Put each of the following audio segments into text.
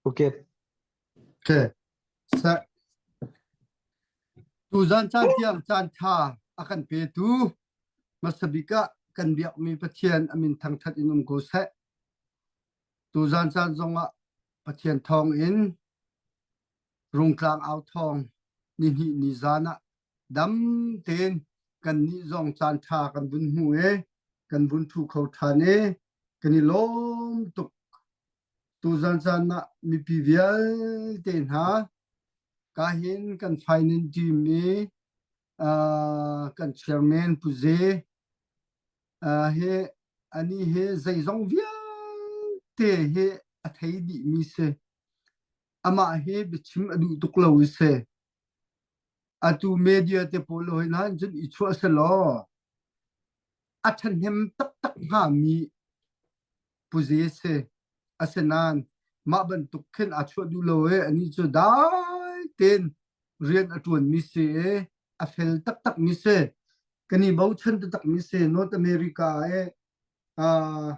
Okay. Okay. Sir. Tuzan caan tiang caan ṭha a kan petu hmasabik ah kan biakmi Pathian a min thangṭhat in um ko seh. Tuzan caan zongah Pathian thawng in Rungtlang au thawng nihnih ni zan ah dam tein kannih zong caan ṭha kan vun hmu i kan vun ṭhu kho ṭhan i kan i lawm tuk. Tuzan caan ah mipi vialte hna kahin kan finance team i uh, kan chairman Pu Ze uh, hi ani hi zeizong vialte hi a thei dihmi si. Amah hi biachim a duh tuk lo i si. Atu media te pawl hoi hna in cun i chuah selaw a ṭhahnem taktak hngami puze si. Asinain mah bantuk khin aa chuah duh lo i anih cu dai tein rian a ṭuanmi si i a fel taktakmi si. Kan i bochan taktakmi si. North America i uh,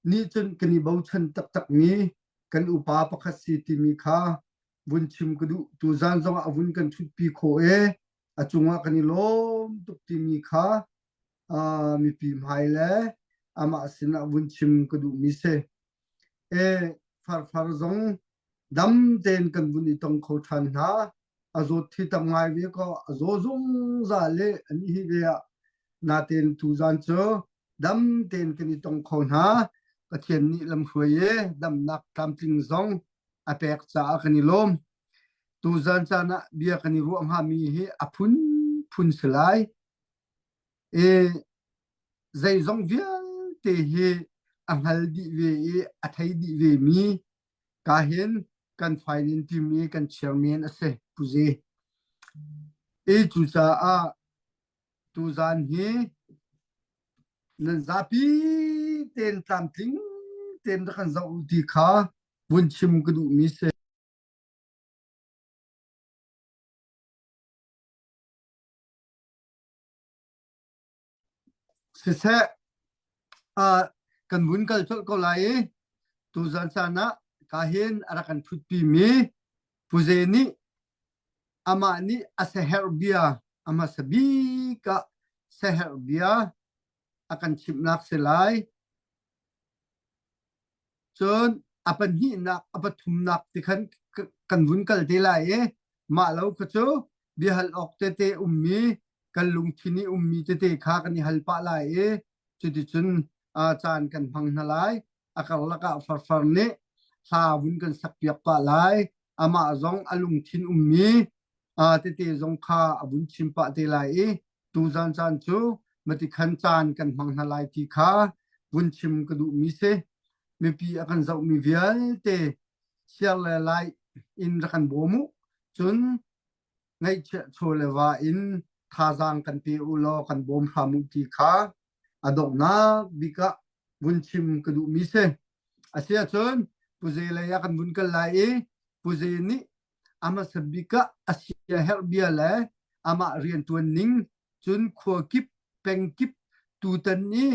nih cun kan i bochan taktakmi kan upa pakhat si timi kha vun chim ka duh. Tuzan zongah a vun kan ṭhutpi khawh i a cungah kan i lawm tuk timi kha uh, mipi hmai le amah sinah vun chim ka duhmi si. E farfar zong dam tein kan vun i tong kho ṭhan hna. A zawt thi tam ngai ve ko. A zaw zungzal le an hi ve ah natein tuzan cu dam tein kan i tong kho hna. Pathian nih lamhruai i damnak tlamtling zong a pek caah kan i lawm. Tuzan caan ah bia kan i ruah hngami hi a phunphun si lai. I zeizong vialte hi a hngal dih ve i a thei dih ve mi ka hin kan fine timi kan chairman a si Puze. I cucaah tuzan hi nan zapi tein tlamtling tein rak kan zoh u ti kha vun chim ka duhmi si. Siseh, uh, kan vun kal colh ko lai i tuzan caan ah ka hin a rak kan ṭhutpimi Puze nih amah nih a siaherh bia a hmasa bik ah siaherh bia a kan chimhnak si lai. Cun a pahnihnak, a pathumnak ti khan kan vun kal te lai i mah lo kha cu biahal awk tete ummi kan lungthin i ummi tete kha kan i hal pah lai i cuticun caan kan hmang hna lai. A karlak ah farfar nih hla vun kan sakpiak pah lai. Amah zong a lungthin ummi tete zong kha a vun chim pah te lai i tuzan caan cu matikhan caan kan hmang hna lai ti kha vun chim ka duhmi si. Mipi a kan zohmi vialte share le like in rak kan bawm u. Cun ngaihchiah chaw le va in thazaang kan pe u law kan bawm hram u ti kha a donghnak bik ah vun chim ka duhmi si. Asiahcun Puze lei ah kan vun kal lai i Puze nih a hmasa bik ah a siaherh bia le amah rianṭuan ning cun khua kip peng kip tutan i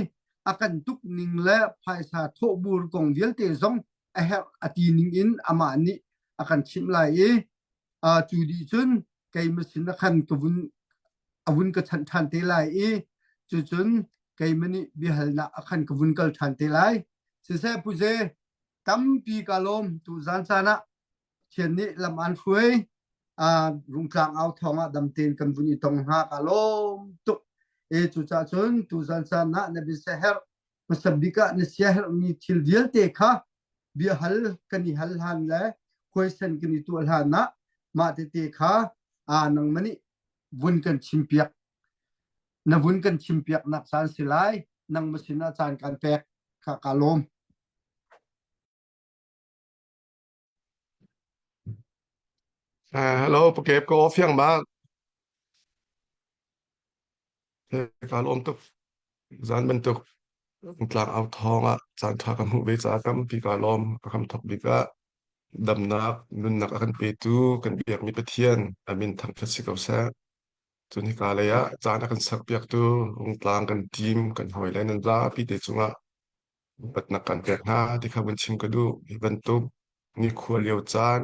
a kan tuk ning le phaisa thawhbur kong vialte zong a herh a ti ning in amah nih a kan chimh lai i cu dih cun keimah sin ah khan ka vun a vun ka chanh ṭhan te lai i cucun keimah nih biahalnak ah khan ka vun kal ṭhan te lai. Siseh Puze, tampi ka lawm tu zan caan ah Pathian nih lam aan hruai. Rungtlang au thawng ah dam tein kan vun i tong hna ka lawm tuk. E cucaah cun tu zan caan ah na biaherh hmasa bik ah na siaherhmi thil vialte kha biahal kan i hal hlan le khuaisen kan i tuah hlan ah mah tete kha aa nangmah nih vun kan chimpiak na vun kan chimpiak nak caan si lai nangmah sinah caan kan pek kha ka lawm. Hello, pakep ko fiang ma. Ka lawm tuk. Zan bantuk tlang au thawng ah caan ṭha ka hmuh ve caah tampi kaa lawm. Ka hramthawk bik ah damnak, nunnak a kan petu kan biakmi Pathian a min thangṭhat si ko seh. Cun hika lei ah caan a kan sakpiaktu Rungtlang kan team kan hawile nan zapi te cungah upatnak kan pek hna ti kha vun chim ka duh. Hi bantuk. Nikhua lio caan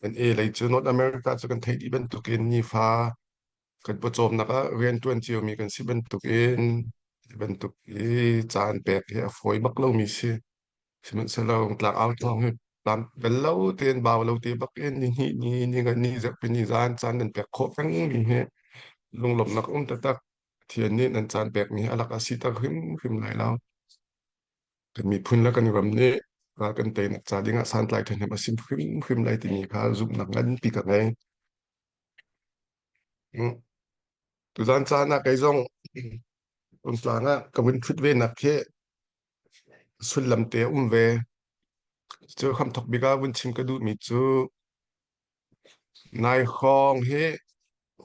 kan e lei cu North America cu kan theih dih bantukin nifa kan pawcawmnak ah rianṭuan ciomi kan si bantukin hi bantuk i caan pek hi a fawi bak lomi si. Sihmanhsehlaw tlangau thawng hi tlam bel lo tein bau lo te bak in ni hnih ni ni nga ni zarhpi ni zan caan nan pek khawh pengmi hi lunglawmhnak um taktak. Pathian nih nan caan pekmi hi a lak a si tak hrimhrim lai lo. Kan miphun le kan ram nih ral kan teinak ca ding ah santlai ṭhahnem a si hrimhrim lai timi kha zumhnak nganpi ka ngei. Tuzan caan ah kei zong Rungtlang ah ka vun ṭhut ve nak khi sullam te a um ve. Cu hramthok bik ah vun chim ka duhmi cu nai hrawng hi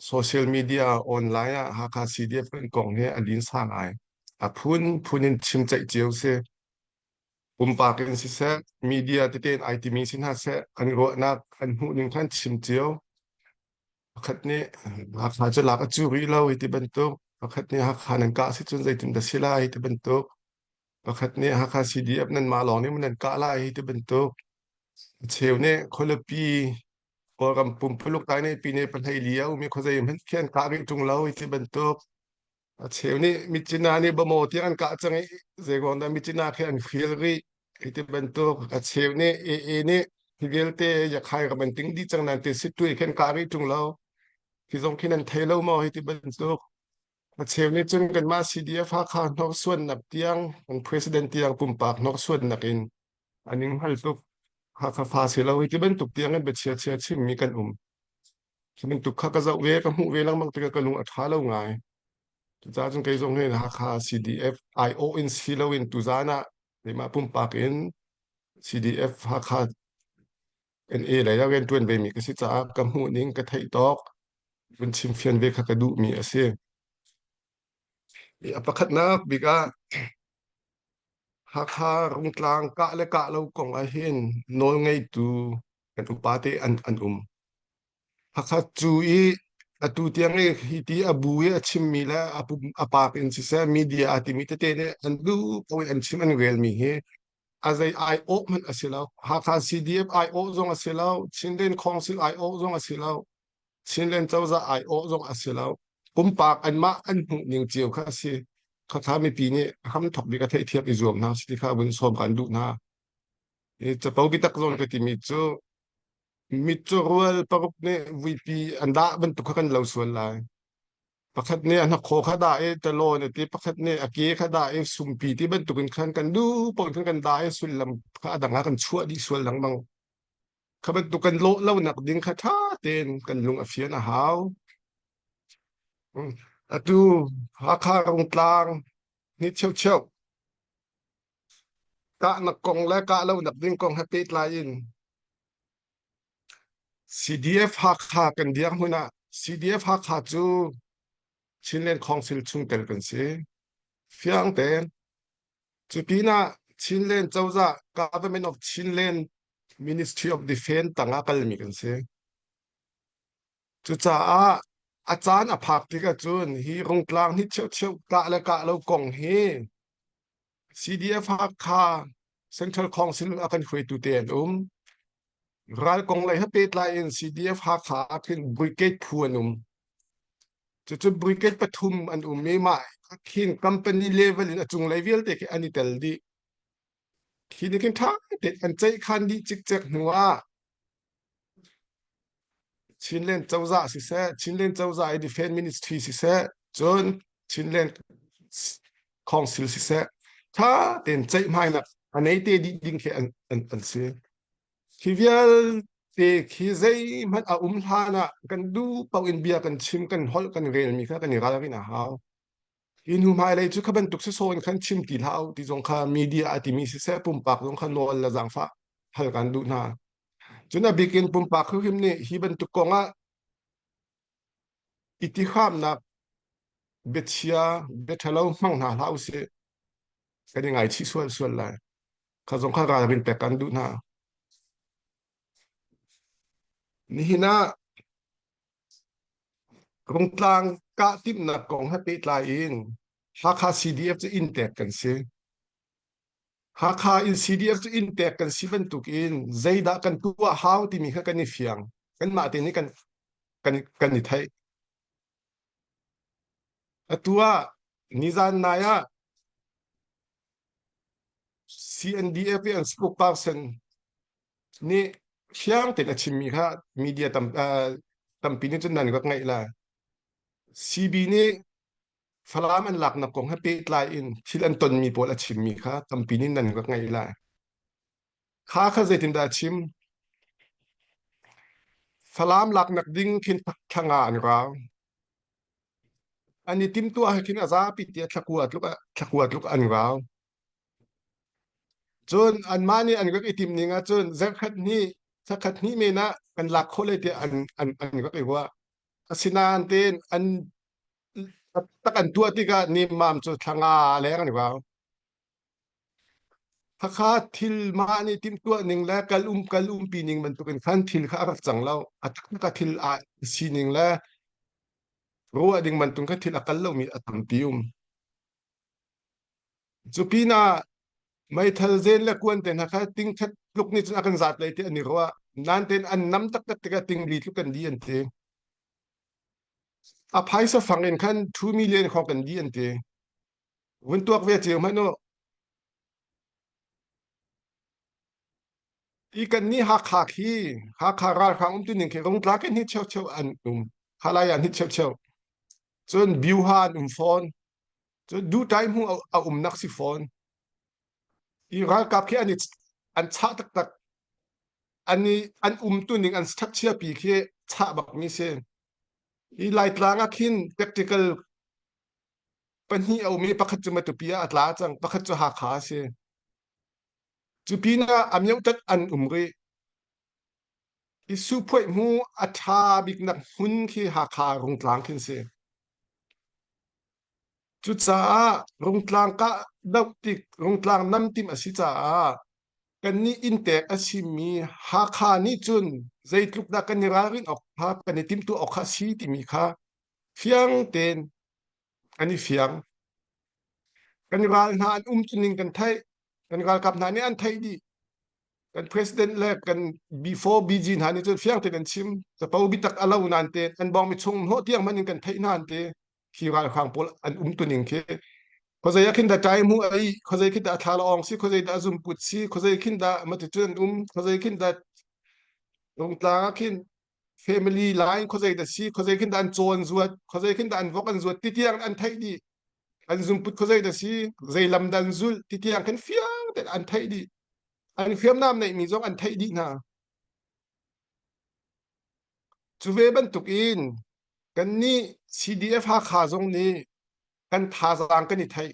social media online ah Hakha CDF kan kong hi a linsa ngai. A phunphun in chim ceih cio si. Pumpak in siseh, media tete in ai timi si hna seh, an ruahnak, an hmuhning kha an chim cio. Pakhat nih Hakha cu lak a cu rih lo hi ti bantuk, pakhat nih Hakha nan kah si cun zeitin dah si lai ti bantuk, pakhat nih Hakha CDF nanmah lawng nih maw nan kah lai hi ti bantuk. A cheu nih khualipi Kawlram pumpuluk tai nih pine pahlei li a um i khuazei hmanh khi an kah rih ṭung lo hi ti bantuk. A cheu nih Myitkyina nih Bamaw tiang an kah cang i zeiruang dah Myitkyina khi an hrial rih hi ti bantuk. A cheu nih AA nih hi vialte Yakhai ram an ting dih cang nain te Sittwe khi an kah rih ṭung lo. Hi zong khi nan thei lo maw hi ti bantuk. A cheu nih cun kanmah CDF Hakha hnorsuannak tiang kan president tiang pumpak hnorsuannak in an ing hngal tuk. Hakha fa si lo hi ti bantuk tiang in biachia chia chimmi kan um. Khi bantuk kha ka zoh ve, ka hmuh ve lengmang tikah ka lung a ṭha lo ngai. Cucaah cun kei zong hin Hakha CDF IO in si loin tuzaan ah keimah pumpak in CDF Hakha NA lei ah rianṭuan vemi ka si caah ka hmuh ning ka theih tawk vun chimfian ve kha ka duhmi a si. A pakhatnak bik ah Hakha Rungtlang kah le kah lo kong ahhin nawlngeitu kan upa te an, an um. Hakha cu i atu tiang i hi ti a bu i a chimmi le a pum a pak in siseh media a timi tete nih an duh ko i an chim an relmi hi a zei aiawh hmanh a si lo. Hakha CDF aiawh zong a si lo. Chinland Council aiawh zong a si lo. Chinland cozah aiawh zong a si lo. Pumpak anmah an hmuh ning cio kha a si. Khakha mipi nih hramthok bik a theihthiam i zuam hna si ti kha vun sawm kan duh hna. I capo biatak zawn ka timi cu mitcaw rual paruk nih vuipi an dah bantuk kha kan lo sual lai. Pakhat nih a hnakhaw kha dah i talawn a ti, pakhat nih a ke kha dah i sumpi ti bantukin khan kan duh paoh khan kan dah i sullam kha a dang ah kan chuah dih sual lengmang. Kha bantuk kan lawh lonak ding kha ṭha tein kan lung a fian a hau. Atu Hakha Rungtlang ni cheucheu Kahnak kong le kah lonak ding kong he pehtlai in CDF Hakha kan dirhmun ah CDF Hakha cu Chinland Council chungtel kan si. Fiang tein. Cu pinah Chinland cozah Government of Chinland Ministry of Defense tangah kalmi kan si. Cucaah a caan a phak tik ahcun hi Rungtlang hi cheucheu kah le kah lo kong hi CDF Hakha Central Council a kan hruaitu te an um. Ral kong lei he pehtlai in CDF Hakha ah khin brigade phu an um. Cucu brigade pathum an um i mah khin company level in a cunglei vialte khi an i tel dih. Khi nih khin ṭha tein an ceihkhan dih cikcek hnu ah Chinland cozah siseh, Chinland cozah i Defense Ministry siseh, cun Chinland Council siseh, ṭha tein ceihmainak a nei te dih ding khi an, an, an si. Khi vialte khi zeihmanh a um hlan ah kan duh paoh in bia kan chim, kan holh, kan relmi kha kan i ralrin a hau. Hi hnu hmailei cu kha bantuk sisawh in khan chim ti hlah u ti zong kha media a timi siseh, pumpak zong kha nawl le zaangfah hal kan duh hna. Cun a bik in pumpak hrimhrim nih hi bantuk kong ah i tihramnak biachia biaṭhalo hmang hna hlah usih. Kan i ngaichih sual sual lai. Kha zong kha ralrin pek kan duh hna. Nihin ah Rungtlang kah timhnak kong he pehtlai in Hakha CDF cu inntek kan si. Hakha in CDF cu inn pek kan si bantuk in zeidah kan tuah hau timi kha kan i fiang. Kanmah te nih kan kan kan i theih. Atu ah nizan nai ah CNDF i an spokesperson nih fiang tein a chimmi kha media tam, uh, tampi nih cun nan rak ngaih lai. CB nih Falam an laknak kong he pehtlai in thil an tonmi pawl a chimmi kha tampi nih nan rak ngaih lai. Kha kha zeitindah a chim? Falam laknak ding khin thla an rau. An i timtuah he khin a zapi tiah thlakua tluk thlakua tluk an rau. Cun anmah nih an rak i timh ning ahcun zarhkhat hnih, thakhat hnih men ah kan lak khawh lai tiah an an an rak i ruah. Asinain tein an tak an tuah tikah nemmam cu thla nga leng an i rau. Hakha thil mah nih timhtuah ning le kal um kal umpi ning bantukin khan thil kha a rak cang lo. A taktak a thil a sining le ruah ding bantuk kha thil a kal lomi a tampi um. Cu pinah meithal zen le kuan te hna kha ting khat tluk nih cun a kan zat lai ti an i ruah. Nain tein an nam taktak tikah ting li tluk kan di an ti. A phaisa fang in khan 2 million khong kan di an ti. Vun tuak ve cio hmanh u. I kan nih Hakha khi Hakha ralhrang um tu ning khi Rungtla kan hi cheu cheu an um. Halaya an hi cheu cheu. Cun Biuha an um fawn. Cun Dutai hmu a umnak si fawn. I ralkap khi an i an chah taktak. An i an um tu ning an structure pi khi chah bak mi si. I Laitlang ah khin tactical pahnih a um i pakhat cu Matupi ah a tla cang, pakhat cu Hakha a si. Cu pinah a miotat an um rih. I suphuaih hmu a ṭha biknak hmun khi Hakha Rungtlang khin si. Cucaah Rungtlang kah doh tik, Rungtlang nam timh a si caah kannih inntek a simi Hakha nih cun zeitluk dah kan i ralrin awk kha kan i timhtuah awk kha a si timi kha fiang tein an i fiang. Kan ral hna an um ning kan theih. Kan ralkap hna nih an theih dih. Kan president le kan B4 BG hna nih cun fiang tein an chim. Capo bitak a lo nan te an bawng mi chung hnawh tiang hmanh in kan theih hna an ti. Khi ralhrang pawl an um tuning khi khuazei ah khin dah ṭai mu ai khuazei khin dah thla lawng si khuazei dah zumput si khuazei khin dah maticun an um khuazei khin dah rungtlang ah khin family line khuazei dah si khuazei khin dah an caw an zuat khuazei khin dah an vok an zuat ti tiang an theih dih an zungput khuazei dah si zei lam dah an zulh ti tiang khin fiang tein an theih dih an hriamnam neihmi zong an theih dih hna cu ve bantuk in kannih CDF Hakha zong nih kan thazaang kan i theih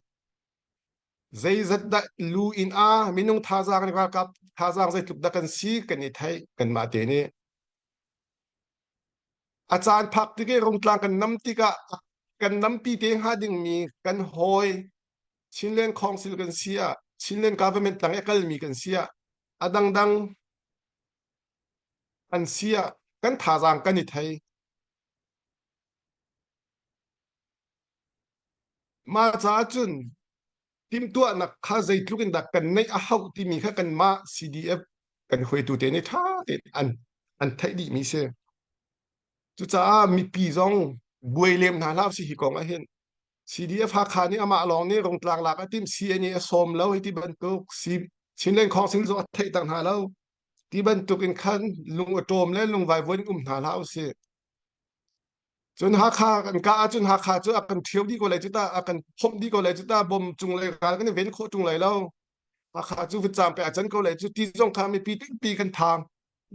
zeizat dah lu in a minung thazaang le ralkap thazaang zeitluk dah kan si kan i theih kanmah te nih a caan phak tik i rungtlang kan nam tikah kan nampi te hnga dingmi kan hawi Chinland Council kan si ah Chinland government tang i kalmi kan si ah a dangdang an si ah kan thazaang kan i thei Mah caah cun timhtuahnak kha zeitluk in dah kan neih a hauh timi kha kanmah CDF kan hruaitu te nih ṭha tein an an theih dihmi si. Cucaah mipi zong buai lem hna hlah usih hi kong ah hin. CDF Hakha nih amah lawng nih Rungtlang lak a timh CNA a sawm lo hei ti bantuk Chinland Council zong a theihter hna lo ti bantuk in khan lung a ṭawm le lungvaivuan in um hna hlah usih. Cun Hakha kan kah ahcun Hakha cu a kan ṭhio dih ko lai cu ta, a kan phomh dih ko lai cu ta, bom cung lei ral kan i ven khawh ṭung lai lo. Hakha cu vutcaam pe a can ko lai cu ti zong kha mipi tampi kan thang.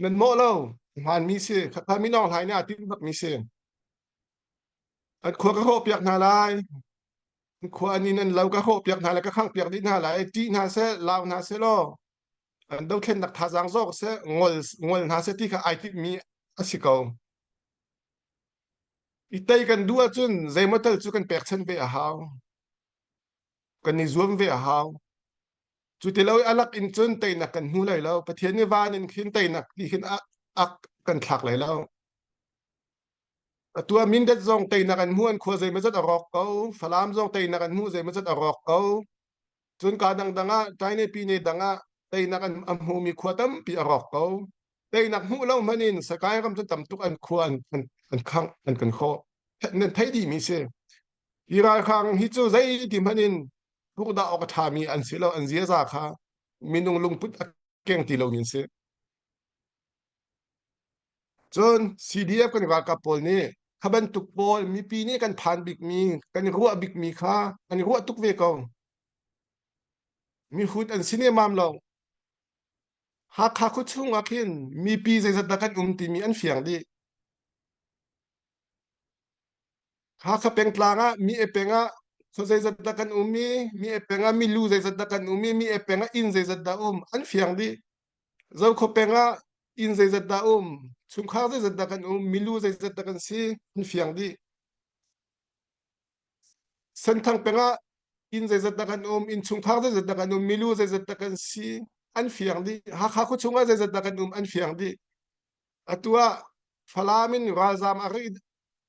Nan mawh lo. Hmaanmi si. Khakha minawng hlai nih aa timh bakmi si. An khua ka hrawh piak hna lai. An khua an inn an lo ka hrawh piak hna lai, ka khangh piak dih hna lai. Ṭih hna seh, lau hna seh law an dothlennak thazaang zawk seh, ngol ngol hna seh ti kha ai timhmi a si ko. I tei kan duh ahcun zeimaw tal cu kan pekchanh ve a hau. Kan i zuam ve a hau. Cu ti lo i a lak in cun teinak kan hmu lai lo. Pathian nih van in khin teinak ti khin a, a kan thlak lai lo. Atu ah Mindat zong teinak an hmu an khua zeimawzat a rawk ko. Falam zong teinak an hmu zeimawzat a rawk ko. Cun ka dangdang ah Taine pine dang ah teinak an a hmumi khua tampi a rawk ko. Teinak hmuh lo hmanh in Sakai ram cu tam tuk an khua an an an khangh an kan khawh. Nan theih dihmi si. Hi ralhrang hi cu zeiti hmanh in pukdah awk a ṭhami an si lo, an ziaza kha minung lungput a keng ti lomi an si. Cun CDF kan ralkap pawl nih kha bantuk pawl mipi nih kan phan bikmi, kan ruah bikmi kha an ruah tuk ve ko. Mihrut an si nemam lo. Hakha khuachung ah khin mipi zeizat dah kan um timi an fiang dih. Hakha pengtlang ah mi e peng ah khua zeizat dah kan um i mi e peng ah milu zeizat dah kan um i mi e peng ah inn zeizat dah um an fiang dih. Zokhua peng ah inn zeizat dah um, chungkhar zeizat dah kan um, milu zeizat dah kan si an fiang dih. Senthang peng ah inn zeizat dah kan um, innchungkhar zeizat dah kan um, milu zeizat dah kan si an fiang dih. Hakha khuachung ah zeizat dah kan um an fiang dih. Atu ah Falam in ralzaam a rak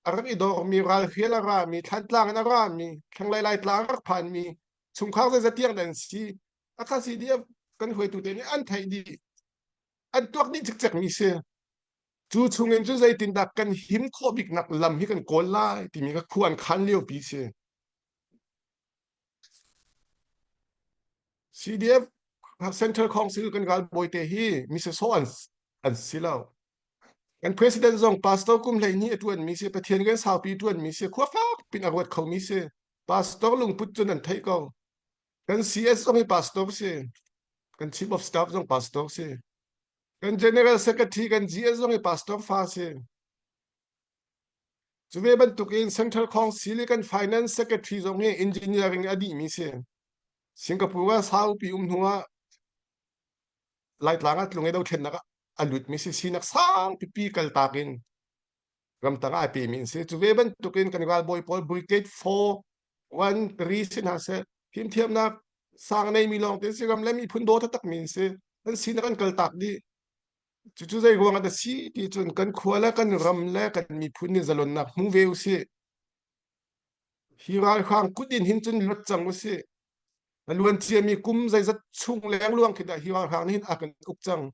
a rak i dormi, ralhrial a rami, Thlantlang in a rami, thlanglei Laitlang a rak phanmi, chungkhar zeizat tiang dah an si, a kha CDF kan hruaitu te nih an theih dih. An tuak dih cikcekmi si. Cu chungin cu zeitindah kan him khawh biknak lam hi kan kawl lai timi kha khua an khan liopi si. CDF Central Council kan ralbawi te hi mi sawsawh an an si lo. Kan president zong pastor kum 12 a ṭuanmi si, Pathian kan saupi ṭuanmi si, khua fak pin a ruat khomi si. Pastor lungput cun an theih ko. Kan CS zong hi pastor si. Kan chief of staff zong pastor si. Kan general secretary kan GS zong hi pastor fa si. Cu ve bantukin Central Council i kan Finance Secretary zong hi engineering a dihmi si. Singapore ah saupi um hnu ah Laitlang ah tlung i dothlennak ah a lutmi si sinak sang pipi kaltak in ramtang ah ai pemi an si. Cu ve bantukin kan ralbawi pawl Brigade 4 1 3 si hna seh fimthiamnak sang neimi lawng te si ram le miphun daw taktakmi an si. An sinak an kaltak dih. Cucu zei ruang ah dah si ti cun kan khua le kan ram le kan miphun nih zalonnak hmu ve usih. Hi ralhrang kut in hin cun luat cang usih. A luan ciami kum zeizat chung lengluang khi dah hi ralhrang nih hin a kan uk cang.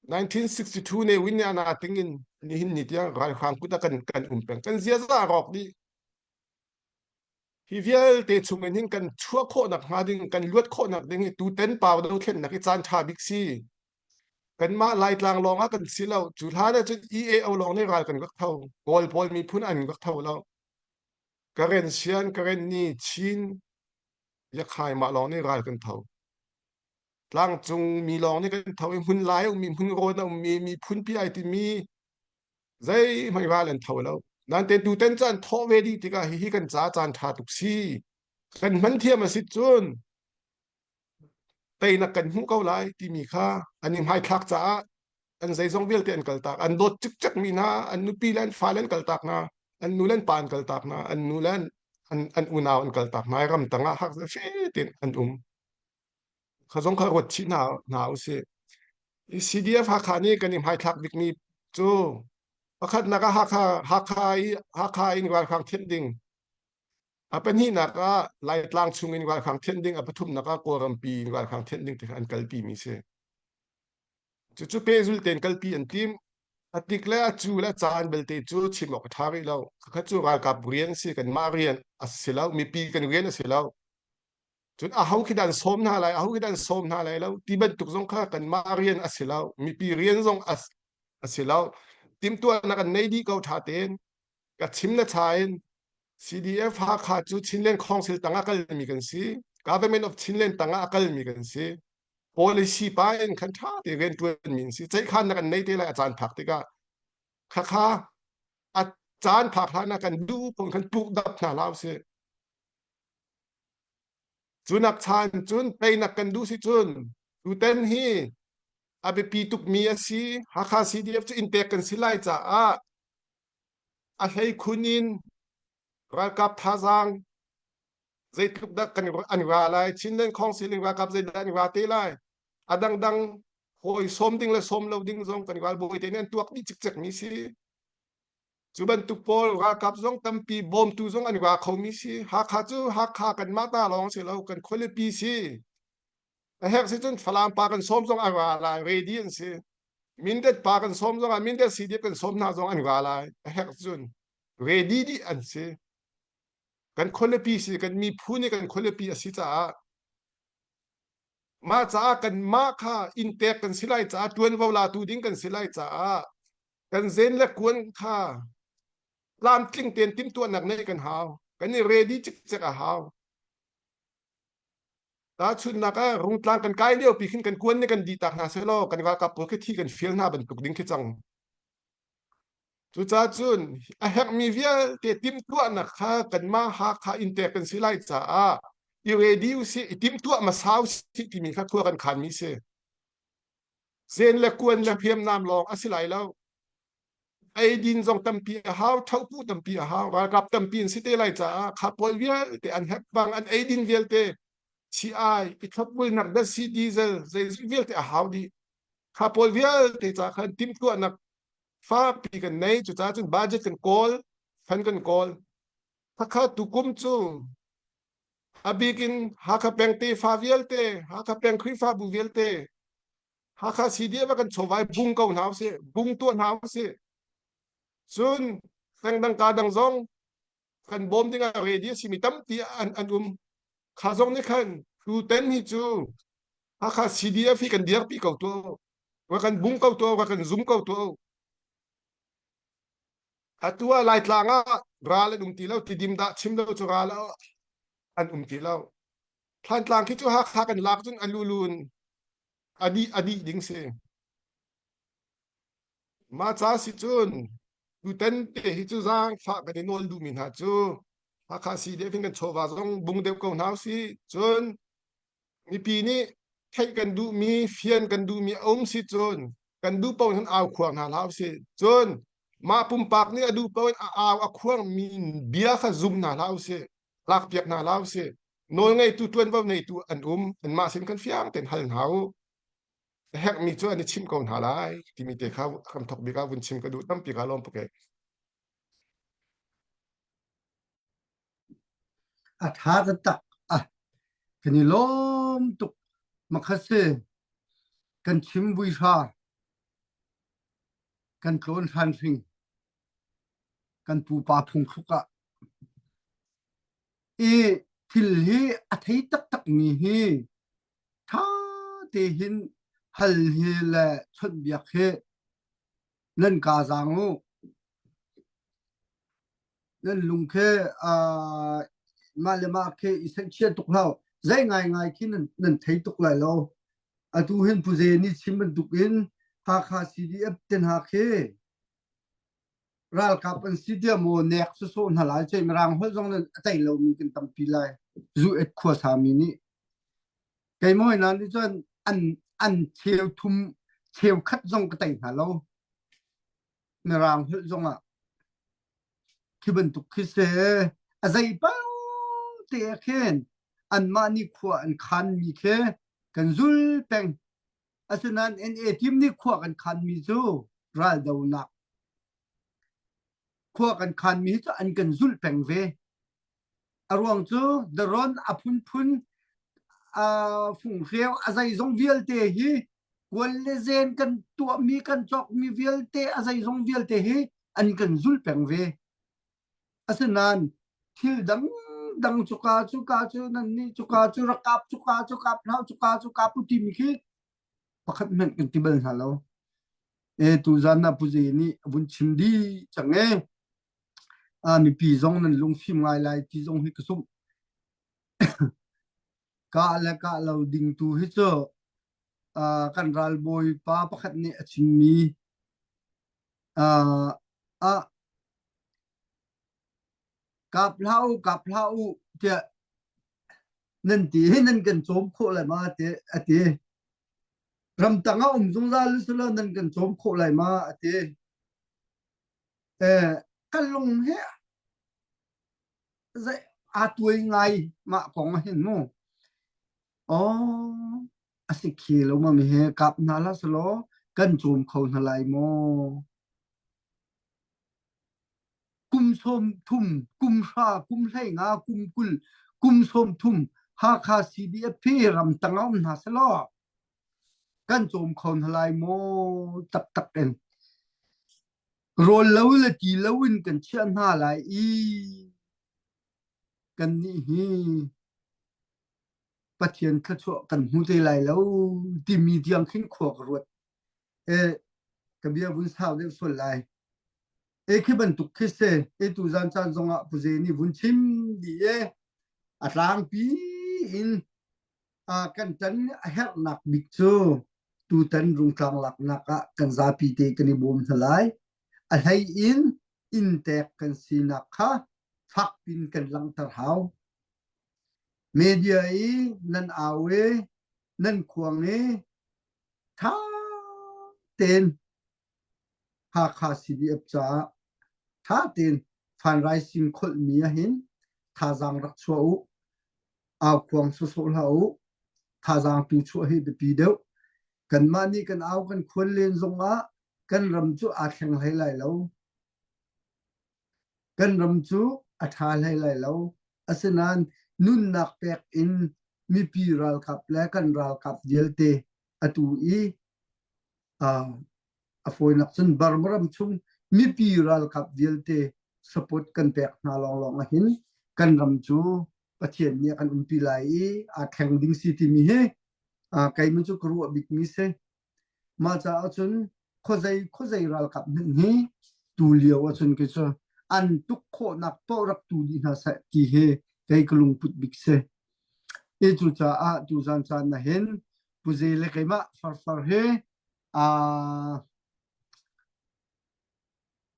1962 Ne Win nih ana ting in nihin ni tiang ralhrang kut ah kan kan um peng. Kan ziaza a rawk dih. Hi vialte chung in hin kan chuah khawhnak hnga ding, kan luat khawhnak ding hi tuten pau dothlennak hi caan ṭha bik si. Kanmah Laitlang lawng ah kan si lo. Cu hlan ah cun EAO lawng nih ral kan rak tho. Kawl pawl miphun an rak tho lo. Karen Sian, Karen Ni, Chin, Yakhai mah lawng nih ral kan tho. Tlangcung mi lawng nih kan tho i hmun lai a ummi, hmun rawn a ummi, miphun pi ai timi zeihmanh ral an tho lo. Nain te tuten caan thawh ve dih tikah hihi kan ca caan ṭha tuk si. Kan hman thiam a si cun teinak kan hmuh ko lai timi kha an i hmaithlak caah an zeizong vialte an kaltak an dawt cikcek mi hna an nupi le an fale an kaltak hna an nu le an pa an kaltak hna an nu le an an unau an kaltak hna i ramtang ah hak fe tein an um kha zong kha ruat chih hna hna usih i CDF Hakha nih kan i hmaithlak bikmi cu pakhatnak ah Hakha Hakha i Hakha in ralhrang thianh ding A pahnihnak ah Laitlang chung in ralhrang thianh ding, a pathumnak ah Kawlrampi in ralhrang thianh ding ti kha an kalpi mi si. Cucu pehzul tein kalpi an tim. A tik le a cu le a caan belte cu chim awk a ṭha rih lo. Khakha cu ralkap rian si, kanmah rian a si lo, mipi kan rian a si lo. Cun aho khi dah an sawm hna lai, aho khi dah an sawm hna lai lo, ti bantuk zong kha kanmah rian a si lo, mipi rian zong a, a si lo. Timhtuahnak an nei dih ko ṭha tein. Ka chim na cha in CDF Hakha cu Chinland Council tangah kalmi kan si. Government of Chinland tangah a kalmi kan si. Policy pa in khan ṭha te rian ṭuanmi an si. Ceihkhannak an nei te lai a caan phak tikah. Khakha a caan phak hlan ah kan duh phung kan puk dap hna hlah usih. Cunak chan cun teinak kan duh si cun tuten hi a biapi tukmi a si. Hakha CDF cu inn pek kan si lai caah a hleikhun in ralkap thazaang zeitluk dah kan an ra lai Chinland Council in ralkap zeidah an ra te lai a dangdang hawi sawm ding le sawm lo ding zong kan ralbawi te nih an tuak dih cikcek mi si. Cu bantuk pawl ralkap zong tampi bawmtu zong an ra khomi si. Hakha cu Hakha kanmah ta lawng si lo, kan khualipi si. A herh si cun Falam pa kan sawm zong an ra lai, ready an si. Mindat pa kan sawm zong ah Mindat CDF kan sawm hna zong an ra lai. A herh cun ready dih an si. Kan khualipi si, kan miphun i kan khualipi a si caah mah caah kanmah kha inntek kan si lai caah ṭuanvo latu ding kan si lai caah kan zen le kuan kha tlamtling tein timhtuahnak neih kan hau. Kan i ready cikcek a hau. Tahchunhnak ah Rungtlang kan kai lio pi khin kan kuan nih kan dih tak hna selaw kan ralkap pawl khi thi kan fial hna bantuk ding khi cang. Cucaah cun a herhmi vialte timhtuahnak kha kanmah Hakha inntek kan si lai caah i ready usih, i timhtuah hmasa usih timi kha khua kan khanmi si. Zen le kuan le hriamnam lawng a si lai lo. Eidin zong tampi a hau, thohpuh tampi a hau, ralkap tampi an si te lai caah kha pawl vialte an herh bang an eidin vialte ci-ai, i thlopbulnak datsi, diesel, zeizong vialte a hau dih. Kha pawl vialte ca khan timhtuahnak fakpi kan nei. Cucaah cun budget kan kawl, fund kan kawl. Khakha tukum cu a bik in Hakha peng tefa vialte, Hakha peng Khrihfabu vialte, Hakha CDF ah kan chawvai bung ko hna usih, bung tuah hna usih. Cun peng dang ka dang zong kan bawm ding ah ready a simi tampi an, an um. Kha zong nih khan tuten hi cu Hakha CDF hi kan dirpi ko tuah wa kan bung ko tuah wa kan zum ko tuah atu ah Laitlang ah ral an um ti lo tidim dah chim lo cu ral an um ti lo Thlantlang khi cu Hakha kan lak cun a lulun a dih a dih ding si mah ca si cun tutan te hi cu zaangfah kan i nawl duhmi hna cu Hakha CDF in kan chawva zong bung deuh ko hna usih cun mipi nih theih kan duhmi fian kan duhmi a um si cun kan duh paoh in au khuang hna hlah usih cun mah pumpak nih a duh paoh in a au a khuangmi bia kha zum hna hlah usih lakpiak hna hlah usih nawlngeitu ṭuanvo neitu an um anmah sin kan fiang tein hal hna u a herhmi cu an i chimh ko hna lai timi te kha kan thok bik ah vun chim ka duh tampi ka lawm tuk e. A ṭha taktak. Ah, kan i lawm tuk. Makhase, kan chim vui hra, kan tlawn hran hring, kan pupa phungthluk ah. I thil hi a thei taktak mi hi ṭha te hin hal hi le chawnhbiak hi nan kaa zaang u. Nan lung khi uh, mah le mah khi i saihchiat tuk hlah. Zei ngaingai khi nan, nan thei tuk lai lo. Atu hin Pu Ze nih chim bantuk in Hakha CDF te hna khi ralkap an si tiah maw nek sawsawh hna lai cei mirang holh zong nan a tei lomi kan tampi lai zu et khua sami nih keimah hna nih cun an an cheu thum cheu khat zong ka tei hna lo mirang holh zong ah khi bantuk khi se a zei pau te khin anmah nih khua an khan mi khi kan zul peng Asinain NA team nih khua kan khanmi cu raldonak khua kan khanmi cu an kan zulh peng ve. A ruang cu daron a phunphun a funghreu a zeizong vialte hi kual le zen kan tuahmi kan cawkmi vialte a zeizong vialte hi an kan zulh peng ve. Asinain thil dangdang cuka cuka cu nan nih cuka cu rak kap cuka cu kap hlah cuka cu kap u timi khi pakhat hmanh kan ti bal hna lo. E tuzan ah Pu Ze nih a vun chim dih cang e. A mipi zong nan lungfim ngai lai ti zong hi ka zumh. Kah le kah lo ding tu hi cu uh, kan ralbawi pa pakhat nih a chimmi uh, ah Kap hlah u, kap hlah u tiah nan ti hi nan kan cawm khawh lai ma ti a ti. Ramtang ah um zungzal usulaw nan kan cawm khawh lai ma a ti. Eh, kan lung hi zei aa tuai ngai mah kong ah hin mu. Oh, a si khi lo ma mi he kap hna hlah selaw kan cawm kho hna lai maw? Kum 30, kum 10, kum 15, kum 20, kum 30 Hakha CDF hi ramtang ah um hna selaw kan cawm kho hna lai maw taktak in. Rawl lo le ti lo in kan chiah hna lai i kannih hi Pathian thluachuah kan hmu te lai lo timi tiang khin khua ka ruat. E ka bia vun sau deuh sual lai. E khi bantuk khi se e tu zan caan zongah puze nih vun chim dih e a tlangpi in kan tan a herhnak bik cu tutan rungtlang laknak ah kan zapi te kan i bawm hna lai. A hlei in inntek kan sinak kha fakpin kan langhter hau. Media i nan au i nan khuang i ṭha tein Hakha CDF caah ṭha tein fundraising kholhmi ahhin thazaang rak chuah u. Aukhuang sawsawh hlah u. Thazaang tu chuah hi biapi deuh. Kanmah nih kan au kan khuan len zongah kan ram cu aa thleng hlei lai lo. Kan ram cu a ṭha hlei lai lo. Asinain nunnak pek in mipi ralkap le kan ralkap vialte atu i a fawinak cun Burma ram chung mipi ralkap vialte support kan pek hna lawnglawng ahhin kan ram cu Pathian nih a kan umpi lai i aa thleng ding si timi hi keimah cu ka ruah bikmi si. Mah caah cun khuazei khuazei ralkap hmanh hi tu lio ahcun kei cu an tuk khawhnak paoh rak tu dih hna seh ti hi kei ka lungput bik si. I cucaah tuzan caan ah hin Puze le keimah farfar hi aa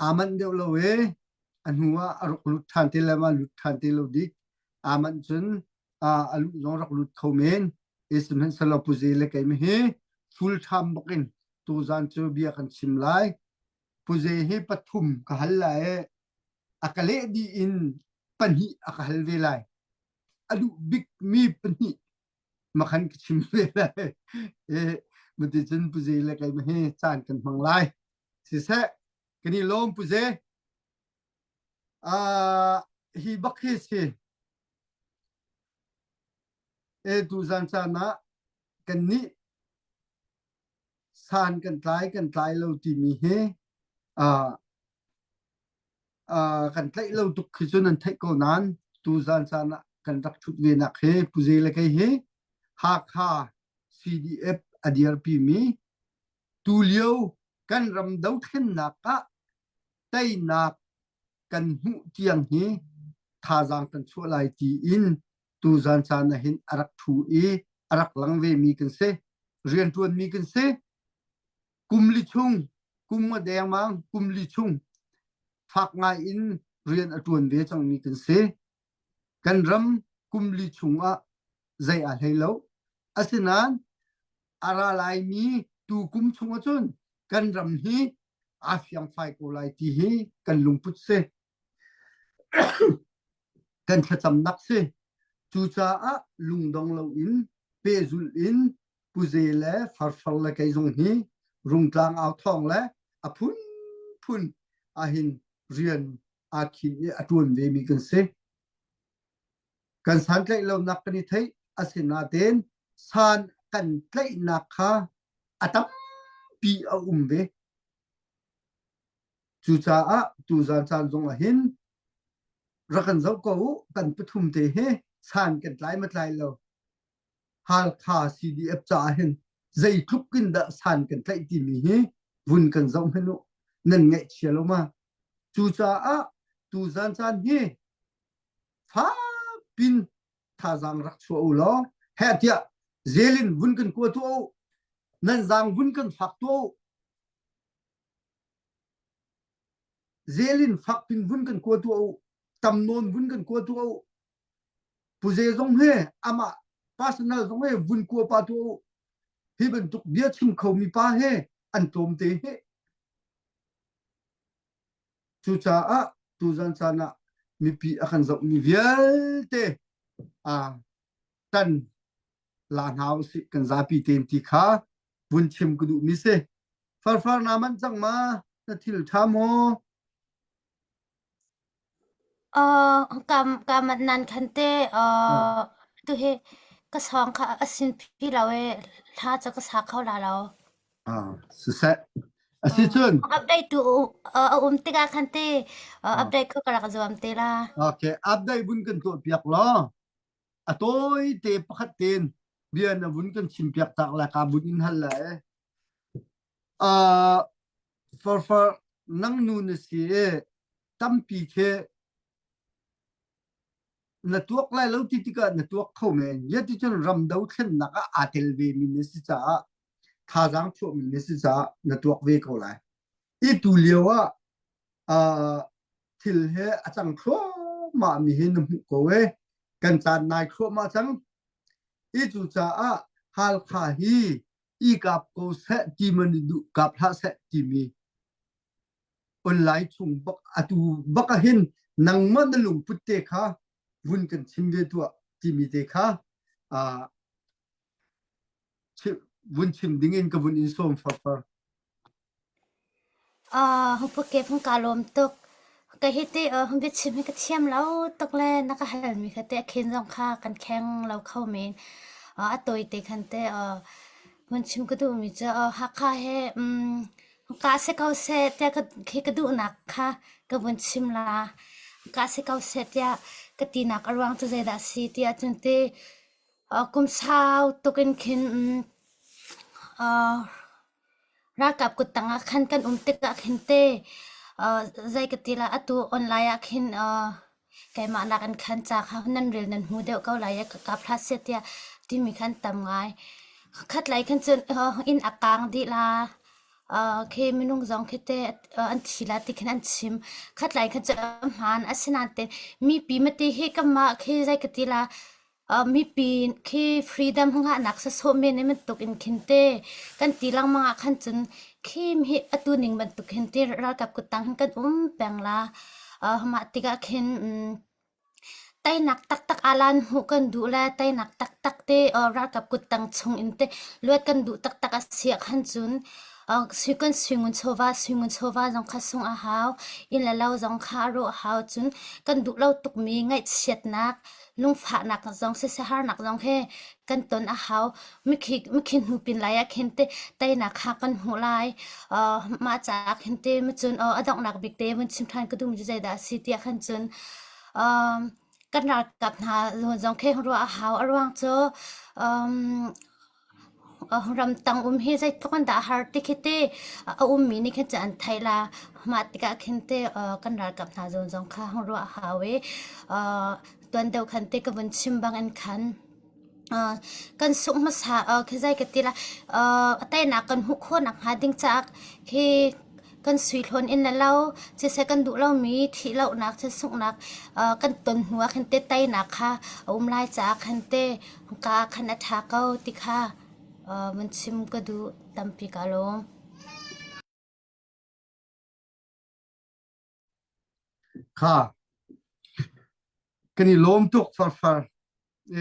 aa manh deuh lo i a hnu ah a rak lut ṭhan te le ma lut ṭhan te lo dik. Aa manh cun a luh zong rak lut kho men. Sihmanhsehlaw Puze le keimah hi full time bak in tuzan cu bia kan chim lai. Puze hi pathum ka hal lai i a ka leh dih in pahnih a ka hal ve lai. A duh bikmi pahnih makhan ka chim ve lai. E, maticun Puze le keimah hi caan kan hmang lai. Siseh, kan i lawm Puze. Uh, hi bak hi si. E tuzan caan ah kannih san kan tlai kan tlai lo timi hi uh, uh, kan tlaih lo tuk khi cu nan theih ko nain tuzan caan ah kan rak ṭhut ve nak hi Puze le kei hi Hakha CDF a dirpi mi tulio kan ram dothlennak ah teinak kan hmuh tiang hi thazaang kan chuah lai tiin tuzan caan ah hin a rak ṭhu i a rak lang vemi kan si. Rianṭuanmi kan si. Kum li chung, kum a dengmang, kum li chung fak ngai in rian a ṭuan ve cangmi kan si. Kan ram kum li chung ah zei aa hlei lo. Asinain a ra laimi tu kum chung ahcun kan ram hi aa fiangfai ko lai ti hi kan lungput si. Kan thlacamnak si. Cucaah lungdong loin pehzulh in puze le farfar le kei zong hi rungtlang au thawng le a phunphun ahhin rian aa khin i a ṭuan vemi kan si. Kan santlaih lonak kan i theih asinain san kan tlaihnak kha a tampi a um ve. Cucaah tuzan caan zong ah hin rak kan zoh ko u kan pathum te hi san kan tlai ma tlai lo. Halkha CDF caah hin zeitluk in dah san kan tlaih timi hi vun kan zoh hmanh u nan ngaihchia lo ma. Cucaah tuzan caan hi fakpin thazaang rak chuah u law heh tiah zelin vun kan kua tuah u nan zaang vun kan fak tuah u zelin fakpin vun kan kua tuah u tam nawn vun kan kua tuah u puze zong he amah personal zong he vun kua pa tuah u hi bantuk bia chim kho mi pa he an tlawm te he Cucaah tuzan caan ah mipi a kan zohmi vialte aa tan la hna usih kan zapi tein ti kha vun chim ka duhmi si. Farfar naa manh cang ma? Na thil ṭha maw? Ka ka manh nan khan te Ah, tuhi ka sawng kha a sin phi lo i hla cu ka sa kho la lo. ah, siseh. Asicun, Update tu a um tikah khan te ah, update kha ka rak zuam te la. okay, update vun kan tuah piak law, a tawi te pakhat ten bia na vun kan chim piak tak la ka vun in hal la e. Uh, for for nang nu na si e tampi khi na tuak lai lo ti tikah na tuak kho men. Yet cun ram dothlennak ah aa tel ve mi na si caah thazaang chuahmi na si caah na tuak ve ko lai. I tu lio ah uh, thil he a cang thluahmah mi hi na hmuh ko e. Kan caan nai thluahmah cang. I cu caah Halkha hi i kap ko seh ti man duh kap hlah seh timi online chung bak atu bak ah hin nangmah na lungput te kha vun kan chim ve tuah timi te kha uh, vun chim ding in ka vun in sawm farfar. Hupake phung kaa lawm tuk. Ka hi ti biachim hi ka thiam lo tuk le na ka halmi kha teh a khen zong kha kan kheng lo kho men. A tawi te khan teh hun chim ka duhmi cu Hakha he ka si ko seh tiah khi ka duhnak kha ka vun chim la. Ka si ko seh tiah ka tinak a ruang cu zeidah a si ti ahcun ti kum sau tuk in khin Ralkap kuttang ah khan kan um tikah khin te zei ka ti lai atu online ah khin keimah nakin khan ca kha nan rel nan hmu deuh ko lai i ka kap hlah seh tiah timi kha an tam ngai. Khatlei khan cun inn a kaang dih la khi minung zong khi te an thi la ti khin an chim. Khatlei khan cun a hmaan asinain te mipi mati hi kanmah khi zei ka ti la Mipi khi freedom ngahnak sawsawh men i bantuk in khin te kan ti lengmang ah khan cun khim hi atu ning bantuk hin ti ralkap kuttang hin kan um peng la. Mah tikah khin teinak taktak alan hmuh kan duh le teinak taktak te ralkap kuttang chung in te luat kan duh taktak a si ah khan cun sui kan suingun chawva suingun chawva zong kha sung a hau inn le lo zong kha a rawh a hau cun kan duh lo tukmi ngaihchiatnak lungfahnak zong siseh harnak zong he kan ton a hau. Mikhi mikhi hnu pin lai ah khin te teinak kha kan hmuh lai. Uh, mah caah khin te macun uh, a donghnak bik te vun chim ṭhan ka duhmi cu zeidah a si tiah khan cun um, kan ralkap hna zong khi ruah a hau. A ruang cu um, Ramtang um hi zeitluk in dah a har ti khi ti a ummi nih khin cun an theih la. Mah tikah khin ti kan ralkap hna zawn zong kha hung ruah a hau i tuan deuh khan ti ka vun chim bangin khan kan sungh hmasa khi zei ka ti la a teinak kan hmuh khawh nakhnga ding caah khi kan sui hlawn in le lo siseh kan duh lomi thih lohnak thil sunghnak kan ton hnu ah khin te teinak kha a um lai caah khan te ka khan a ṭha ko ti kha vun chim ka duh tampi ka lawm. Kha kan i lawm tuk farfar.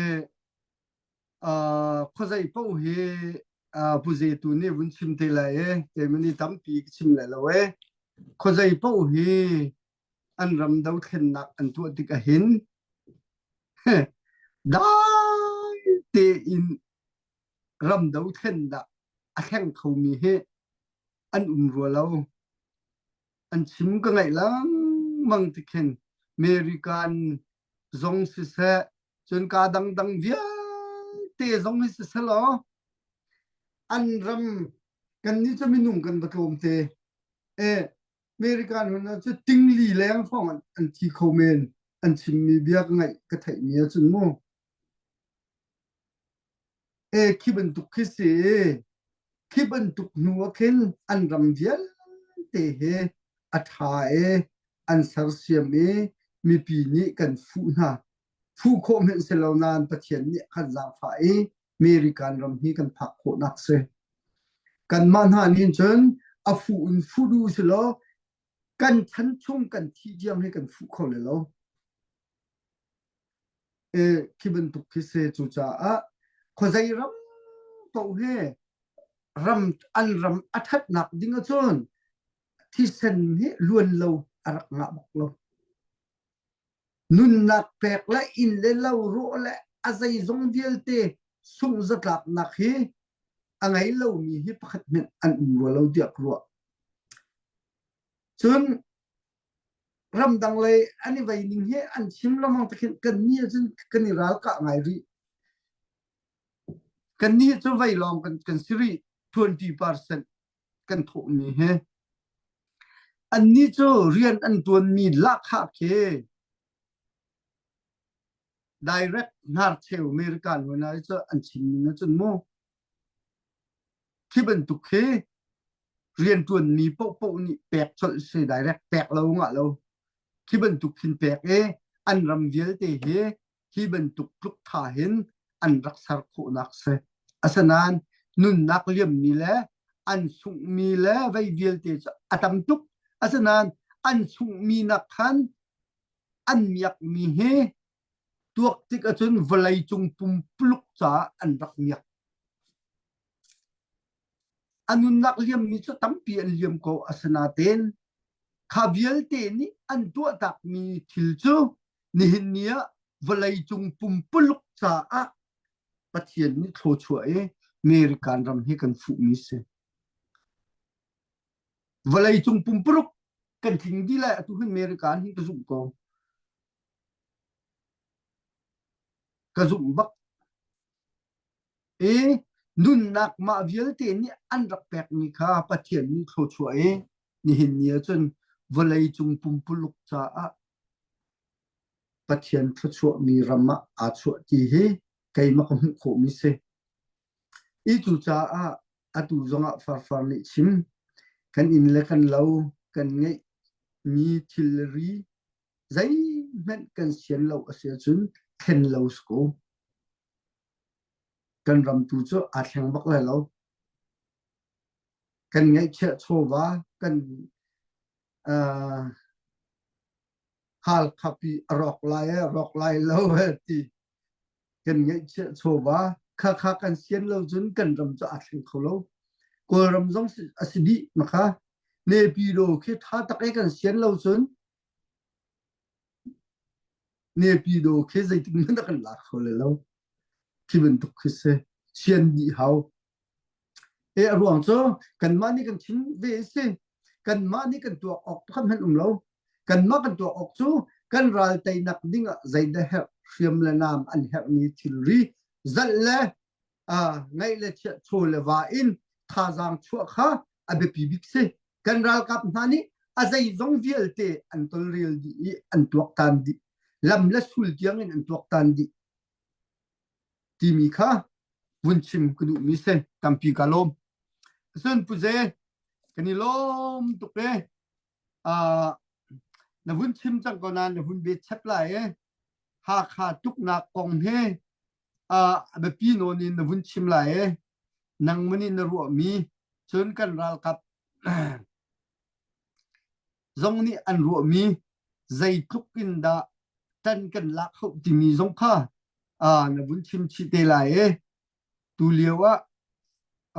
E, khuazei paoh hi puzetu nih vun chim te lai e keimah nih tampi ka chim lai lo e khuazei paoh hi an ram dothlennak an tuah tik ahhin dai tein ram dothlennak a thleng khomi hi an um rua lo an chim ka ngaih lengmang ti khin American zong siseh cun kaa dangdang vialte zong hi siseh law an ram kannih cu minung kan va tlawm te e American hun cu tingli leng hrawng an thi kho men an chimmi bia ka ngaih ka theihmi ahcun mu e khi bantuk khi si khi bantuk hnu ah khin an ram vialte he a ṭha e an sersiam i mipi nih kan fuh hna fuh khawh hmanh si lo nain Pathian nih a kan zaangfah i American ram hi kan phak khawhnak si. Kanmah hna nih cun a fuh in fuh duh si law kan chan chung kan thih tiang hi kan fuh kho le lo. E, khi bantuk khi si cucaah khuazei ram paoh he ram an ram a ṭhatnak ding ahcun thisen hi luan lo a rak ngah bak lo. Nunnak pek le inn le lo rawh le a zeizong vialte sungh zatlaknak hi a ngei lomi hi pakhat hmanh an um rua lo tiah ka ruah. Cun ramdang lei an i vei ning hi an chim lengmang tikhin kannih ahcun kan i ralkah ngai rih. Kannih cu vei lawng kan, kan si rih 20% kan thawhmi hi. Annih cu rian an ṭuanmi lahkhah khi direct hnarcheu American hna cu an chim ning ahcun mu khi bantuk khi rianṭuanmi paohpaoh nih pek colh si direct pek lo ngah lo khi bantuk khin pek i an ram vialte hi hi bantuk tluk tha hin an rak ser khawhnak si. Asinain nunnak liammi le an sunghmi le vei vialte cu a tam tuk. Asinain an sunghmi nak khan an miakmi hi tuak tik ahcun vawleicung pumpuluk caah an rak miak. A nunnak liammi cu tampi an liam ko. Asinain kha vialte nih an tuahtakmi thil cu nihin ni ah vawleicung pumpuluk caah Pathian nih thluachuah i American ram hi kan fuhmi si. Vawleicung pumpuluk kan tling dih lai atu hin American hi ka zumh ko. Ka zumh bak. I nunnak mah vialte nih an rak pekmi kha Pathian nih thluachuah i nihin ni ahcun vawleicung pumpuluk caah Pathian thluachuahmi ram ah aa chuah ti hi keimah ka hmuh khawhmi si. I cucaah atu zongah farfar nih chim kan inn le kan lo kan ngeihmi thilri zeihmanh kan sian lo a si ahcun thlen lo si ko. Kan ram tu cu aa thleng bak lai lo. Kan ngeihchiah chawva kan uh, Halkha pi a rawk lai e rawk lai lo e ti kan ngeihchiah chawva kha kha kan sian lo cun kan ram cu aa thleng kho lo. Kawlram zong a si dih makha. Nepido khi tha tak e kan sian lo cun Nepido khi zeitik hmanh a kan lak kho le lo. Khi bantuk khi si. Sian dih hau. E a ruang cu kanmah nih kan chim ve a si. Kanmah nih kan tuak awk pakhat hmanh um lo. Kanmah kan tuak awk cu kan ral teinak ding ah zeidah herh hriam le nam an herhmi thilri zalh le uh, ngaih le chiah chaw le va in thazaang chuah kha a biapi bik si. Kan ralkap hna nih a zeizong vialte an tolrel dih i an tuaktan dih. Lam le sul tiang in an tuaktan dih. Timi kha vun chim ka duhmi si. Tampi ka lawm. Cun Puze, kan i lawm tuk e. Uh, na vun chim cang ko nain na vun bet chap lai e. Hakha tuknak kong he uh, a biapi nawn in na vun chim lai e. Nangmah nih na ruahmi cun kan ralkap zong nih an ruahmi zeitluk in dah ṭan kan lak hauh timi zong kha uh, na vun chim chih te lai e. Tu lio ah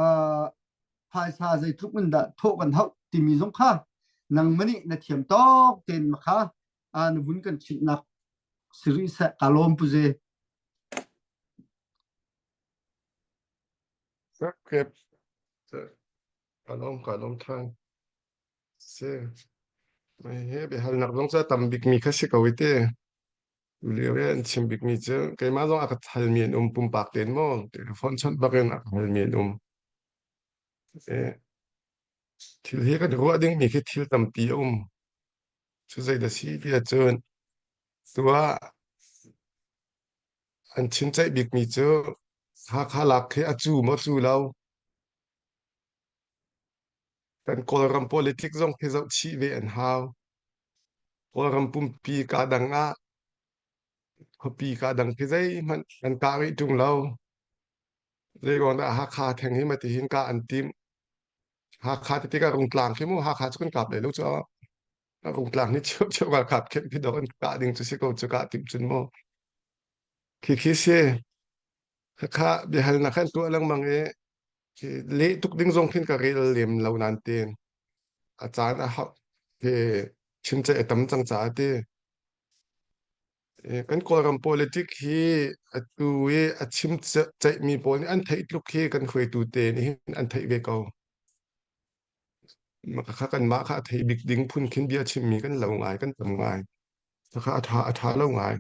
uh, phaisa zeitluk in dah thawh kan hauh timi zong kha nangmah nih na thiam tawk tein ma kha uh, na vun kan chimhnak si rih seh ka lawm pu ze. Kep. Ka lawm ka lawm ṭhan. Si. Hi biahalnak zong cu a tam bikmi kha si ko i ti. Tulio i an chim bikmi cu keimah zong a ka halmi an um pumpak tein maw phone chawnh bak in a ka halmi an um. Eh, thil hi kan ruah dingmi khi thil tampi a um. Cu zeidah si ti ahcun tu ah an chimceih bikmi cu Hakha lak khi a cu maw cu lo. Kan Kawlram politik zong khi zoh chih ve an hau. Kawlram pumpi kaa dang ah khuapi kaa dang khi zeihmanh an kah rih ṭung lo. Zeiruang dah Hakha theng hi mati hin kah an timh. Hakha ti tikah Rungtlang khi mu Hakha cu kan kap lai lo cu. Rungtlang hi cheu cheu ralkap khenh khi dok an kah ding cu si ko cu kah timh cun mu. Khi khi si. Khakha biahalnak kan tuah lengmang i khi leh tuk ding zong khin ka rel lem lo nan tin. A caan a hau khi chimceih a tam cang caah ti. Kan Kawlram politic hi atu i a chim ceihmi pawl nih an theih tluk hi kan hruaitu te nih hin an theih ve ko. Kha kanmah kha a thei bik ding phun khin bia chimmi kan lo ngai, kan tam ngai. Kha a ṭha a ṭha lo ngai.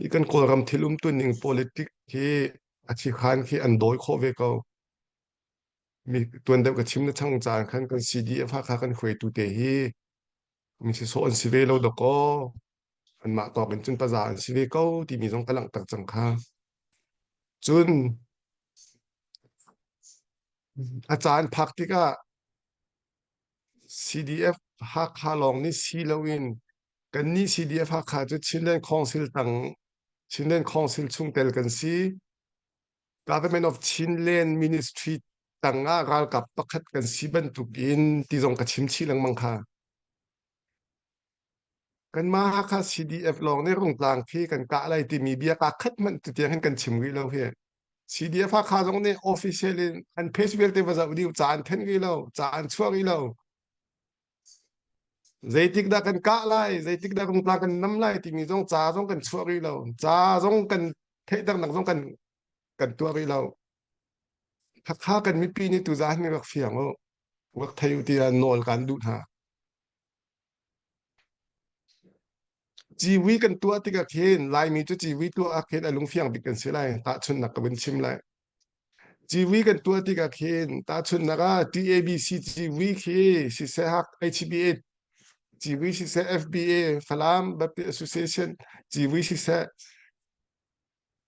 Hi kan Kawlram thil umtuning politic hi a thikhan khi an dawi khawh ve ko. Mi tuan deuh ka chim na chang caan khan kan CDF Hakha kan hruaitu te hi mi sisawh an si ve lo dawkaw anmah tawk in cun paza an si ve ko timi zong ka langhter cang kha. Cun a caan phak tikah CDF Hakha lawng nih si loin kannih CDF Hakha cu Chinland Council tang Chinland Council chungtel kan si. Government of Chinland Ministry tangah ralkap pakhat kan si bantuk in ti zong ka chim chih lengmang kha. Kanmah Hakha CDF lawng nih Rungtlang khi kan kah lai timi bia kaa khat hmanh tutiang hin kan chim rih lo hi. CDF Hakha zong nih official in an page vialte va zoh dih ca an then rih lo, ca an chuah rih lo. Zeitik dah kan kah lai, zeitik dah Rungtlang kan nam lai timi zong ca zong kan chuah rih lo. Ca zong kan theihternak zong kan kan tuah rih lo. Hakha kan mipi nih tuzaan hin rak fiang u, rak thei u tiah nawl kan duh hna. Civui kan tuah tikah khin Laimi cu civui tuah ah khin a lungfiang bik kan si lai. Tahchunhnak ka vun chim lai. Civui kan tuah tikah khin tahchunhnak ah TABC civui khi siseh HBA civui siseh FBA Falam Baptist Association civui siseh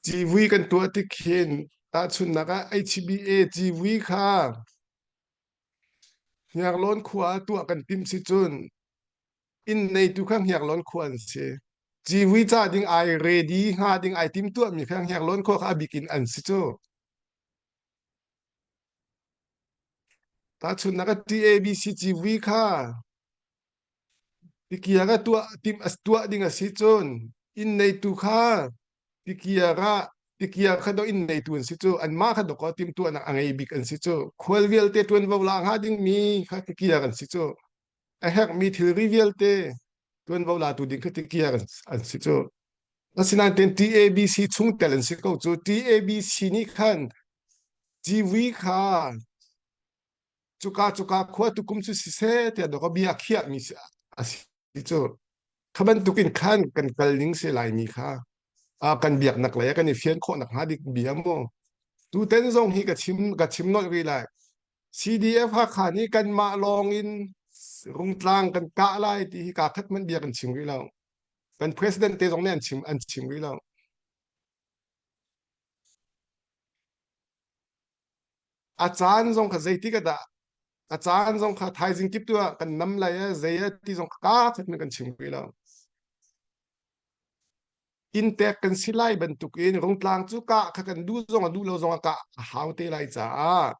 civui kan tuah tik khin tahchunhnak ah HBA civui kha Hniarlawn khua ah tuah kan timh si cun inn neitu kha Hniarlawn khua an si. Civui ca ding ai ready hnga ding ai timtuahmi kha Hniarlawn khua kha a bik in an si cu. Tahchunhnak ah TABC civui kha Tikiak ah tuah timh tuah ding a si cun inn neitu kha tikiak ah tikiak kha dawh inn neitu an si cu anmah kha dawkaw timhtuahnak a ngei bik an si cu khual vialte ṭuanvo la hnga dingmi kha tikiak an si cu a herhmi thilri vialte ṭuanvo latu ding kha tikiak an si cu asinain ten TABC chungtel an si ko cu TABC nih khan civui kha cuka cuka khua tukum cu siseh tiah dawk bia a khiahmi a si cu kha bantukin khan kan kal ning si laimi kha kan biaknak lei ah kan i fian khawh nak hnga dik bia mu tuten zong hi ka chim ka chim nolh rih lai CDF Hakha nih kanmah lawng in rungtlang kan kah lai ti hi kaa khat hmanh bia kan chim rih lo kan president te zong nih an chim an chim rih lo A caan zong kha zeitik ah dah a caan zong kha thaizing kip tu ah kan nam lai e zei e ti zong kha kaa kan chim rih lo. Inntek kan si lai bantukin rungtlang cu kah kha kan duh zong a duh lo zong ah kah a hau te lai caah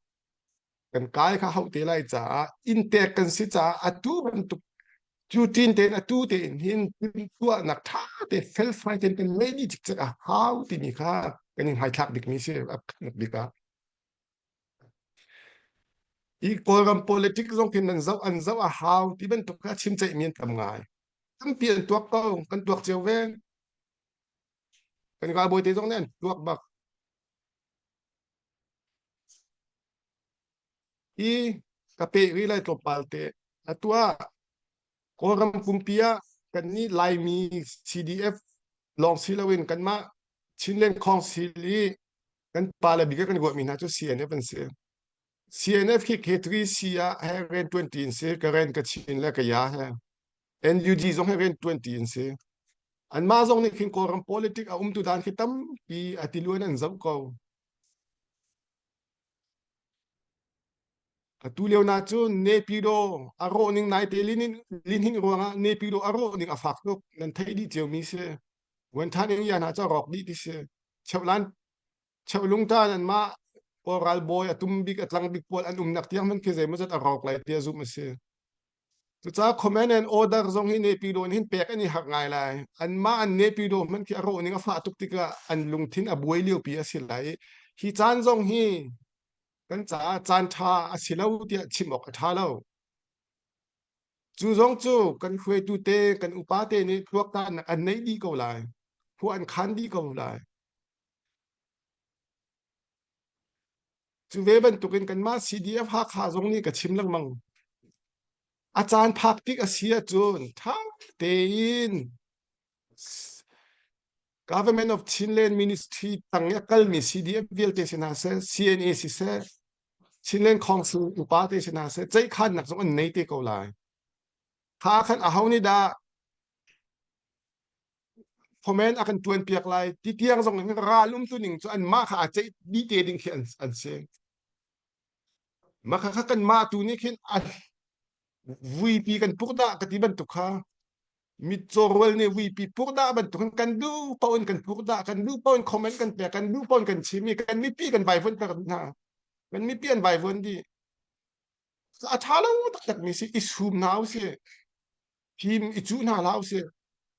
kan kai kha hau te lai caah inntek kan si caah atu bantuk cu tin tein atu tein hin tuahnak ṭha te felfai tein kan ngei dih cikcek a hau timi kha kan in hmaithlak bikmi si a bik ah I Kawlram politics zong khin an zoh an zoh a hau ti bantuk kha chim ceihmi an tam ngai. Tampi an tuak ko, kan tuak cio ve. Kan ralbawi te zong nih an tuak bak. I ka peh rih lai tlawmpal te. Atu ah Kawlram pumpi ah kannih Laimi CDF lawng si loin kanmah Chinland Council i kan pale bik ah kan ruahmi hna cu CNF an si. CNF khi K3C ah he rian ṭuanṭi an si, Karen, Kachin le Kaya he. NUG zong he rian ṭuanṭi an si. Anmah zong nih khin Kawlram politic a umtu dan khi tampi a tiluan an zoh ko. Atu lio na cu Nepido a rawh ning naite lihnin ruangah Nepido a rawh ning a fak tuk. Nan theih dih ciomi si. Vuanthan in yan ah ca rawk dih ti si. Cheuhlan Cheulungtan anmah Kawl ralbawi a tum bik a tlang bik pawl an umnak tiang hmanh khi zeimawzat a rawk lai tiah zumh a si. Cucaah command and order zong hi Nepido nih hin pek an i harh ngai lai. Anmah an Nepido hmanh khi a rawh ning a fah tuk tikah an lungthin a buai liopi a si lai i hi caan zong hi kan caah caan ṭha a si lo tiah chim awk a ṭha lo. Cu zong cu kan hruaitu te, kan upa te nih tuaktannak an neih dih ko lai. Khua an khan dih ko lai. Cu ve bantukin kanmah CDF Hakha zong nih ka chim lengmang. A caan phak tik a si ahcun ṭha tein Government of Chinland Ministry tang i a kalmi CDF vialte si hna seh, CNA siseh, Chinland Council upa te si hna seh, ceihkhannak zong an nei te ko lai. Kha khan aho nih dah comment a kan tuan piak lai ti tiang zong in ral um tu ning cu an mah kha a ceih dih te ding khi an, an si. Mah kha kha kan mah tu nih khin a vuipi kan puk dah ka ti bantuk kha mitcaw rual nih vuipi puk dah bantuk in kan duh paoh in kan puk dah kan duh paoh in comment kan pek kan duh paoh in kan chim i kan mipi kan vaivuan ter hna kan mipi an vaivuan dih a ṭha lo taktak mi si i sum hna usih fim i cuh hna hlah usih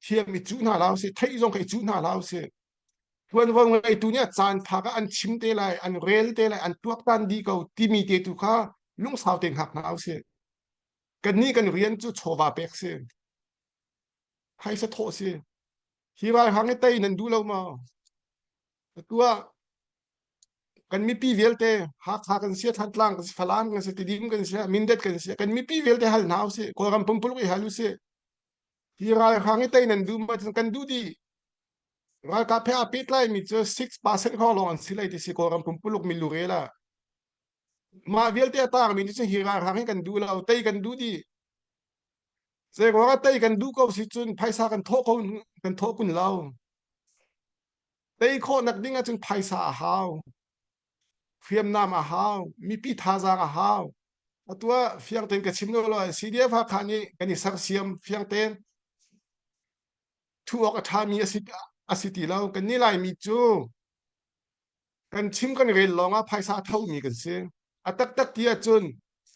thiam i cuh hna hlah usih theih zong kha i cuh hna hlah usih tuanvo ngeitu nih a caan phak ah an chim te lai an rel te lai an tuaktan dih ko timi te tu kha lungsau te hngak hna usih kannih kan rian cu chawva pek si phaisa thawh si hi ralhrang i tei nan duh lo maw atu ah kan mipi vialte Hakha kan si Thantlang kan si Falam kan si Tidim kan si Mindat kan si kan mipi vialte hal hna usih Kawlram pumpuluk i hal usih hi ralhrang i tei nan duh ma kan duh dih ralkap he aa pehtlai mi cu 6% hrawng lawng an si lai ti si Kawlram pumpuluk milurel ah mah vialte a taang mi nih cun hi ralhrang hi kan duh lo tei kan duh dih zei ruang ah tei kan duh ko si cun phaisa kan thawh ko kan thawh kun lo Tei khawhnak ding ahcun phaisa a hau, hriamnam a hau, mipi thazaang a hau. Atu ah fiang tein ka chim lo lo CDF Hakha nih kan i sersiam fiang tein thu awk a ṭhami a si, a si ti lo. Kan nih Laimi cu kan chim kan rel lawng ah phaisa a thomi kan si. A taktak ti ahcun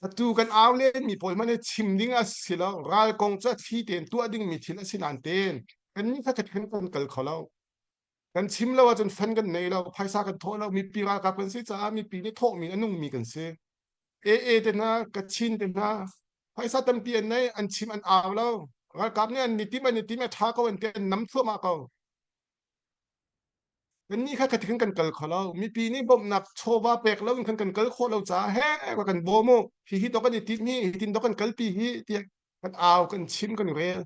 atu kan au lenmi pawl hmanh hi chim ding a si lo. Ral kong cu a thli tein tuah dingmi thil a si nain tein kannih kha kan kan kal kho lo. Kan chim lo ahcun fan kan nei lo, phaisa kan thawh lo, mipi ralkap kan si caah mipi nih thawhmi a nungmi kan si. AA te hna, Kachin te hna, phaisa tampi an nei, an chim an au lo. Ralkap nih an ni tim an i tim a ṭha ko an ti an nam thluahmah ko. Kannih kha khatikhin kan kal kho lo. Mipi nih bawmhnak chawva pek lo in khan kan kal khawh lo caah he kan bawm u. Hihi to kan i tim hi, hitin to kan kalpi hi tiah kan au, kan chim, kan rel.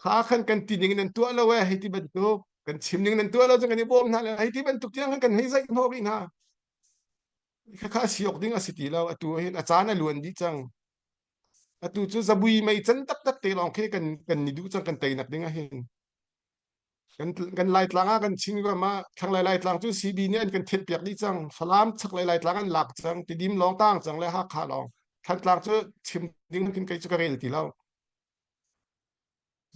Kha khan kan ti ning nan tuah lo e hei ti bantuk kan chim ning nan tuah lo cun kan i bawm hna le hei ti bantuk tiang khan kan hei zaih hnawh rih hna. Khakha si awk ding a si ti lo. Atu hin a caan a luan dih cang. Atu cu zabui mei can taktak te lawng khi kan kan ni duh cang kan teinak ding ah hin. Kan kan Laitlang ah kan Chin ram ah thlanglei Laitlang cu CB nih an kan thenpiak dih cang. Falam chaklei Laitlang an lak cang. Tidim lawng tang cang le Hakha lawng. Thantlang cu chim ding khin kei cu ka rel ti lo.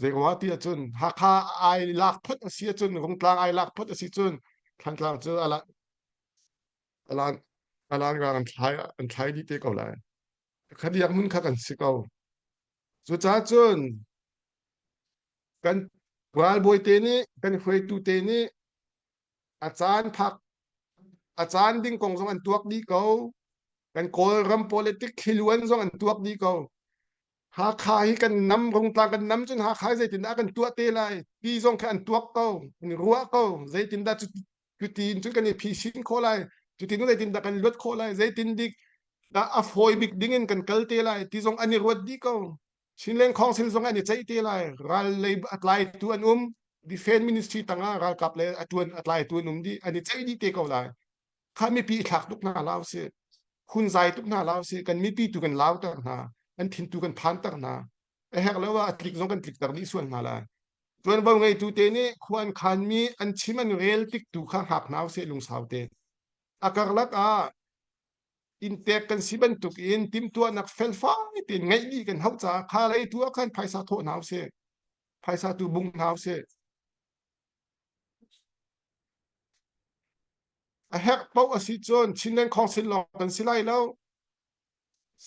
Zeiruang ti ahcun Hakha ai lak phot a si ahcun Rungtlang ai lak phot a si cun Thantlang cu a la a lan a lan rang an thlai an thlai dih te ko lai. Khadiak hmun kha kan si ko. Cucaah cun kan ralbawi te nih kan hruaitu te nih a caan phak a caan ding kong zong an tuak dih ko. Kan Kawlram politic thliluan zong an tuak dih ko. Hakha hi kan nam Rungtlang kan nam cun Hakha hi zeitindah kan tuah te lai ti zong khi an tuak ko an ruah ko zeitindah cuti cun kan i phisin khawh lai cutin zeitindah kan luat khawh lai zeitin dik dah a fawi bik ding in kan kal te lai ti zong an i ruat dih ko Chinland Council zong an i ceih te lai ral lei a tlaitu an um Defense Ministry tangah ralkap le a tuan a tlaitu an um dih an i ceih dih te ko lai kha mipi i thlak tuk hna lau si hun zai tuk hna lau si kan mipi tu kan lauter hna an thin tu kan phanter hna a herh lo ah a tlik zong kan tlikter dih sual hna lai tuanvo ngeitu te nih khua an khanmi an chim an rel tik tu kha hngak hna usih lungsau te a karlak ah inntek kan si bantuk in timhtuahnak felfai tein ngeih dih kan hauh caah kha lei tu ah khan phaisa thawh hna usih phaisa tu bung hna usih A herh paoh a si cun Chinland Council lawng kan si lai lo.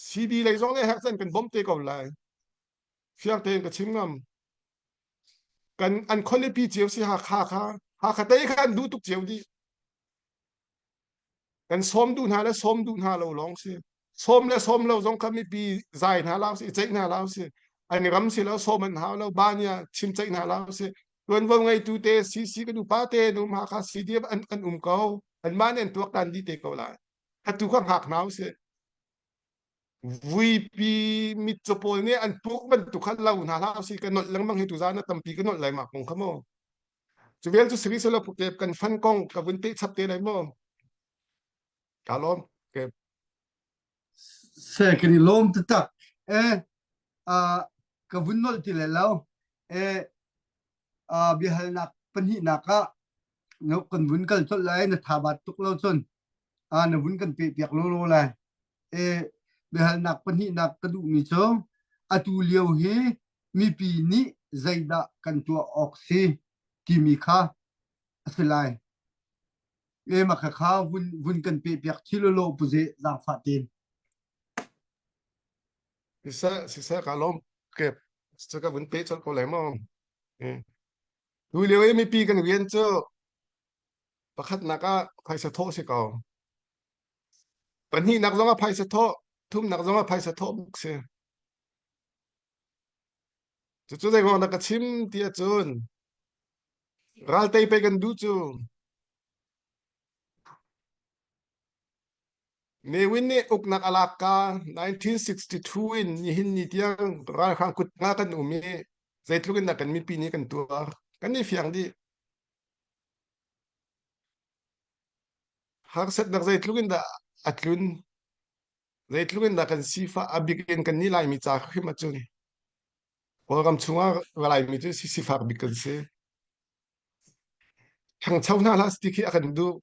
CB lei zong nih a herh cun kan bawmh te ko lai. Fiang tein ka chim ngam. Kan an khualipi cio si Hakha kha Hakha tei kha an duh tuk cio dih. Kan sawm duh hna le sawm duh hna lo lawng si. Sawm le sawm lo zong kha mipi zai hna lau si, ceih hna lau si. An ram si lo sawm an hau lo, ba nia chim ceih hna lau si. Tuanvo ngeitu te CC kan upa te nu Hakha CDF an kan um ko. Anmah nih an tuaktan dih te ko lai. Atu kha hngak hna usih. Vuipi mitcaw pawl nih an puk bantuk kha lo hna hlah usih. Ka nolh lengmang hi tuzaan ah tampi ka nolh lai mah kong kha mu. Cu vial cu siri selaw pukep kan fan kong ka vun te chap te lai mu. Ka lawm. Okay. Se kan i lawm taktak. Eh, uh, ka vun nolh ti le lo. Eh, uh, biahalnak pahnihnak ah no kan vun kal colh lai na tha bat tuk lo cun ah na vun kan pe piak lawlaw lai. Eh, biahalnak pahnihnak ka duhmi cu atu lio hi mipi nih zeidah kan tuah awk si timi kha a si lai. E ma kha kha vun vun kan pe piak thil lo puze zaangfah tein. Siseh siseh ka lawm kep cu ka vun pe colh ko lai maw. Tu lio i mipi kan rian cu pakhatnak ah phaisa thawh si ko. Pahnihnak zong ah phaisa thawh, thumnak zong ah phaisa thawh buk si. Cucu zei ruang dah ka chim ti ahcun ral tei pei kan duh cu. Ne Win nih uknak a lak ka 1962 in nihin ni tiang ralhrang kut nga kan um i zeitluk in dah kan mipi nih kan tuar. Kan i fiang dih. Harsatnak zeitluk in dah a tlun. Zeitluk in dah kan sifah a bik in kan nih Laimi ca hrim ahcun Kawlram chungah Laimi cu sifak bik kan si. Ṭhangcho hna hlah ti khi a kan duh.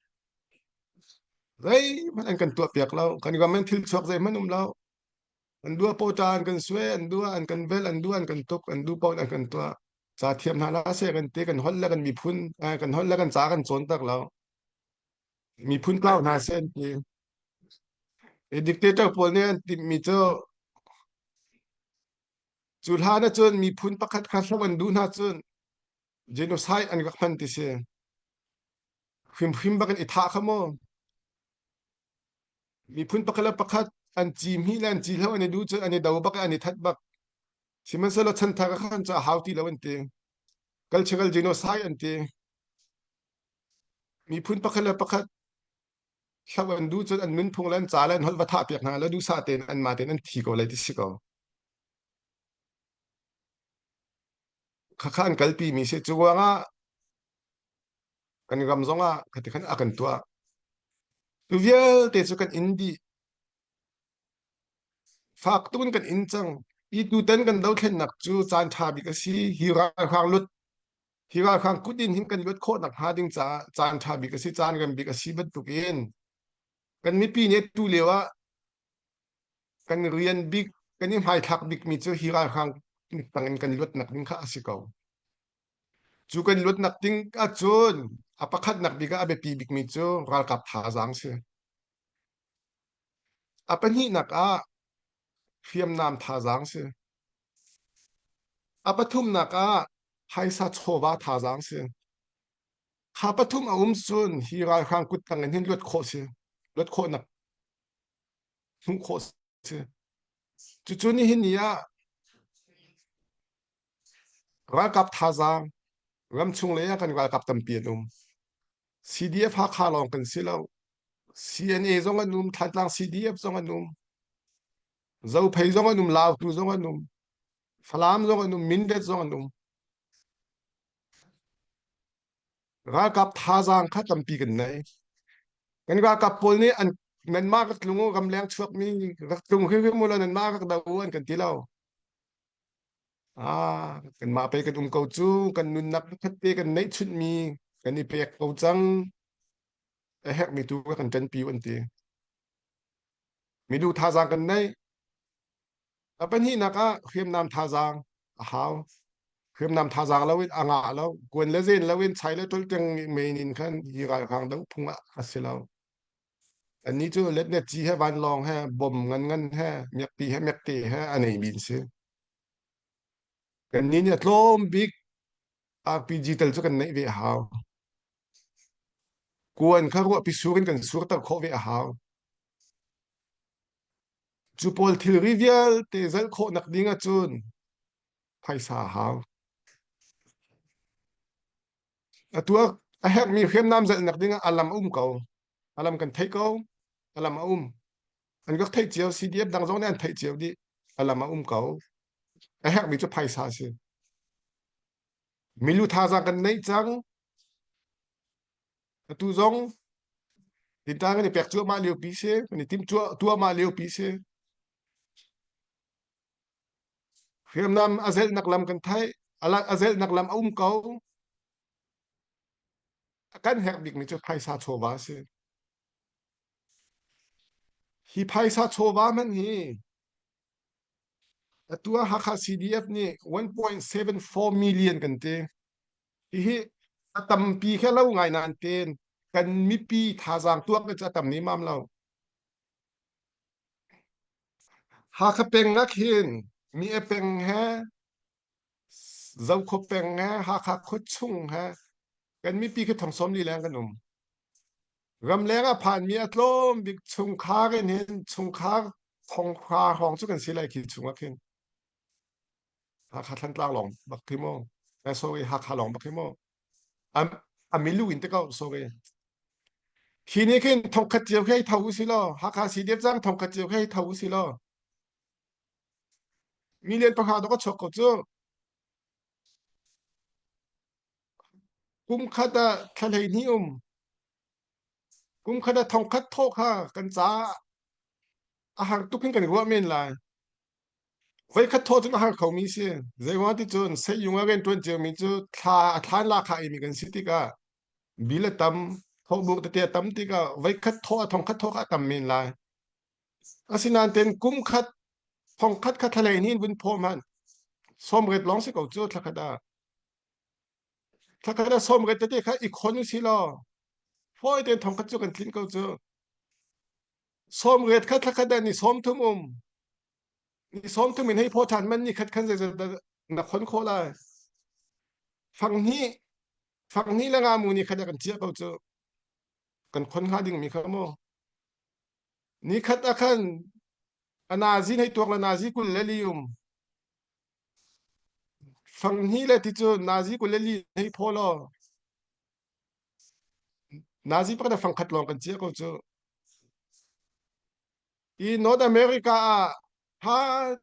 Zeihmanh an kan tuahpiak lo. Kan ram in thil chuak zeihmanh um lo. An duh pawṭa an kan sue, an duh an kan vel, an duh an kan tuk, an duh paoh an kan tuah. Ca thiam hna hlah seh kan ti, kan holh le kan miphun, kan holh le kan ca kan cawn tak lo. Miphun tlau hna seh an ti. I dictator pawl nih an timhmi cu cu hlan ahcun miphun pakhat kha hloh an duh hna cun genocide an rak hman ti si. Hrimhrim bak in i thah kha mu. Miphun pakhat le pakhat an ci hmi le an ci hlo an i duh cun an i do bak i an i that bak. Sihmanhsehlaw chanthar ah khan cu a hau ti lo an ti. Cultural genocide an ti. Miphun pakhat le pakhat hloh an duh cun an nunphung le an ca le an holh va thah piak hna le duhsah tein anmah tein an thi ko lai ti si ko. Khakha an kalpi mi si. Cu ruangah kan ram zongah khati khan a kan tuah. Tu vialte cu kan in dih. Fak tuk in kan in cang. I tutan kan dothlennak cu caan ṭha bik a si. Hi ralhrang lut hi ralhrang kut in hin kan luat khawh nak hnga ding caah caan ṭha bik a si caan rem bik a si bantukin kan mipi nih tu lio ah kan rian bik kan i hmaithlak bikmi cu hi ralhrang tang in kan luatnak ding kha a si ko. Cu kan luatnak ding ahcun a pakhatnak bik ah a biapi bikmi cu ralkap thazaang si. A pahnihnak ah hriamnam thazaang si. A pathumnak ah phaisa chawva thazaang si. Kha pathum a um cun hi ralhrang kut tang in hin luat khawh si. Luat khawhnak hmuh khawh si. Cucu nihin ni ah ralkap thazaang ramchung lei ah kan ralkap tampi an um. CDF Hakha lawng kan si lo. CNA zong an um, Thantlang CDF zong an um. Zophei zong an um, Lautu zong an um, Falam zong an um, Mindat zong an um. Ralkap thazaang kha tampi kan nei. Kan ralkap pawl nih an nanmah rak tlung u, ramleng chuakmi rak tlung hrimhrim u law nanmah rak do u an kan ti lo. Ah, kanmah pei kan um ko cu, kan nunnak pakhat te kan neihchunhmi kan i pek ko cang. A herhmi tu kan ṭanpi u an ti. Milu thazaang kan nei. A pahnihnak ah hriamnam thazaang a hau. Hriamnam thazaang lo in a ngah lo. Kuan le zen lo in chai le tolteng men in khan hi ralhrang do phung ah a si lo. Annih cu letnet ci he vanlawng he bom ngan ngan he miakpi he miakte he a nei mi an si. Kannih nih a tlawm bik RPG tal cu kan neih ve a hau. Kuan kha ruahpi sur in kan surter khawh ve a hau. Cu pawl thilri vialte zalh khawh nak ding ahcun phaisa a hau. Atu ah a herhmi hriamnam zalhnak ding ah a lam a um ko. A lam kan theih ko. A lam a um. An rak theih cio CDF dang zong nih an theih cio dih. A lam a um ko. A herhmi cu phaisa a si. Milu thazaang kan neih cang. Atu zong tintang kan i pek cuahmah liopi si, kan i timh tuahmah liopi si. Hriamnam a zelhnak lam kan theih, a zelhnak lam a um ko. A kan herh bikmi cu phaisa chawva a si. Hi phaisa chawva hmanh hi atu ah Hakha CDF nih 1.74 million kan ti. Hihi a tampi kha lo ngai nain ten kan mipi thazaang tuak le cu a tam ni mam lo. Hakha peng ah khin mi a peng he Zokhua peng he Hakha khuachung he kan mipi khi thong 40 leng kan um. Ramleng ah phanmi a tlawm bik chungkhar in hin chungkhar thong hra hrawng cu kan si lai khi chung ah khin. Hakha Thantlang lawng bak khi mu. Eh, sorry, Hakha lawng bak khi mu. A, a milu in te ko, sorry. Khi ni khin thongkhat cio khi tho u si law, Hakha CDF cang thongkhat cio khi tho u si law. Million pakha dok a chuak ko cu. Kum khat ah thla 12 um. Kum khat ah thongkhat thawh kha kan caah a har tuk in kan ruah men lai. Voikhat thawh cun a har khomi si. Zeiruang ti cun seiyung ah rianṭuan ciomi cu thla a thlan la kha eimi kan si tikah bil a tam, thawhbuk tete a tam tikah voikhat thawh a thongkhat thawh kha a tam men lai. Asinain ten kum khat thongkhat kha thlalei in vun phaw hmanh sawmret lawng si ko cu thlakhat ah. Thlakhat ah sawmret tete kha i khon u si law fawi tein thongkhat cu kan tlinh ko cu. Sawmret kha thlakhat ah ni 30 um. Ni 30 in hei phaw ṭhan man ni khat khan zeizat dah na khon khawh lai. Fanghnih fanghnih le nga mu ni khat ah kan chiah ko cu. Kan khon hnga dingmi kha mu. Ni khat ah khan a nazi hei tuak le nazi 24 um. Fanghnih le ti cu nazi 24 hei phaw law Nazi pakhat ah fangkhat lawng kan chiah ko cu. I North America ah tha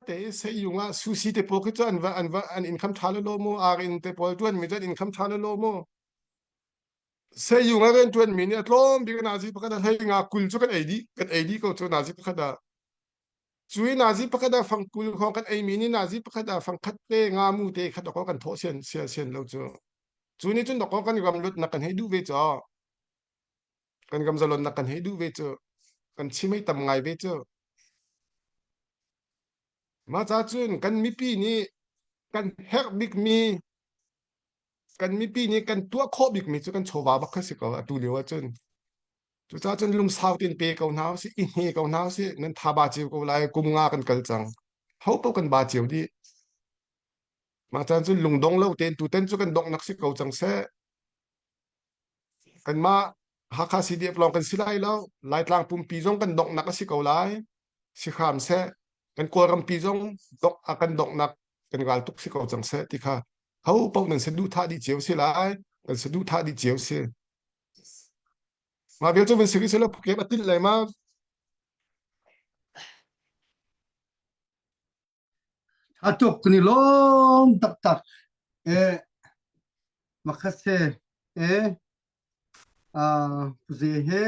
te seiyung ah sushi te pawl khi cu an va an va an income tha lo mu ar in te pawl tuan mi cu an income tha lo mu. Seiyung ah rian tuan mi nih a tlawm bik nazi pakhat ah hlei nga 20 cu kan ei dih kan ei dih ko cu nazi pakhat ah. Cui nazi pakhat ah fang 20 khong kan ei mi nih nazi pakhat ah fang khat te nga mu te khat ko kan thawh sian sian sian lo cu. Cu nih cun dawkaw kan ram lutnak kan hei duh ve cu. Kan ram zalonnak kan hei duh ve cu. Kan chim hei tam ngai ve cu. Mah ca cun kan mipi nih kan herh bikmi kan mipi nih kan tuah khawh bikmi cu kan chawva bak kha si ko atu lio ahcun. Cucaah cun lungsau tein pe ko hna usih, i hne ko hna usih, nan tha ba cio ko lai, kum nga kan kal cang. Ho paoh kan ba cio dih. Mah caan cun lungdong lo tein tutan cu kan donghnak si ko cang seh. Kanmah Hakha CDF lawng kan si lai lo. Laitlang pumpi zong kan donghnak a si ko lai. Si hram seh. Kan Kawlrampi zong dongh a kan donghnak kan ral tuk si ko cang seh ti kha ho paoh nan saduhthah dih cio si lai. Kan saduhthah dih cio si. Mah vial cu vun si rih seh law phukem a tilh lai ma. A tuk kan i lawm taktak. E, makhat se e, uh, ze he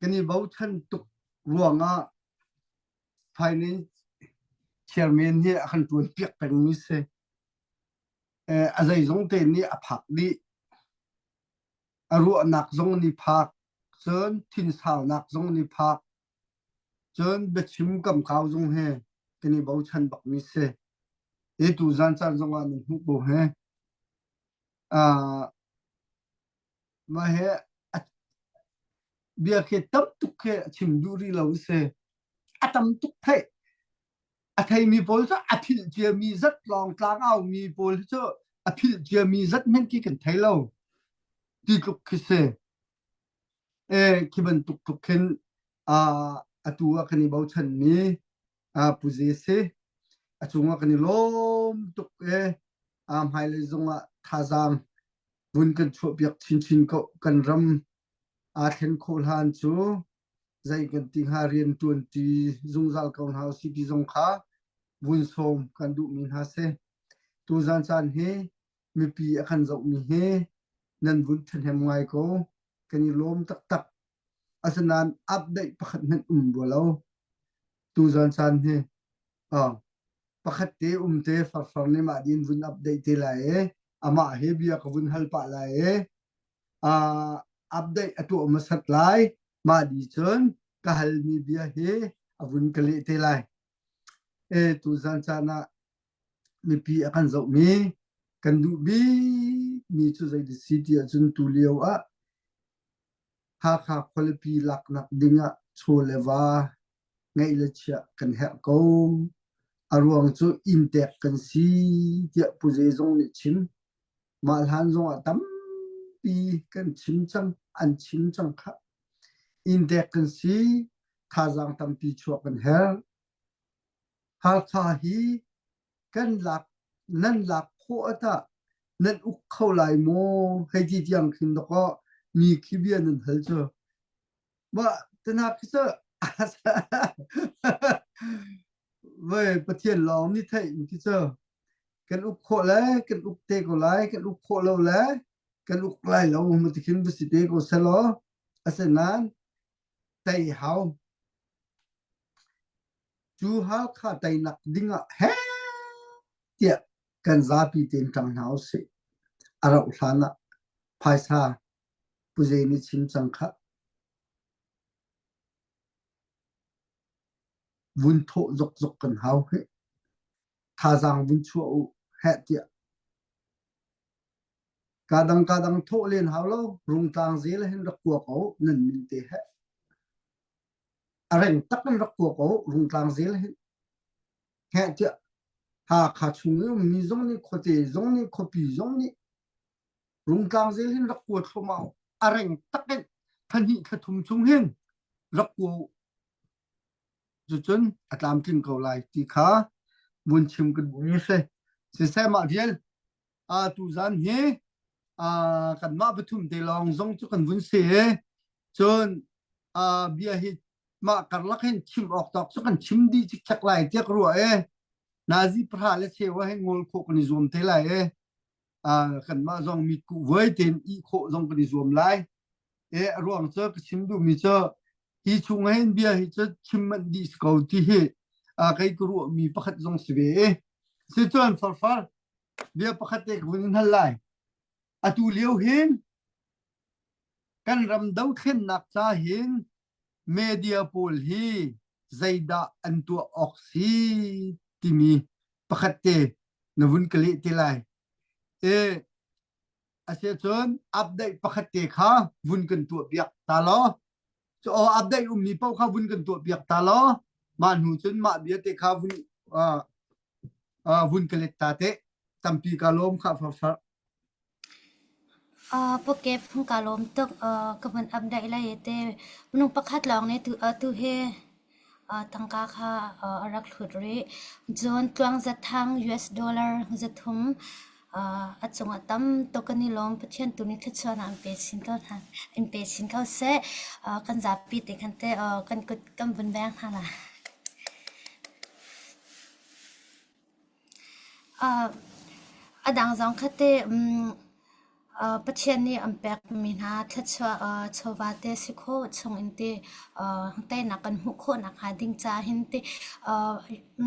kan i bochan tuk ruangah finance chairman hi a kan tuan piak pengmi si. E, a zeizong te nih a phak dih. A ruahnak zong nih phak. Cun thinsaunak zong nih phak. Cun biachim kamkau zong he kan i bochan bakmi si. Hi tuzan caan zongah nan hmuh ko he. Uh, mah he bia khi tam tuk khi a chim duh rih lo si. A tam tuk theih. A theimi pawl cu a philh ciami zat lawng tlangau mi pawl cu a philh ciami zat hmanh khi kan thei lo. Ti tluk khi si. E khi bantuk tluk khin uh, atu ah kan i bochanmi uh, Pu Ze si. A cungah kan i lawm tuk e. Aa hmailei zongah thazaang vun kan chuahpiak chinchin ko. Kan ram aa thlen khawh hlan cu zei kan ti hnga rian ṭuanṭi zungzal ko hna usih ti zong kha vun sawm kan duhmi hna si. Tuzan caan hi mipi a kan zohmi hi nan vun ṭhahnem ngai ko. Kan i lawm taktak. Asinain update pakhat hmanh um rua lo. Tuzan caan hi uh, pakhat te um te farfar nih mah din vun update te lai i amah he bia ka vun hal pah lai i uh, update a tuah hmasat lai. Mah di cun ka halmi bia hi a vun ka leh te lai. E tuzan caan ah mipi a kan zohmi kan duh bikmi cu zei si ti ahcun tu lio ah Hakha khualipi laknak dingah chaw le va ngeih le chiah kan herh ko. A ruang cu inntek kan si tiah Pu Ze zong nih chim. Mah hlan zongah tampi kan chim cang, an chim cang khah. Inntek kan si, thazaang tampi chuah kan herh. Hakha hi kan lak nan lak khawh ah tah nan uk kho lai maw hei ti tiang khin dawkaw mi khi bia nan hal cu mah tanak khi cu voi Pathian lawng nih theih khi cu kan uk khawh le kan uk te ko lai kan uk khawh lo le kan uk lai lo ma ti khin va si te ko selaw asinain tei hau Cu Halkha teinak dingah heh tiah kan zapi tein ṭang hna usih. A rauh hlan ah phaisa Pu Zei nih chim cang khah. Vun thawh zokzok kan hau hih. Thazaang vun chuah u heh tiah. Kadang kadang thawh len hau lo, rungtlang zel hin rak kua ko nan min te heh. A reng tak in rak kua ko rungtlang zel hin heh tiah Hakha chung i ummi zong nih khuate zong nih khuapi zong nih rungtlang zel hin rak kua thluahmah a reng tak in thahnih thlathum chung hin rak kua cucun a tlamtling ko lai ti kha vun chim ka duhmi si siseh mah vial tuzan hi kanmah pathum te lawng zong cu kan vun si i cun bia hi mah karlak hin chim awk tawk cu kan chim dih cikcek lai tiah ka ruah i nazi pahra le cheu ah hin ngol khawh kan i zuam te lai i kanmah zong mitkuh vuai tein ih khawh zong kan i zuam lai e a ruang cu ka chim duhmi cu hi chung ah hin bia hi cu chim manh dih si ko ti hi kei ka ruahmi pakhat zong si ve i si cun farfar bia pakhat te ka vun in hal lai atu lio hin kan ram dothlennak ca hin media pawl hi zeidah an tuah awk si timi pakhat te na vun ka leh te lai e asiahcun update pakhat te kha vun kan tuah piak ta law cu update ummi paoh kha vun kan tuah piak ta law mah hnu cun mah bia te kha vun uh, uh, vun ka let ta te tampi ka lawm kha farfar Uh, pawkep hung ka lawm tuk uh, ka vun update lai te minung pakhat lawng nih tu, uh, tu hi uh, tangka kha uh, a rak hlut rih. Cun tluang zathang US dollar zathum uh, a cungah tam tuk kan i lawm. Pathian tu nih thluachuahnak in pe chin ko hna in pe chin ko seh. Uh, kan zapi te khan te uh, kan kut kan vun veng hna la. A dang zong kha teh Pathian nih an pekmi hna thluachuah chawva te si khawh chungin ti teinak kan hmuh khawh nakhnga ding caah hin ti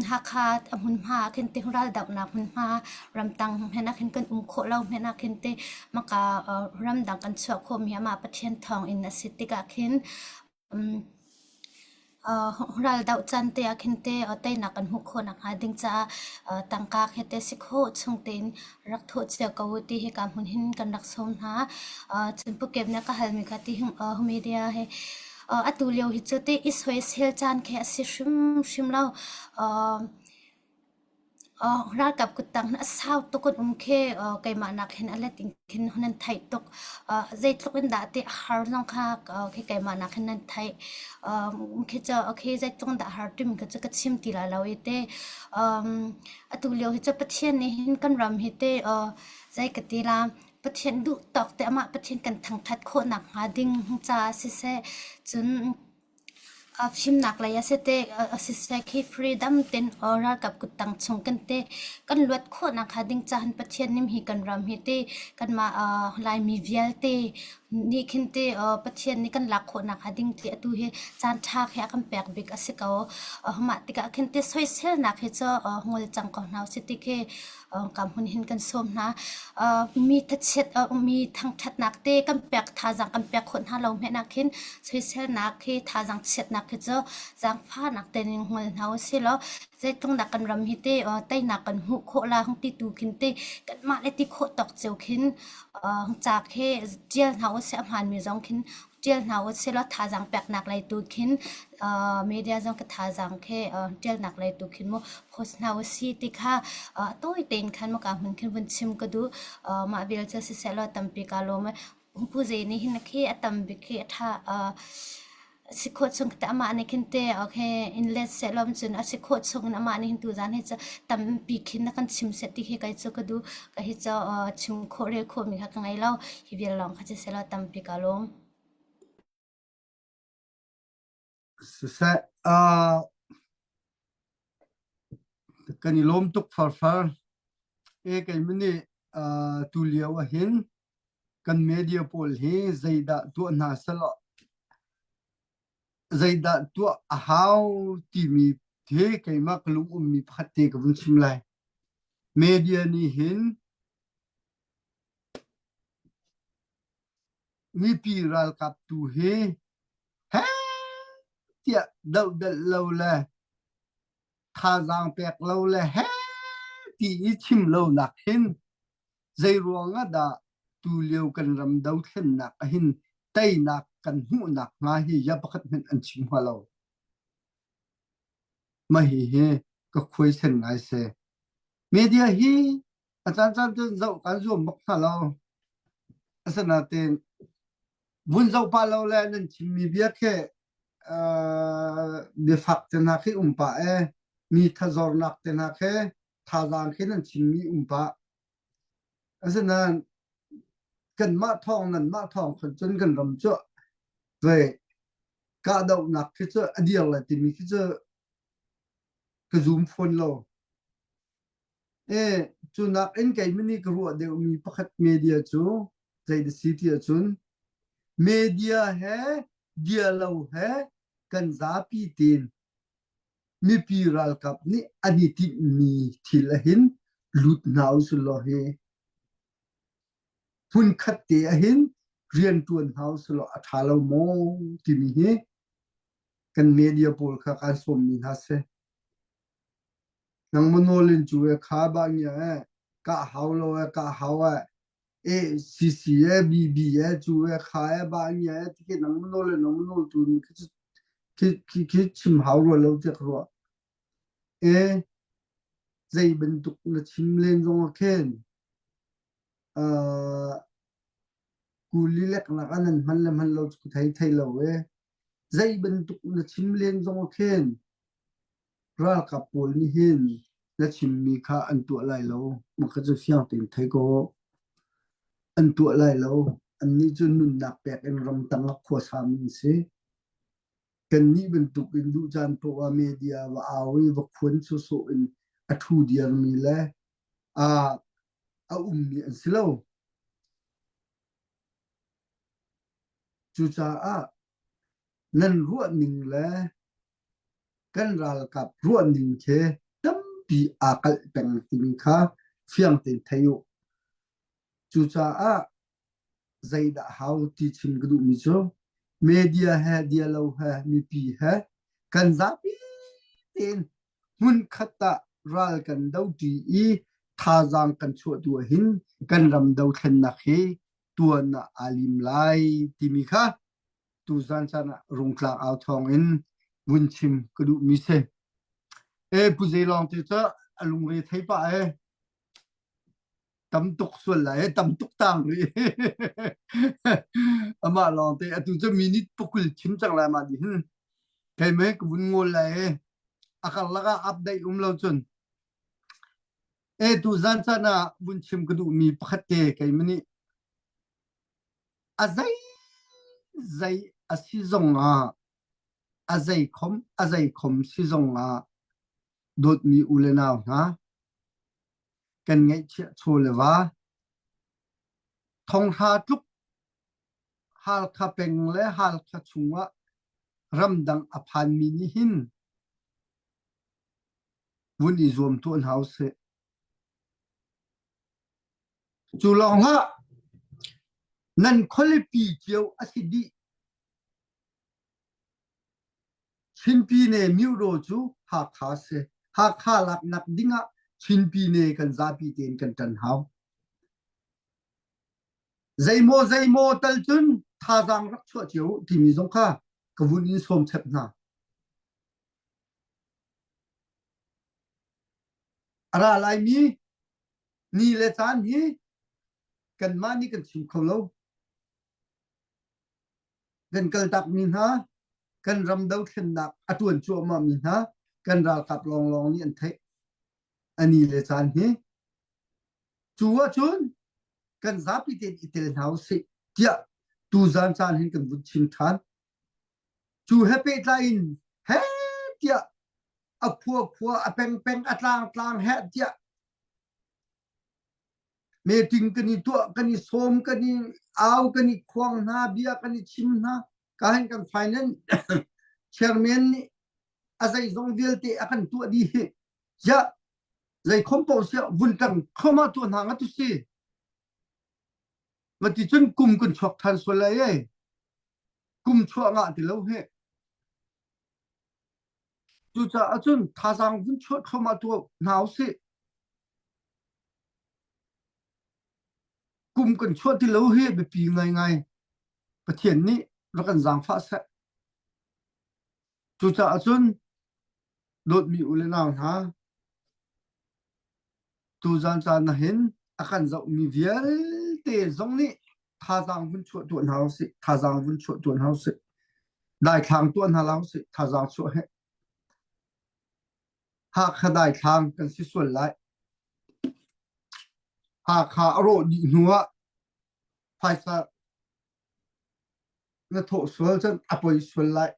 Hakha a hmunhma ah khin ti raldohnak hmunhma ramtang hmanh ah khin kan um khawh lo hmanh ah khin ti maka ramdang kan chuah khawhmi amah Pathian thawngin a si tikah khin Raldoh caan te ah khin teh teinak kan hmuh khawh nakhnga ding caah tangka khi teh si khawh chung tein rak thawh cio ko u ti hika hmun hin kan rak sawm hna. Cun Pu Kep nih a ka halmi kha ti media hi atu lio hi cu teh i soisel caan khi a si hrimhrim lo. Ralkap kuttang hin a sau tuk an um khi keimah nak hin a let in khin nan theih tuk. Zeitluk in dah ti a har zong kha khi keimah nak hin nan theih. Khi cu okay zeitluk in dah a har timi kha cu ka chim ti lai lo i te. Atu lio hi cu Pathian nih hin kan ram hi te zei ka ti la Pathian duh tawk te amah Pathian kan thangṭhat khawh nakhnga ding caah siseh cun Fimnak lei a si te a siseh khi freedom ten ralkap kuttang chung kan te kan luat khawhnak hnga ding caah Pathian nih hi kan ram hi te kanmah Laimi vialte nih khin te Pathian nih kan lak khawhnak hnga ding ti atu hi caan ṭha khi a kan pek bik a si ko. Mah tikah khin te soiselnak hi cu ngol cang ko hna usih ti khi ka hmun hin kan sawm hna. Mi thachiat mi thangṭhatnak te kan pek thazaang kan pek khawh hna lo hmenh ah khin soiselnak hi thazaang chiatnak hi cu zaangfahnak te ning ngol hna usih law zeitluk dah kan ram hi te teinak kan hmuh khawh la hung ti tu khin te kanmah le ti khawh tawk cio khin ca khi ṭial hna usih a hmaanmi zong khin ṭial hna usih law thazaang peknak lei tu khin media zong ka thazaang khi ṭialnak lei tu khin mu post hna usih ti kha tawi tein khan maka hmun khin vun chim ka duh. Mah vial cu siseh law tampi kaa lawm. Pu Zei nih hin khi a tam bik khi a ṭha si khawh chung te amah nih khin te okay in let seh lawm cun a si khawh chung in amah nih hin tuzan hi cu tampi khin na kan chim seh ti khi kai cu ka duh ka hi cu chim khawh rel khawh mi kha ka ngei lo hi vial lawng kha ci seh law tampi ka lawm. Siseh, uh, kan i lawm tuk farfar. E keimah nih uh, tu lio ahhin kan media pawl hi zeidah tuah hna selaw zeidah tuah a hau timi hi keimah ka lung ummi pakhat te ka vun chim lai. Media nih hin mipi ralkap tu hi heh tiah dohdalh lo le thazaang pek lo le heh ti i chim lo nak hin Zeiruang ah dah tulio kan ram dothlennak ahhin teinak kan hmuhnak hnga hi ya pakhat hmanh an chim hnga lo. Mah hihi ka khuaisen ngai si. Media hi a caancaan cun zoh kan zuam bak hna lo. Asinain vun zoh pah lo le nan chimmi bia khi uh, biafak te hna khi um pah e, mi thazornak te hna khi thazaang khi nan chimmi um pah. Asinain kanmah thawng nanmah thawng khan cun kan ram cu ve kahdohnak khi cu a dir lai timi khi cu ka zum fawn lo. E cu nak in keimah nih ka ruah deuhmi pakhat media cu zei da si ti ahcun media he dia lo he kan zapi tein mipi ralkap nih an i tinhmi thil ahhin lut hna usih law hi hmunkhat te ahhin rianṭuan hna usih law a ṭha lo maw timi hi kan media pawl kha kan sawmmi hna si. Nangmah nawl in cu e kha bah ngia e kah hau lo e kah hau e e CC e BB e cu e kha e bah ngia e ti nangmah nawl le nangmah nawl tu ni khi khi khi khi chim hau rua lo tiah ka ruah. E zei bantuk na chim len zong ah khin uh, kuli leknak ah nan hman le hman lo cu thei thei lo e. Zei bantuk na chim len zong ah khin ralkap pawl nih hin na chimmi kha an tuah lai lo. Mah kha cu fiang tein thei ko. An tuah lai lo. Annih cu nunnak pek in ramtang ah khuasami an si. Kannih bantuk in duh caan poah ah media va au i va khuan sawsawh in a ṭhu diarmi le a a ummi an si lo. Cucaah nan ruahning le kan ralkap ruahning khi tampi aa kalh peng timi kha fiang tein thei u. Cucaah zeidah hau ti chim ka duhmi cu media he dialo he mipi he kan zapi tein hmunkhat ah ral kan doṭi i thazaang kan chuah tu ahhin kan ram dothlennak hi tuan ah aa lim lai timi kha tuzan caan ah rungtlak au thawng in vun chim ka duhmi si. E Pu Zei Lawng te cu. a lungre thei pah e. Tam tuk sual lai e, tam tuk tang rih. Amah lawng te atu cu minute pukul chim cang lai mah di hin. Kei me ka vun ngol lai e. A karlak ah update um lo cun. E tu zan caan ah vun chim ka duhmi pakhat te kei nih a zei zei a si zong ah a zei khom a zei khom si zong ah dawtmi u le nau hna kan ngaihchiah chaw le va thonghra tluk Halkha peng le Halkha chungah ramdang a phanmi nih hin vun i zuam tuah hna usih. Cu lawng hlah, nan khualipi cio a si dih. Chinpine Myuhro cu Hakha a si. Hakha laknak dingah Chinpine kan zapi tein kan ṭan hau. Zeimaw zeimaw tal cun thazaang rak chuah cio u timi zong kha ka vun in sawm chep hna. A ra laimi ni le caan hi kanmah nih kan chim kho lo. Kan kaltakmi hna, kan ram dothlennak a ṭuan cuahmahmi hna, kan ralkap lawnglawng nih an theih. A ni le caan hi. Cu ahcun kan zapi tein i tel hna usih tiah tuzaan caan hin kan vun chim ṭhan. Cu he pehtlai in he tiah a khua khua a pengpeng a tlangtlang he tiah meeting kan i tuah kan i sawm kan i au kan i khuang hna bia kan i chim hna ka hin kan finance chairman nih a zeizong vialte a kan tuah dih hi ya zei khom paoh siah vun tang khoma tuah hna nga tu si ma ti cun kum kan chuak than sual lai e kum chuah ngah ti lo he Cucaah cun thazaang vun chuah thluahmah tuah hna usih. Kum kan chuah ti lo hi biapi ngaingai. Pathian nih rak kan zaangfah seh. Cucaah cun dawtmi u le nau hna, tuzaan caan ah hin a kan zohmi vialte zong nih thazaang vun chuah tuah hna usih. Thazaang vun chuah tuah hna usih. Daithlang tuah hna la usih. Thazaang chuah he. Hakha daithlang kan si sual lai. Hakha a rawh dih hnu ah phaisa na thawh sual cun a poi sual lai.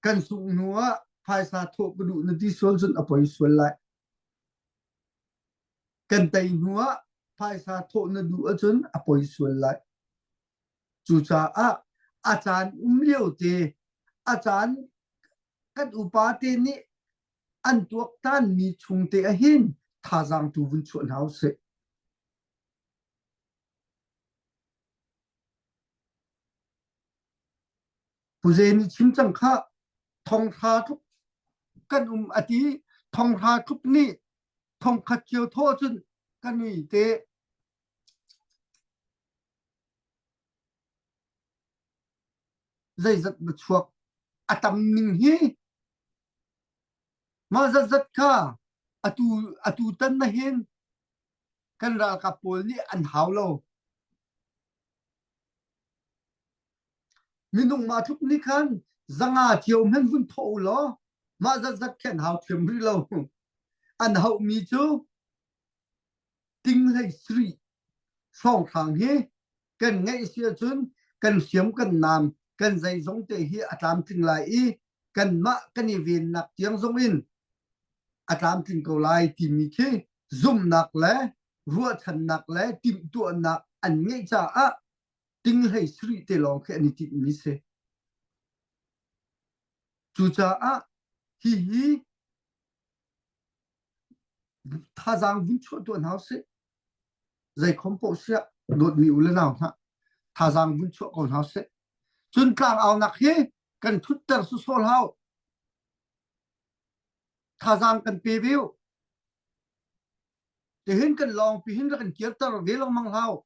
Kan sungh hnu ah phaisa thawh ka duh na ti sual cun a poi sual lai. Kan tei hnu ah phaisa thawh na duh ahcun a poi sual lai. Cucaah a caan um lio te, a caan kan upa te nih an tuaktanmi chung te ahhin thazaang tu vun chuah hna usih. Puze nih chim cang kha thonghra tluk kan um a ti thonghra tluk nih thongkhat cio thaw cun kan ui te zeizat na chuak a tam ning hi mah zatzat kha atu atu tan na hin kan ralkap pawl nih an hau lo Minung mah tluk nih khan zanga cio hmanh vun thawh u law mah zatzat khi an hau thiam rih lo. An hauhmi cu ting hlei sarih hrawnghrang hi kan ngeih si ahcun kan hriam kan naam kan zeizong te hi a tlamtling lai i kanmah kan i vennak tiang zong in a tlamtling ko lai timi khi zumhnak le ruahchannak le timhtuahnak an ngeih caah ting hlei sarih te lawng khi an i tinhmi si. Cucaah hihi thazaang vun chuah tuah hna usih. Zeikhom paoh siah dawtmi u le nau hna thazaang vun chuah ko hna usih. Cun tlangaunak hi kan thutter sawsawh hlah u. Thazaang kan pe ve u. Tihin kan lawngpi hin rak kan kirter ve lengmang hlah u.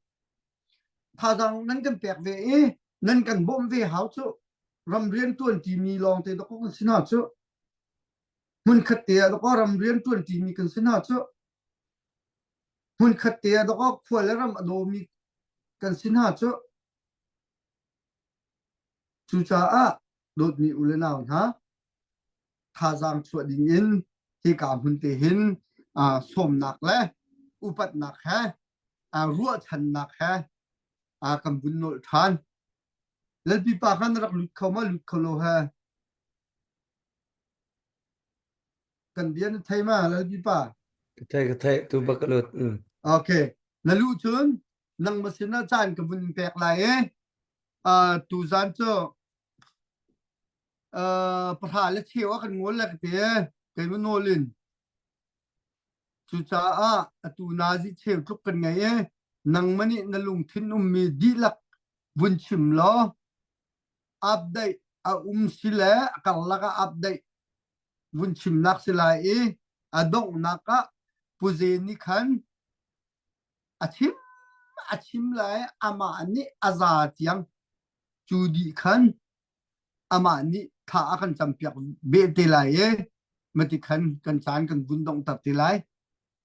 Thazaang nan kan pek ve i nan kan bawmh ve hau cu. Ram rian tuan timi lawng te dawk kan si hna cu. Hmunkhat te ah dawkaw ram rian ṭuan ṭimi kan si hna cu. Hmunkhat te ah dawkaw khua le ram a dawmi kan si hna cu. Cucaah dawtmi u le nau hna, thazaang chuah ding in hika hmun te hin sawmnak le upatnak he ruahchannak he kan vun nolh ṭhan. Lalpipa kha na rak lut kho ma lut kho lo he? Kan bia na thei ma Lalpipa? Ka thei ka thei tu bak ka lut. Mm. Okay. Na luh cun nangmah sinah caan ka vun pek lai i uh, tuzan cu uh, pahra le cheu ah kan ngol le ka ti keimah nawl in cucaah atu nazi cheu tluk kan ngei i nangmah nih na lungthin ummi dihlak vun chim law update a um si le a karlak ah update vun chimnak si lai i a donghnak ah Puze nih khan a chim a chim lai amah nih a za tiang cu dih khan amah nih thla a kan campiak beh te lai i mati khan kan caan kan vun donghter te lai.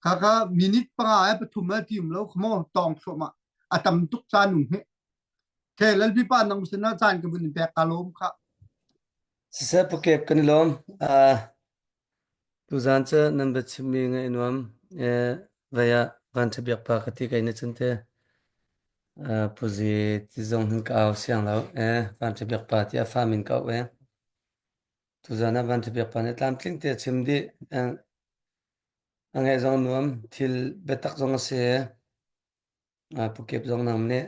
Khakha minute panga ai pathum ai ti um lo khamo tawng thluahmah a tam tuk caan um hi. Ke lalpipa nang sin ah caan ka vun in pek ka lawm kha. Siseh pukep kan i lawm. Uh, tuzaan cu nan bia chimmi ngaih nuam. Eh, vai ah van ṭha biak pa ka ti kai na cun te. Uh, puzi ti zong hin ka au siang lo. Eh, van ṭha biak pa ti a fa min ka au eh. Tuzaan ah van ṭha biak pa nih tlamtling te a chim dih. Eh, a ngaih zong nuam. Thil biatak zong a si. Pukep zong nang nih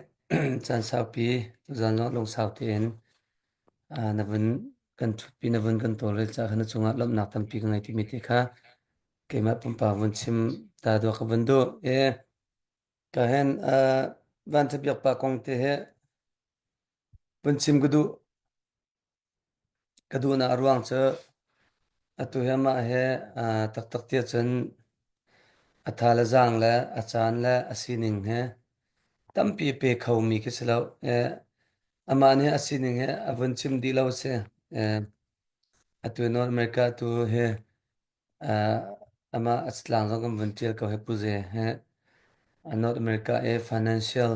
caan saupi tuzaan zong lungsau tein na vun kan ṭhutpi na vun kan tawlrel caah khan na cungah lawmhnak tampi ka ngei timi te kha keimah pumpak vun chim ta dua ka vun duh. E ka hen van ṭhabiak pa kong te he vun chim ka duh. Ka duhnak a ruang cu atu hi amah he taktak ti ahcun a tha le zaang le a caan le a sining he tampi a pe khomi khi si lo. Amah nih a sining he a vun chim dih lo a si. Atu North America tu hi amah a catlang zong kan vun ṭial ko hi Puze he. North America i financial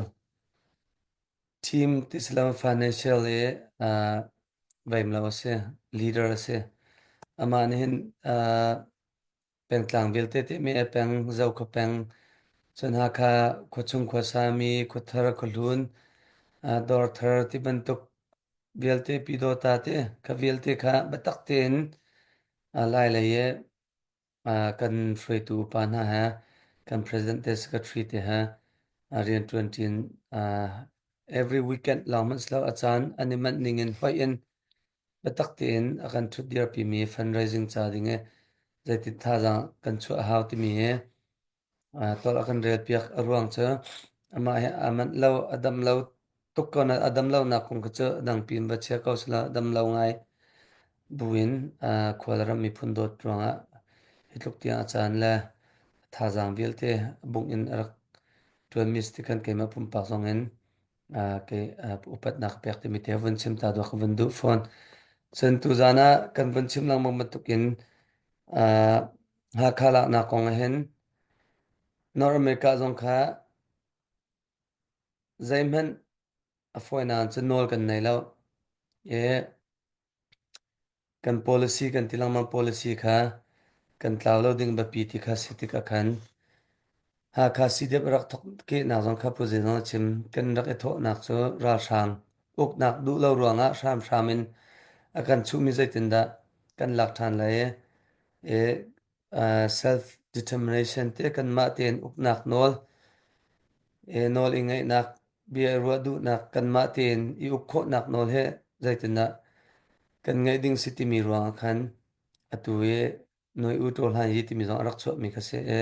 Team ti si lo financial i uh, veimlo a si, leader a si. Amah nih hin uh, pengtlang vialte timi a peng, Zokhua peng, cun Hakha khuachung khuasami, khuathar, khuahlun, uh, dawrthar ti bantuk vialte Pyidawta ti kha vialte kha biatak tein uh, Lailei i kan hruaitu upa hna he kan president te secretary te he rianṭuan ṭin every weekend lawng hmanh si lo a caan an i manh ning in hoih in biatak tein a kan ṭhutdirpi mi fundraising ca ding i zeitin thazaang kan chuah a hau timi hi Tawlh a kan relpiak a ruang cu amah hi aa manh lo, a dam lo tuk ko nain a dam lonak kong kha cu dangpi in va chia ko selaw dam lo ngai buin khualram miphun dawt ruangah hi tluk tiang a caan le a thazaang vialte bungh in a rak ṭuanmi si ti khan keimah pumpak zong in kei upatnak ka pek timi te vun chim ta dawh ka vun duh fawn. Cun tuzaan ah kan vun chim lengmang bantukin Hakha laknak kong ah hin North America zong kha zeihmanh a fawinak cun nawl kan nei lo. I kan policy kan ti lengmang policy kha kan tlau lo ding biapi ti kha si tikah khan Hakha CDF a rak thawk kehnak zong kha Pu Zing zong a chim. Kan rak i thawhnak cu ralhrang uknak duh lo ruangah hramhram in a kan chuhmi zeitindah kan lak ṭhan lai i self determination te kanmah tein uknak nawl nawl i ngeihnak bia i ruah duhnak kanmah tein i uk khawhnak nawl he zeitindah kan ngeih ding si timi ruangah khan atu i Noi U Taw Hlan Yi timi zong a rak chuahmi kha si i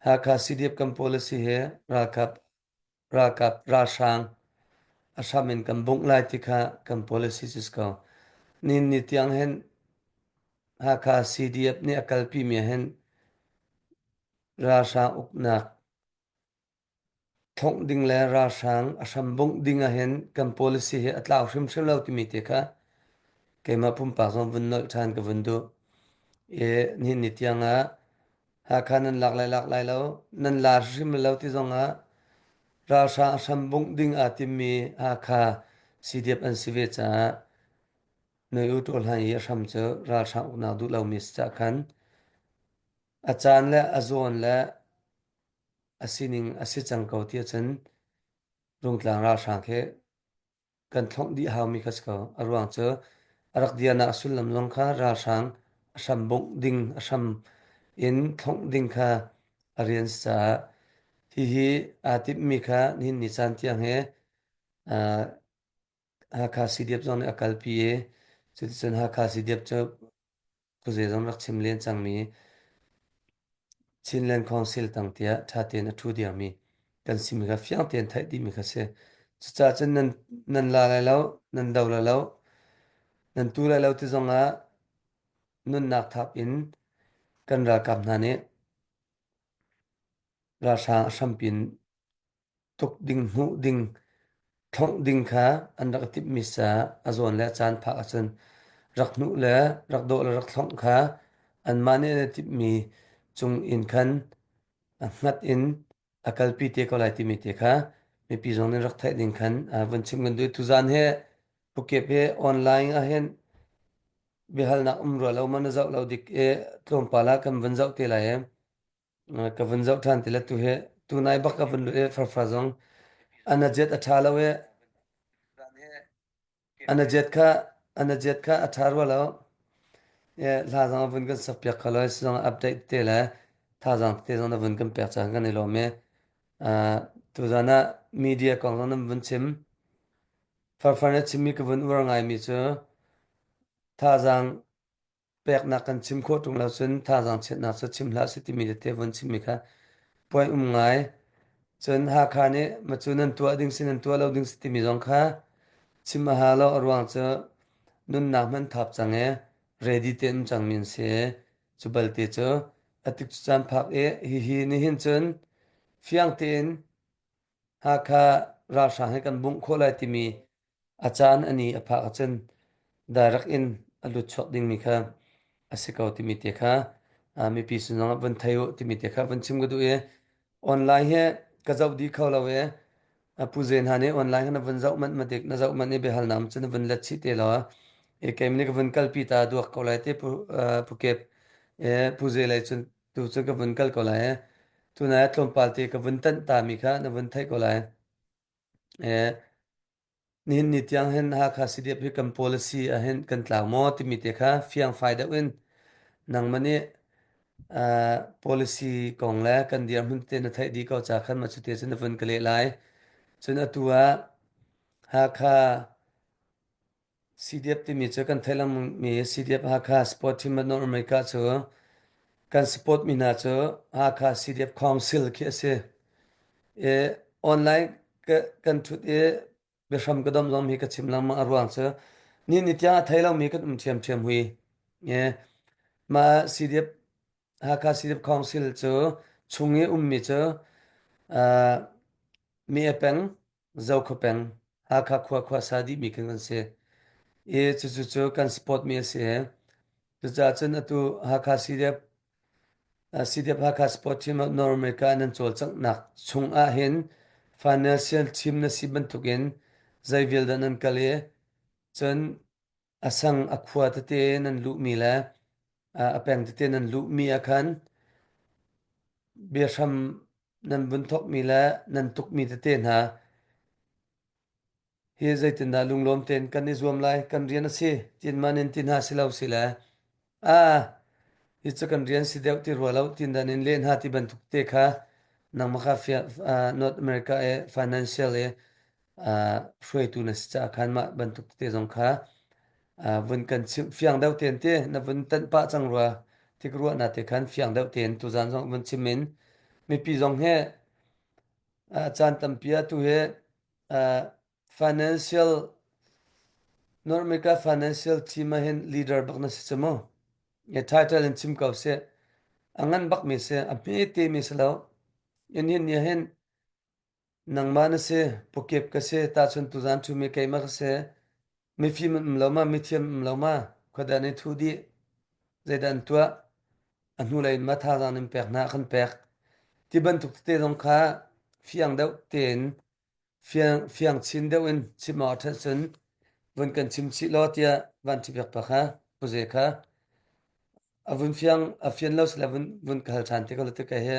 Hakha CDF kan policy hi ralkap ralkap ralhrang a hram in kan bungh lai ti kha kan policy cu si ko. Nihin ni tiang hin Hakha CDF nih a kalpimi ah hin ralhrang uknak thongh ding le ralhrang a hram bungh ding ah hin kan policy hi a tlau hrimhrim lo timi te kha keimah pumpak zong vun nolh ṭhan ka vun duh. I nihin ni tiang ah Hakha nan lak lai lak lai lo, nan la hrim lo ti zong ah ralhrang a hram bungh ding aa timmi Hakha CDF an si ve caah Noi U Taw Hlan i a hram cu ralhrang uknak duh lomi si caah khan a caan le a zawn le a sining a si cang ko ti ahcun Rungtlang ralhrang khi kan thlongh dih haumi kha si ko. A ruang cu a rak dirnak sullam zong kha ralhrang a hram bungh ding, a hram in thlongh ding kha a rian si caah hihi aa timhmi kha nihin ni caan tiang hi uh, Hakha CDF zong nih a kalpi i cuticun Hakha CDF cu khuazei zong rak chim len cangmi Chinland Council tang tiah ṭha tein a ṭhu diami kan simi kha fiang tein theih dihmi kha si. Cucaah cun nan, nan la lai lo, nan do lai lo, nan tu lai lo ti zongah nunnak thap in kan ralkap hna nih ralhrang a hrampi in tuk ding, hmuh ding, thlongh ding kha an rak i timhmi sa a zawn le a caan phak ahcun rak hnuh le rak dawh le rak thlongh kha anmah nih an i timhmi cung in khan a hngat in a kalpi te ko lai timi te kha mipi zong nih rak theih ding khan vun chim kan duh. Tuzaan hi Pukep hi online ahhin biahalnak um rua lo ma na zoh lo dik i tlawmpal ah kan vun zoh te lai i Ka vun zoh ṭhan ti le tu hi tunai bak ka vun lut i farfa zong an a jet a ṭha lo i an a jet kha an a jet kha a ṭha rua lo. Hla zong a vun kan sak piak kho lo i zong update te le thazaang te zong na vun kan pek cang kan i lawm i tuzan ah media kong zong nan vun chim. Farfar na chimmi ka vun uar ngaimi cu thazaang peknak kan chim khawh ṭung lo cun thazaang chiatnak cu chim hlah sih timi tete vun chimmi kha puai um ngai. Cun Hakha nih macu nan tuah ding si nan tuah lo ding si timi zong kha chim a ha lo a ruang cu nunnak hmanh thap cang i ready te um cangmi an si. Cu balte cu atik cu caan phak i hihi nihin cun fiang tein Hakha ralhrang he kan bungh khawh lai timi a caan a ni a phak ahcun direct in a lut chuak dingmi kha a si ko timi te kha mipi sin zongah vun thei u timi te kha vun chim ka duh i online hi ka zoh dih kho lo i pu Zen hna nih online kha na vun zoh manh ma dik na zoh manh i biahalnak cu na vun let chih te law i keimah nih ka vun kalpi ta duak ko lai te pu pu Kep pu Ze lei cun tu cu ka vun kal ko lai tunai tlawmpal te ka vun tanh ta mi kha na vun theih ko lai. Nihin ni tiang hin Hakha CDF hi kan policy ahhin kan tlau maw timi te kha fiangfai deuh in nangmah nih policy kong le kan dirhmun te na theih dih ko ca khan mah cu te cun na vun ka leh lai. Cun atu ah Hakha CDF timi cu kan theih lengmangmi CDF Hakha Sport Team North America cu kan support mi hna cu Hakha CDF Council khi a si. I online kan ṭhut i biahram ka dom zong hi ka chim lengmang a ruang cu ni ni tiang a thei lomi kan um ṭhiamṭhiam hui. I mah CDF Hakha CDF Council cu chung i ummi cu uh, mi a peng Zokhua peng, Hakha khua khuasa dihmi kan kan si. I cucu cu kan support mi a si. Cucaah cun atu Hakha CDF, CDF Hakha Sport Team of North America nan cawlcanghnak chung ah hin financial team na si bantukin zei vial dah nan kal i cun a sang a khua tete nan luhmi le a peng tete nan luhmi ah khan biahram nan vun thawkmi le nan tukmi tete hna hi zeitindah lunglawm tein kan i zuam lai kan rian a si tin ma nin ti hna si lo si le a hi cu kan rian si deuh ti rua lo tin dan in leh hna ti bantuk te kha nangmah kha North America e financial e hruaitu na si caah khan mah bantuk te zong kha vun kan chimh fiang deuh tein te na vun tanh pah cang rua tik ruah na te khan fiang deuh tein tuzan zong vun chim in mipi zong he caan tampi ah tu hi financial North America financial team ah hin leader bak na si cu mu title in chim ko seh a ngan bak mi si a hme te mi si lo in hin ni hin Nangmah na si, pawkep ka si, tahchun tuzaan ṭhumi keimah ka si. Mifim an um lo ma, mithiam an um lo ma, khuadang nih thu dih. Zeidah an tuah? A hnulei in ma thazaang nan pek hna kan pek. Ti bantuk tete zong kha fiang deuh tein fiang fiang chin deuh in chim awk a ṭhat cun vun kan chim chih law tiah van ṭhipiak pa kha puze kha a vun fiang a fian lo sile vun vun ka hal ṭhan te ko la ti ka he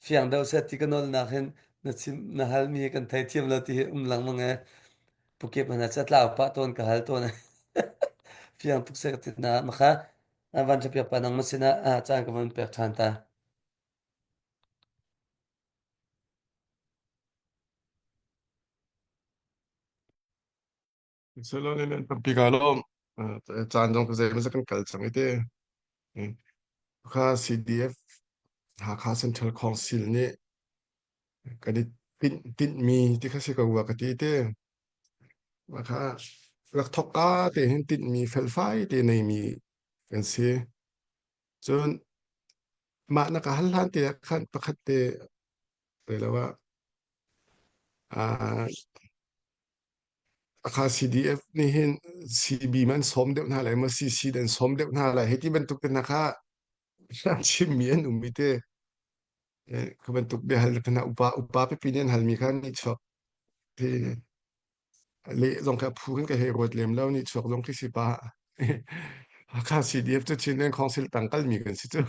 fiang deuh seh ti ka nawlnak hin na chim na halmi hi kan theithiam lo ti hi um lengmang e pukep hna cha tlau pah tawn ka hal tawn fiang tuk seh ka ti na makha van ṭhipiak pa nang ma sinah caan ka vun pek ṭhan ta. Selo nan tampi ka lawm. Caan zong zei maw kan kal cang i te. Kha CDF Hakha Central Council nih kan i tinh tinhmi ti kha si ko rua ka ti te. Mah kha rak thawk ka te hin tinhmi felfai te neimi kan si. Cun mah na ka hal hlan te ah khan pakhat te te lo ah ah akha CDF nih hin CB man sawm deuh hna lai maw CC dan sawm deuh hna lai hei ti bantuk te hna kha an chimmi an um i te kha bantuk biahal hna upa upa pipi nih an halmi kha nih chuak ti leh zong kha phu khin ka hei ruat lem lo nih chuak zong khi si pa Hakha CDF cu Chinland Council tang kalmi kan si cu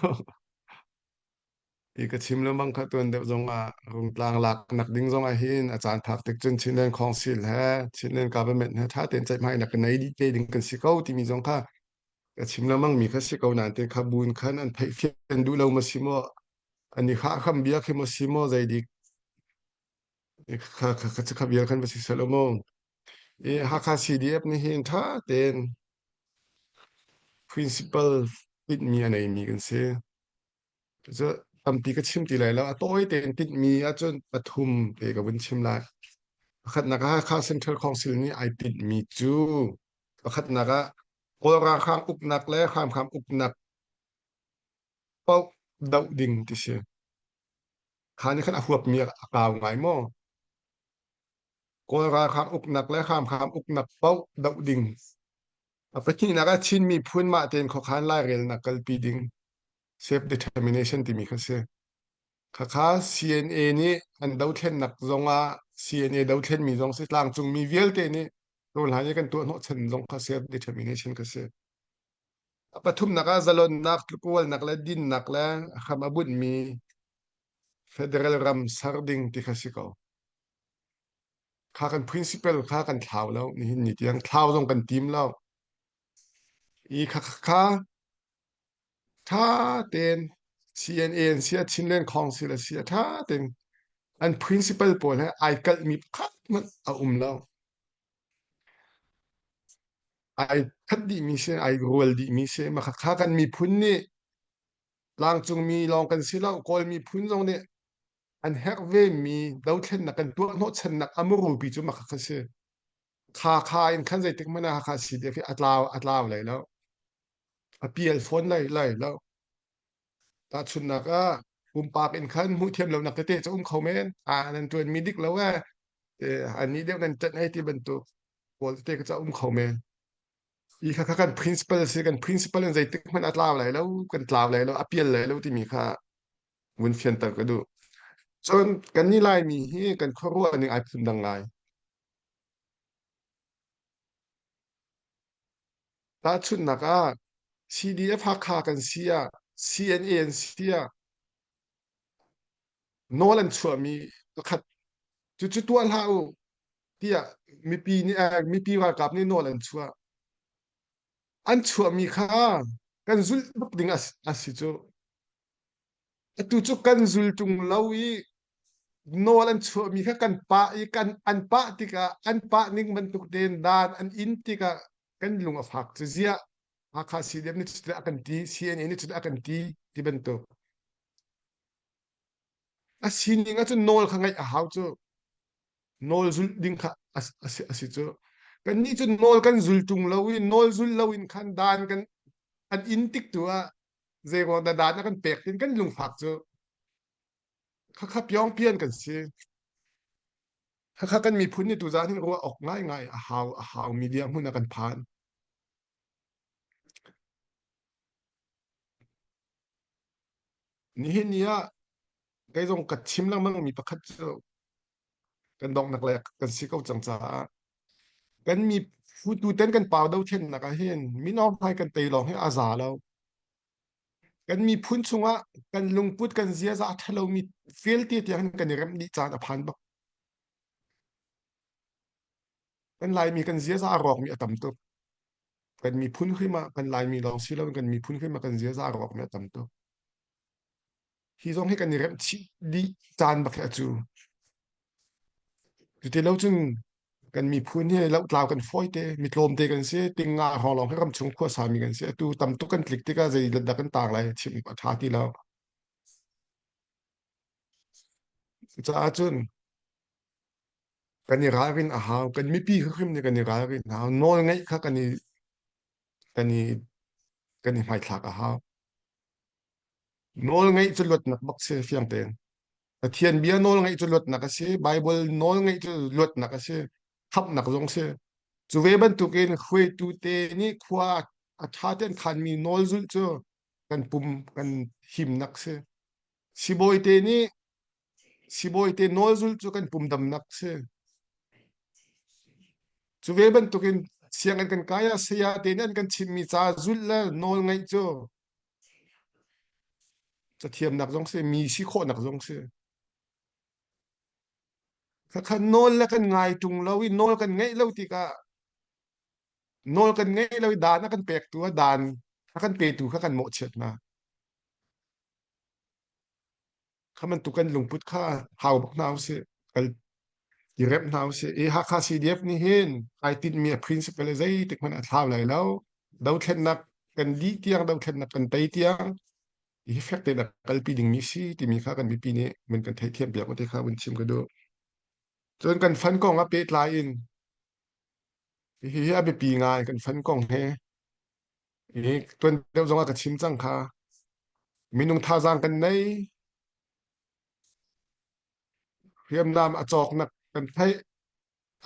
Ti ka chim lengmang kha tuan deuh zong ah Rungtlang lak nak ding zong ah hin a caan phak tik cun Chinland Council he Chinland government he ṭha tein ceihmai nak nei dih te ding kan si ko timi zong kha ka chim lengmang mi kha si ko nain te kha buin khan an theih fian duh lo ma si maw an i khah kham bia khi maw si maw zei dik kha kha kha kha bia khan va si selo maw i Hakha CDF nih hin ṭha tein principal tinhmi a neimi kan si. Cu tampi ka chim ti lai lo. A tawi tein tinhmi ahcun pathum te ka vun chim lai. Pakhatnak ah Hakha Central Council nih ai tinhmi cu pakhatnak ah Kawl ralhrang uknak le hramhram uknak paoh doh ding ti si. Kha nih khan a huapmi a kau ngai maw? Kawl ralhrang uknak le hramhram uknak paoh doh ding. A pahnihnak ah Chin miphun mah tein khuakhan lairelnak kalpi ding self-determination timi kha si. Khakha CNA nih an dothlennak zong ah CNA dothlenmi zong si tlangcungmi vialte nih tuhlai i kan tuah hnawhchan zong kha self-determination kha si. A pathumnak ah zalonnak, tlukualnak le dinnak le hram a bunhmi federal ram ser ding ti kha si ko. Kha kan principle kha kan thlau lo nihin ni tiang thlau zong kan tim lo. I kha kha tha tein CNA an si Chinland Council a si tha tein an principle pawl he ai kalhmi pakhat hmanh a um lo. Ai khat dihmi si ai rual dihmi si ma kha kan miphun nih tlangcungmi lawng kan si lo Kawl miphun zong nih an herh vemi dothlennak kan tuah hnawhchannak a murupi cu mah kha si. Kha kha in khan zeitik hmanh ah Hakha CDF hi a tlau a tlau lai lo. A pial fawn lai lai lo. Tahchunhnak ah pumpak in khan hmuh thiam lonak tete cu um kho men. Ah nan ṭuanmi dik lo eh. An nih deuh nan ṭanh hei ti bantuk pawl tete ka ca um kho men. I kha kha kan principal si kan principal in zeitik hmanh a tlau lai lo kan tlau lai lo a pial lai lo timi kha vun fianter ka duh. Cun kannih Laimi hi kan khuaruah ning ai phundang ngai. Tahchunhnak ah CDF Hakha kan si ah CNA an si ah nawl an chuahmi pakhat cucu tuah hlah u tiah mipi nih eh, mipi ralkap nih nawl an chuah. An chuahmi kha kan zulh bak ding a si cu. Atu cu kan zul ṭung lo i nawl an chuahmi kha kan pah i kan an pah tikah an pah ning bantuk tein dan an in tikah kan lung a fak cu ziah Hakha CDF nih cutin a kan ti CNA nih cutin a kan ti ti bantuk a sining ahcun nawl kha ngaih a hau cu nawl zulh ding kha a si, a si cu kannih cu nawl kan zul ṭung lo i nawl zul lo in khan dan kan an in tik tu ah zeiruang dah dan a kan pek tin kan lungfak cu khakha pyong pian kan si khakha kan miphun nih tuzaan hin ruah awk ngaingai a hau a hau mi dirhmun a kan phan. Nihin ni ah kei zong ka chim lengmang mi pakhat cu kan donghnak le kan si ko cang caah kan mi futu ten kan pau dothlennak ah hin Min Aung Hlaing kan tei lawng hi a za lo. Kan miphun chungah kan lungput kan ziaza a ṭhalomi vialte tiang hin kan i remh dih caan a phan bak. Kan Laimi kan ziaza a rawkmi a tam tuk. Kan miphun hrim ah kan Laimi lawng si loin kan miphun hrim ah kan ziaza a rawkmi a tam tuk. Hi zong hi kan i remh chih dih caan bak hi a cu. Cuti lo cun kan miphun hi lohtlau kan fawi te, mi tlawmte kan si, ting nga hrawng lawng hi ramchung khua sami kan si. Atu tam tuk kan tlik tikah zei dah kan taar lai chim a ṭha ti lo. Cucaah cun kan i ralrin a hau. Kan mipi hrim nih kan i ralrin a hau. Nawl ngeih kha kan i kan i kan i hmaithlak a hau. Nawl ngeih cu luatnak bak si fiang tein. Pathian bia nawl ngeih cu luatnak a si. Bible nawl ngeih cu luatnak a si. Khamhnak zong si. Cu ve bantukin hruaitu te nih khua a ṭha tein khanmi nawl zulh cu kan pum kan himnak si. Sibawi te nih sibawi te nawl zulh cu kan pum damnak si. Cu ve bantukin sianginn kan kai ah saya te nih an kan chimmi ca zulh le nawl ngeih cu Cathiamnak zong si, mi si khawhnak zong si. Khakha nawl le kan ngai ṭung lo i nawl kan ngeih lo tikah nawl kan ngeih lo i dan a kan pektu a dan a kan petu kha kan mawhchiat hna. Kha bantuk kan lungput kha hau bak hna usih. Kal i remh hna usih. I Hakha CDF nih hin ai tinhmi a principle zeitik hmanh a thlau lai lo. Dothlennak kan dih tiang, dothlennak kan tei tiang hi fek tein a kalpi dingmi si timi kha kan mipi nih mun kan theihthiam piak te kha vun chim ka duh. Cun kan fund kong ah pehtlai in hihi a biapi ngai kan fund kong he hi tuan deuh zong ah ka chim cang kha minung thazaang kan nei hriamnam a cawknak kan theih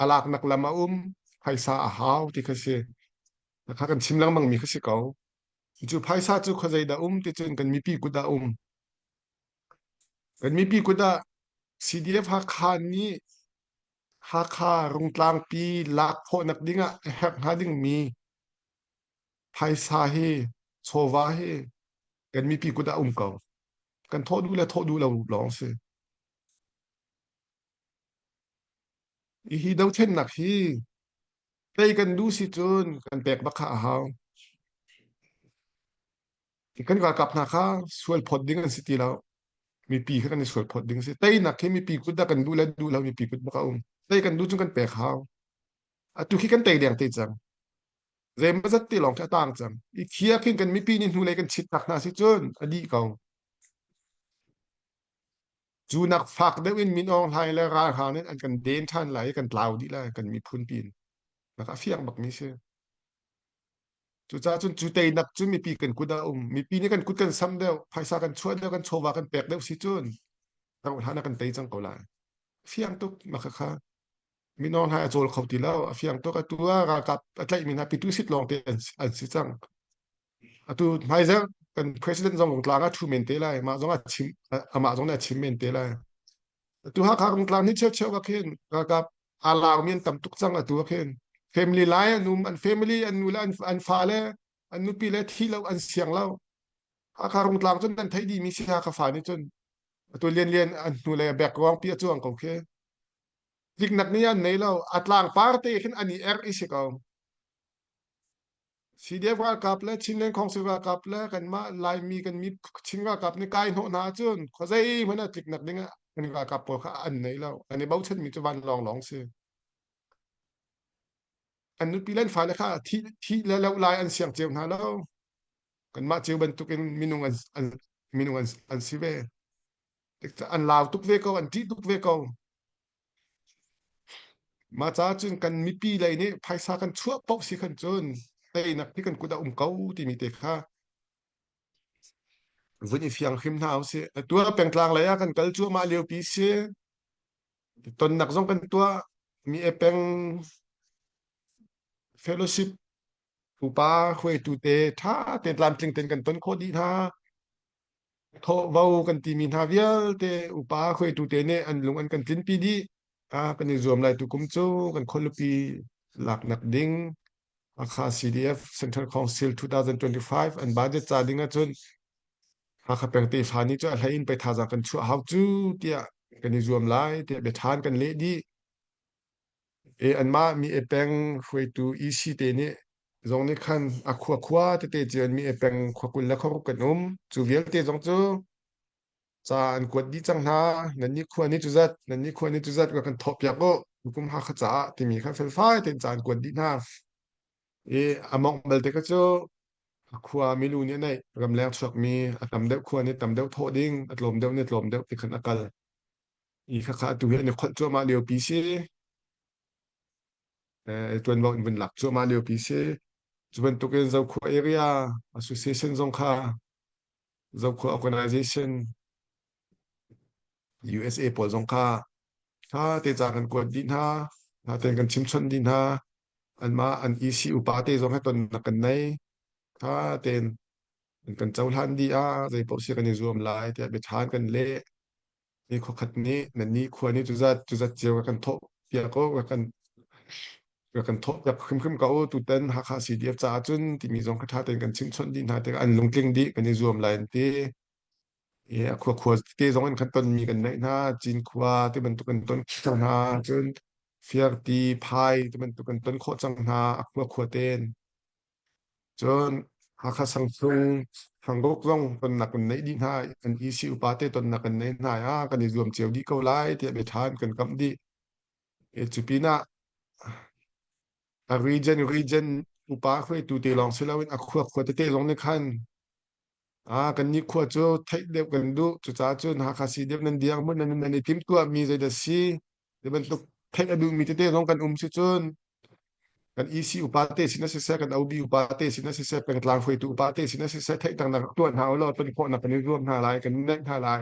a laknak lam a um phaisa a hau ti kha si kha kan chim lengmang mi kha si ko cu phaisa cu khuazei dah um ti cun kan mipi kut ah um kan mipi kut ah CDF Hakha nih Hakha Rungtlangpi lak khawhnak ding ah a herh hnga dingmi phaisa hi chawva hi kan mipi kut ah um ko. Kan thawh duh le thawh duh lo lawng si. Hi dothlennak hi tei kan duh si cun kan pek bak kha a hau. Kan ralkap hna kha sual phawt ding an si ti lo. Mipi kha kan i sual phawt ding si. Teinak hi mipi kut dah kan duh le duh lo mipi kut bak a um. Tei kan duh cun kan pek hau. Atu khi kan tei deng te cang. Zeimawzat te lawng khi a tang cang. I khi ah khin kan mipi nih hnulei kan chit tak hna si cun a dih ko. Cu nak fak deuh in Min Aung Hlaing le ralhrang nih an kan den ṭhan lai i kan tlau dih lai kan miphun pin. Nak a fiang bak mi si. Cucaah cun cu teinak cu mipi kan kut ah um. Mipi nih kan kut kan sam deuh, phaisa kan chuah deuh, kan chawva kan pek deuh si cun rauh hlan ah kan tei cang ko lai. Fiang tuk mah khakha. Min Aung Hlaing a cawl kho ti lo. A fiang tuk. Atu ah ralkap a tlaihmi hna pitu sit lawng te an, an si cang. Atu hmaizarh kan president zong Rungtlang ah ṭhu men te lai. Mah zong a chim, amah zong nih a chim men te lai. Atu Hakha Rungtlang ni cheucheu ah khin ralkap aa laumi an tam tuk cang atu ah khin. Family lai an um, an family, an nu le an, an fale, an nupi le thi lo an siang lo. Hakha Rungtlang cun nan theih dihmi si Hakha fa nih cun. Atu Lianlian an hnu le background pi a cuang ko khi. Tliknak nih an nei lo. A tlangpar te khin an i erh i si ko. CDF ralkap le Chinland Council ralkap le kanmah Laimi kan mi Chin ralkap nih kai hnawh hna ahcun khuazei hmanh ah tliknak ding ah kan ralkap pawl kha an nei lo. An i bochanmi cu vanlawng lawng si. An nupi le an fale kha thih thih le loh lai an siang cio hna lo. Kanmah cio bantukin minung an, an minung an, an si ve. An lau tuk ve ko, an ṭih tuk ve ko. Mah caah cun kan mipi lei nih phaisa kan chuah paoh si khan cun teinak hi kan kut ah um ko timi te kha vun i fiang hrim hna usih. Atu ah pengtlang lei ah kan kal cuahmah liopi si. Tonnak zong kan tuah. Mi e peng fellowship upa hruaitu te ṭha te tlamtling tein kan ton khawh dih hna. Thawhvo kan timi hna vialte upa hruaitu te nih an lung an kan tlinpi dih. Ah, kan i zuam lai tukum cu kan khualipi laknak ding Hakha CDF Central Council 2025 an budget ca ding ahcun Hakha peng tefa nih cu a hlei in pei thazaang kan chuah hau cu tiah kan i zuam lai tiah biathan kan leh dih. E anmah mi e peng hruaitu EC te nih zong nih khan a khua khua tete cio in mi e peng khua 20 le khua ruk kan um. Cu vialte zong cu ca an kuat dih cang hna. Nan nih khua nih cuzat, nan nih khua nih cuzat ka kan thawh piak u. Tukum Hakha caah timi kha felfai tein ca an kuat dih hna. I a mongh belte kha cu a khua milu nih a neih. Ramleng chuakmi a tam deuh khua nih tam deuh thawh ding, a tlawm deuh nih tlawm deuh ti khan a kal. I khakha atu hi an i kholh cuahmah liopi si. Ṭuanvo in vun lak cuahmah liopi si. Cu bantukin Zokhua Area Association zong kha Zokhua Organization USA pawl zong kha ṭha te ca kan kuat dih hna. Ṭha tein kan chimchawnh dih hna. Anmah an EC upa te zong he tonnak kan nei. Ṭha tein an kan cohlan dih ah zei paoh si kan i zuam lai tiah biaṭha kan leh. Ni khuakhat nih nannih khua nih cuzat cuzat cio ka kan thawh piak u ka kan ka kan thawh piak hrimhrim ko u tutan Hakha CDF caah cun timi zong kha ṭha tein kan chimhchawnh dih hna tikah an lungtling dih kan i zuam lai an ti. I a khua khua te zong in khan tonmi kan neih hna Cinkhua ti bantuk kan ton cang hna cun Fiarti Phai ti bantuk kan ton khawh cang hna a khua khua tein. Cun Hakha sangchung Hangruk zong tonnak kan neih dih hna i an EC upa te tonnak kan nei hna i ah kan i zuam cio dih ko lai tiah biaṭha an kan kamh dih. E, cu pinah a region region upa hruaitu te lawng si loin a khua khua tete zong nih khan ah kannih khua cu theih deuh kan duh cucaah cun Hakha si deuh nan dirhmun nan nan i timhtuahmi zeidah si ti bantuk theih a duhmi tete zong kan um si cun kan EC upa te sin ah siseh kan OB upa te sin ah siseh pengtlang hruaitu upa te sin ah siseh theihternak rak tuah hna ulaw ton khawhnak kan i zuam hna lai kan neih hna lai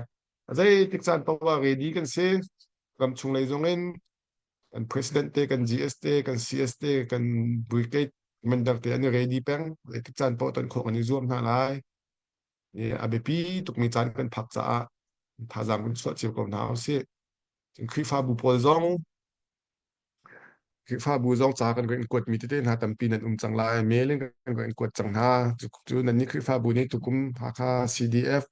zeitik caan paoh ah ready kan si ramchung lei zong in kan president te kan GS te kan CS te kan brigade commander te an i ready peng zeitik caan paoh ton khawh kan i zuam hna lai a biapi tukmi caan kan phak caah thazaang kan chuah cio ko hna usih Khrihfabu pawl zong Khrihfabu zong ca kan in kuatmi tete hna tampi nan um cang lai. Mail in kan in kuat cang hna. Cu nannih Khrihfabu nih tukum Hakha CDF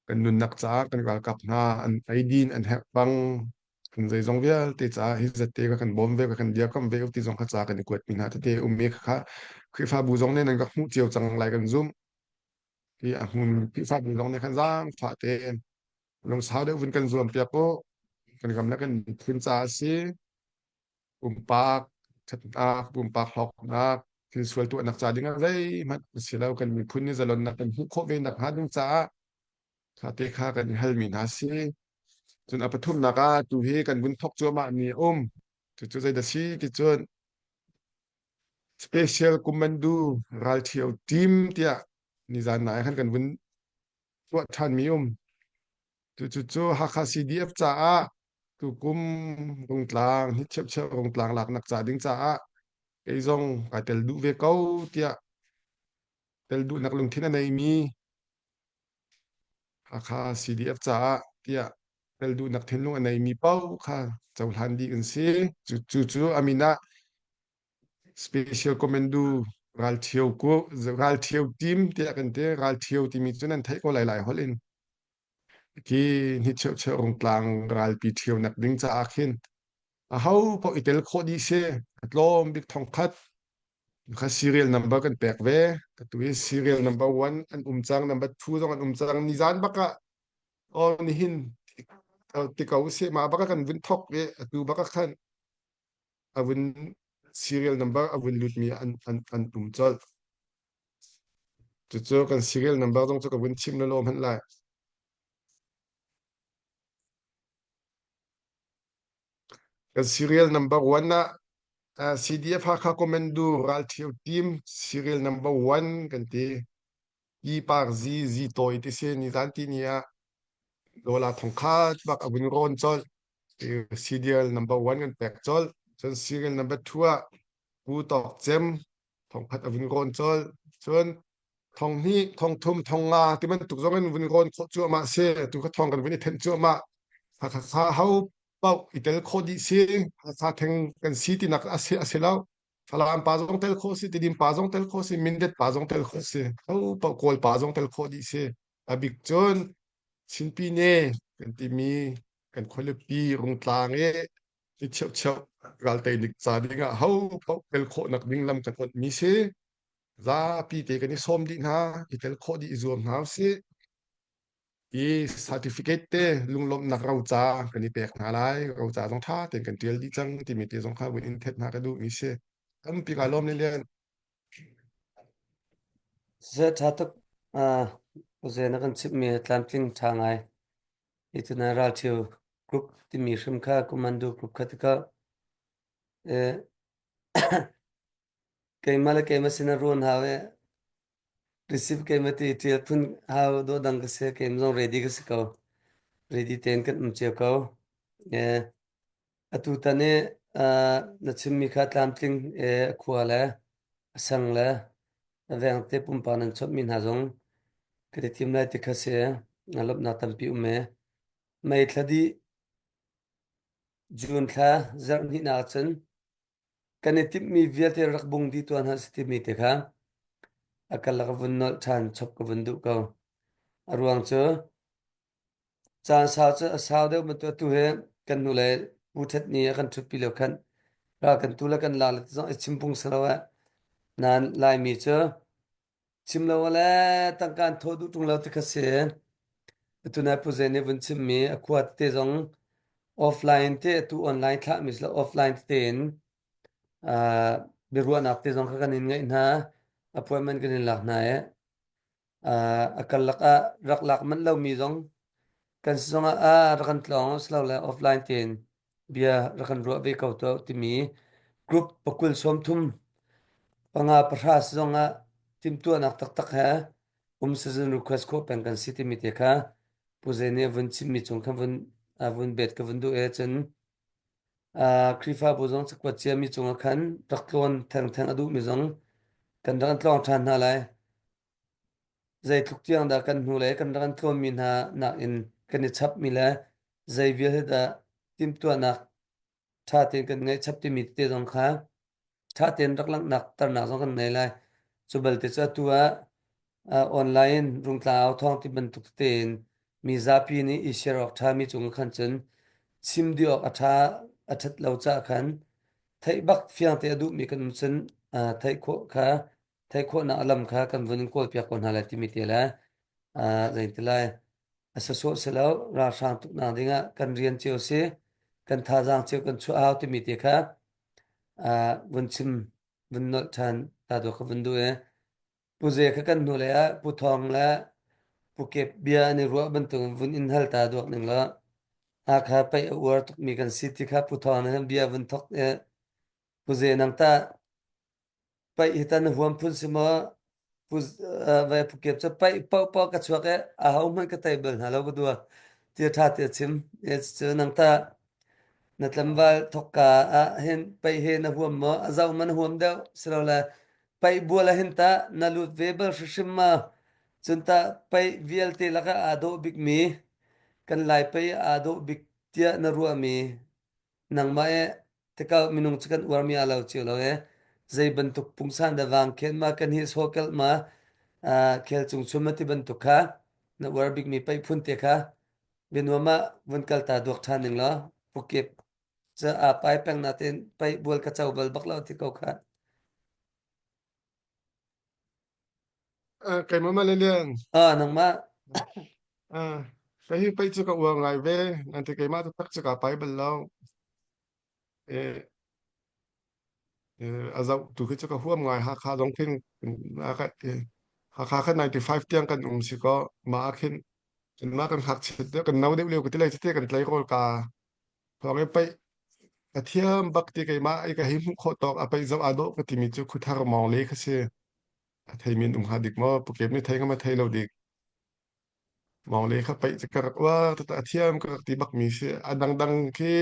kan nunnak caah kan ralkap hna an eidin an herh bang kan zeizong vialte caah hi zatte ka kan bawm ve ka kan dirkamh ve ti zong kha ca kan i kuatmi hna tete um mi kha Khrihfabu zong nih nan ka hmuh cio cang lai kan zumh. Hi a hmun Khrihfabu zong nih khan zaangfah tein lungsau deuh vun kan zuam piak u. Kan ram le kan miphun caah a si. Pumpak ṭhatnak, pumpak hlawknak, thil sual tuahnak ca ding ah zeihmanh a si lo. Kan miphun nih zalonnak kan hmuh khawh ve nakhnga ding caah kha te kha kan i halmi hna a si. Cun a pathumnak ah tu hi kan vun thawk cuahmah mi a um. Cucu zeidah si ti cun Special Commando ralṭhio team tiah nizan nai khan kan vun tuah ṭhanmi um. Cucu cu Hakha CDF caah tukum Rungtlang, hi chiapchiap Rungtlang laknak ca ding caah kei zong kai tel duh ve ko tiah tel duhnak lungthin a neimi Hakha CDF caah tiah tel duhnak thinlung a neimi paoh kha cohlan dih kan si. Cu cu a min ah Special Commando ralṭhio ku ralṭhio team tiah kan ti. Ralṭhio timi cu nan theih ko lai lai holh in. Khi ni cheucheu rungtlang ralpi ṭhionak ding caah khin aho paoh i tel khawh dih si. A tlawm bik thongkhat kha serial number kan pek ve. Atu hi serial number one an um cang, number two zong an um cang. Nizan bak ah oh nihin ti ko usih mah bak ah kan vun thok i atu bak ah khan a vun serial number a vun lutmi an an an um colh. Cucu kan serial number zong cu ka vun chim lawlaw hmanh lai. Kan serial number one ah uh, CDF Hakha Commando Ralṭhio Team serial number one kan ti. Yi Park Zi Zi Tawi ti si nizan ti ni ah Lola thongkhat bak a vun rawn colh. Serial number one kan pek colh. Cun serial number two ah Pu Tawk Cem thongkhat a vun rawn colh. Cun. Thong hnih, thong thum, thong nga ti bantuk zong in vun rawn khawh cuahmah si. Tu kha thong kan vun i thenh cuahmah. Hakha ho paoh i tel khawh dih si. Hakha theng kan si tinak a si a si lo. Falam pa zong tel khawh si, Tidim pa zong tel khawh si, Mindat pa zong tel khawh si. Ho paoh Kawl pa zong tel khawh dih si. A bik cun Chinpine kan timi kan khualipi Rungtlang i i cheucheu raltei nik ca ding ah ho paoh tel khawhnak ding lam kan onh mi si. Zapi te kan i sawm dih hna, i tel khawh dih i zuam hna usih. I certificate te lunglawmhnak roca kan i pek hna lai. Roca zong ṭha tein kan ṭial dih cang timi te zong kha vun in thet hna ka duhmi si. Tampi kaa lawm lian. Siseh ṭha tuk. Uze na kan chimhmi tlamtling ṭha ngai. Hi tuna ralṭhio group timi hrim kha commando group kha tikah eh, keimah le keimah sin ah ruan hau i receive keimah ti ṭial phun hau dawh dang ka si keimah zong ready ka si ko. Ready tein kan um cio ko. Eh, atu tan i uh, na chimmi kha tlamtling eh, a khua le a sang le a veng te pumpak nan chawmhmi hna zong kan i tim lai ti kha si. Lawmhnak tampi um e. May thla dih June thla zarh hnihnak ahcun kan i timhmi vialte rak bung dih tuah hna si timi te kha a karlak a vun nolh ṭhan chop ka vun duh ko. A ruang cu caan sau cu a sau deuh bantuk atu hi kan hnulei Pu Ṭhet nih a kan ṭhutpi lio khan ral kan tu le kan la le ti zong i chim phung si lo eh. Nain Laimi cu Chim lo le tangka an thawh duh ṭung lo ti kha si. Atu nai Pu Zai nih vun chimmi a khua tete zong offline te atu online thlahmi si lo offline tete in uh, biaruahnak te zong kha kan in ngeih hna. Appointment kan in lak hna i uh, a karlak ah rak lak manh lomi zong kan si zongah ah rak kan tlawng silole offline tein bia rak kan ruah ve ko tuah timi group pakul 30 panga pahra si zongah timhtuahnak taktak he um season request khawh peng kan si timi te kha Pu Zai nih a vun chimmi cung khan vun a vun bet ka vun duh e cun Khrihfabu zong cakuat ciami cungah khan rak tlawn thengtheng a duhmi zong kan rak in tlawng ṭhan hna lai. Zeitluk tiang dah kan hnulei kan rak in tlawnmi hna nakin kan i chapmi le zei vial hi dah timhtuahnak ṭha tein kan ngeih chap timi tete zong kha ṭha tein rak langhnak ternak zong kan ngei lai. Cu balte cu atu ah online rungtlang au thawng ti bantuk tete in mi zapi nih i share awk ṭhami cung khan cun chim dih awk a ṭha a ṭhat lo caah khan theih bak fiang te a duhmi kan um cun theih khawh kha theih khawhnak a lam kha kan vun in kawlpiak ko hna lai timi te le zeiti lai a sawsawh si lo ralhrang tuknak dingah kan rian cio si kan thazaang cio kan chuah hau timi te kha vun chim vun nolh ṭhan ta dawh kha vun duh i Pu Ze kha kan hnu lei ah Pu Thawng le Pu Kep bia an i ruah bantuk in vun in hal ta duak ning law Hakha paih a uar tukmi kan si ti kha Pu Thawng nih bia vun thok i Pu Ze nang tah Paih hi tah na huam phun si maw? Pu vai Pu Kep cu paih paohpaoh ka chuak i ahohmanh ka tei bal hna lo ka dua. Ti a ṭha ti a chim. Cucu nang tah na tlangval thawkka ah hin paih hi na huam maw? A zoh ma na huam deuh? Silole paih bual ah hin tah na lut ve bal hrimhrim ma? Cun tah paih vialte lakah aa dawh bikmi kan Lai paih aa dawh bik tiah na ruahmi nangmah i tikah minung cu kan uarmi aa lo cio lo e zei bantuk pungsan dah vangkhen ma kan hi sawkel ma khel cung chum ma ti bantuk kha na uar bikmi paih phun te kha bianuam ah vun kal ta duak ṭhan ning law pukip ca a pai peng na tein paih bual ka co bal bak lo ti ko kha. Keimah ma Lilian. Ah nangmah. Ah, ka hi paih cu ka uar ngai ve. Nanti keimah taktak cu ka pai bal lo. Eh, a zoh tu khi cu ka huam ngai. Hakha zong khin Hakha kha 95 tiang kan um si ko. Mah ah khin mah kan ngakchiat deuh kan no deuh lio ka ti lai tete kan tleirawl ka thawng i paih a thiam bak ti keimah i ka hei hmuh khawh tawk a paih zoh aa dawh ka timi cu Khuthar Mawng le kha si. A theimi an um hnga dik maw? Pukep nih thei hnga ma thei lo dik. Mawng le kha paih cu ka rak uar tata a thiam ka rak ti bakmi si. A dangdang khi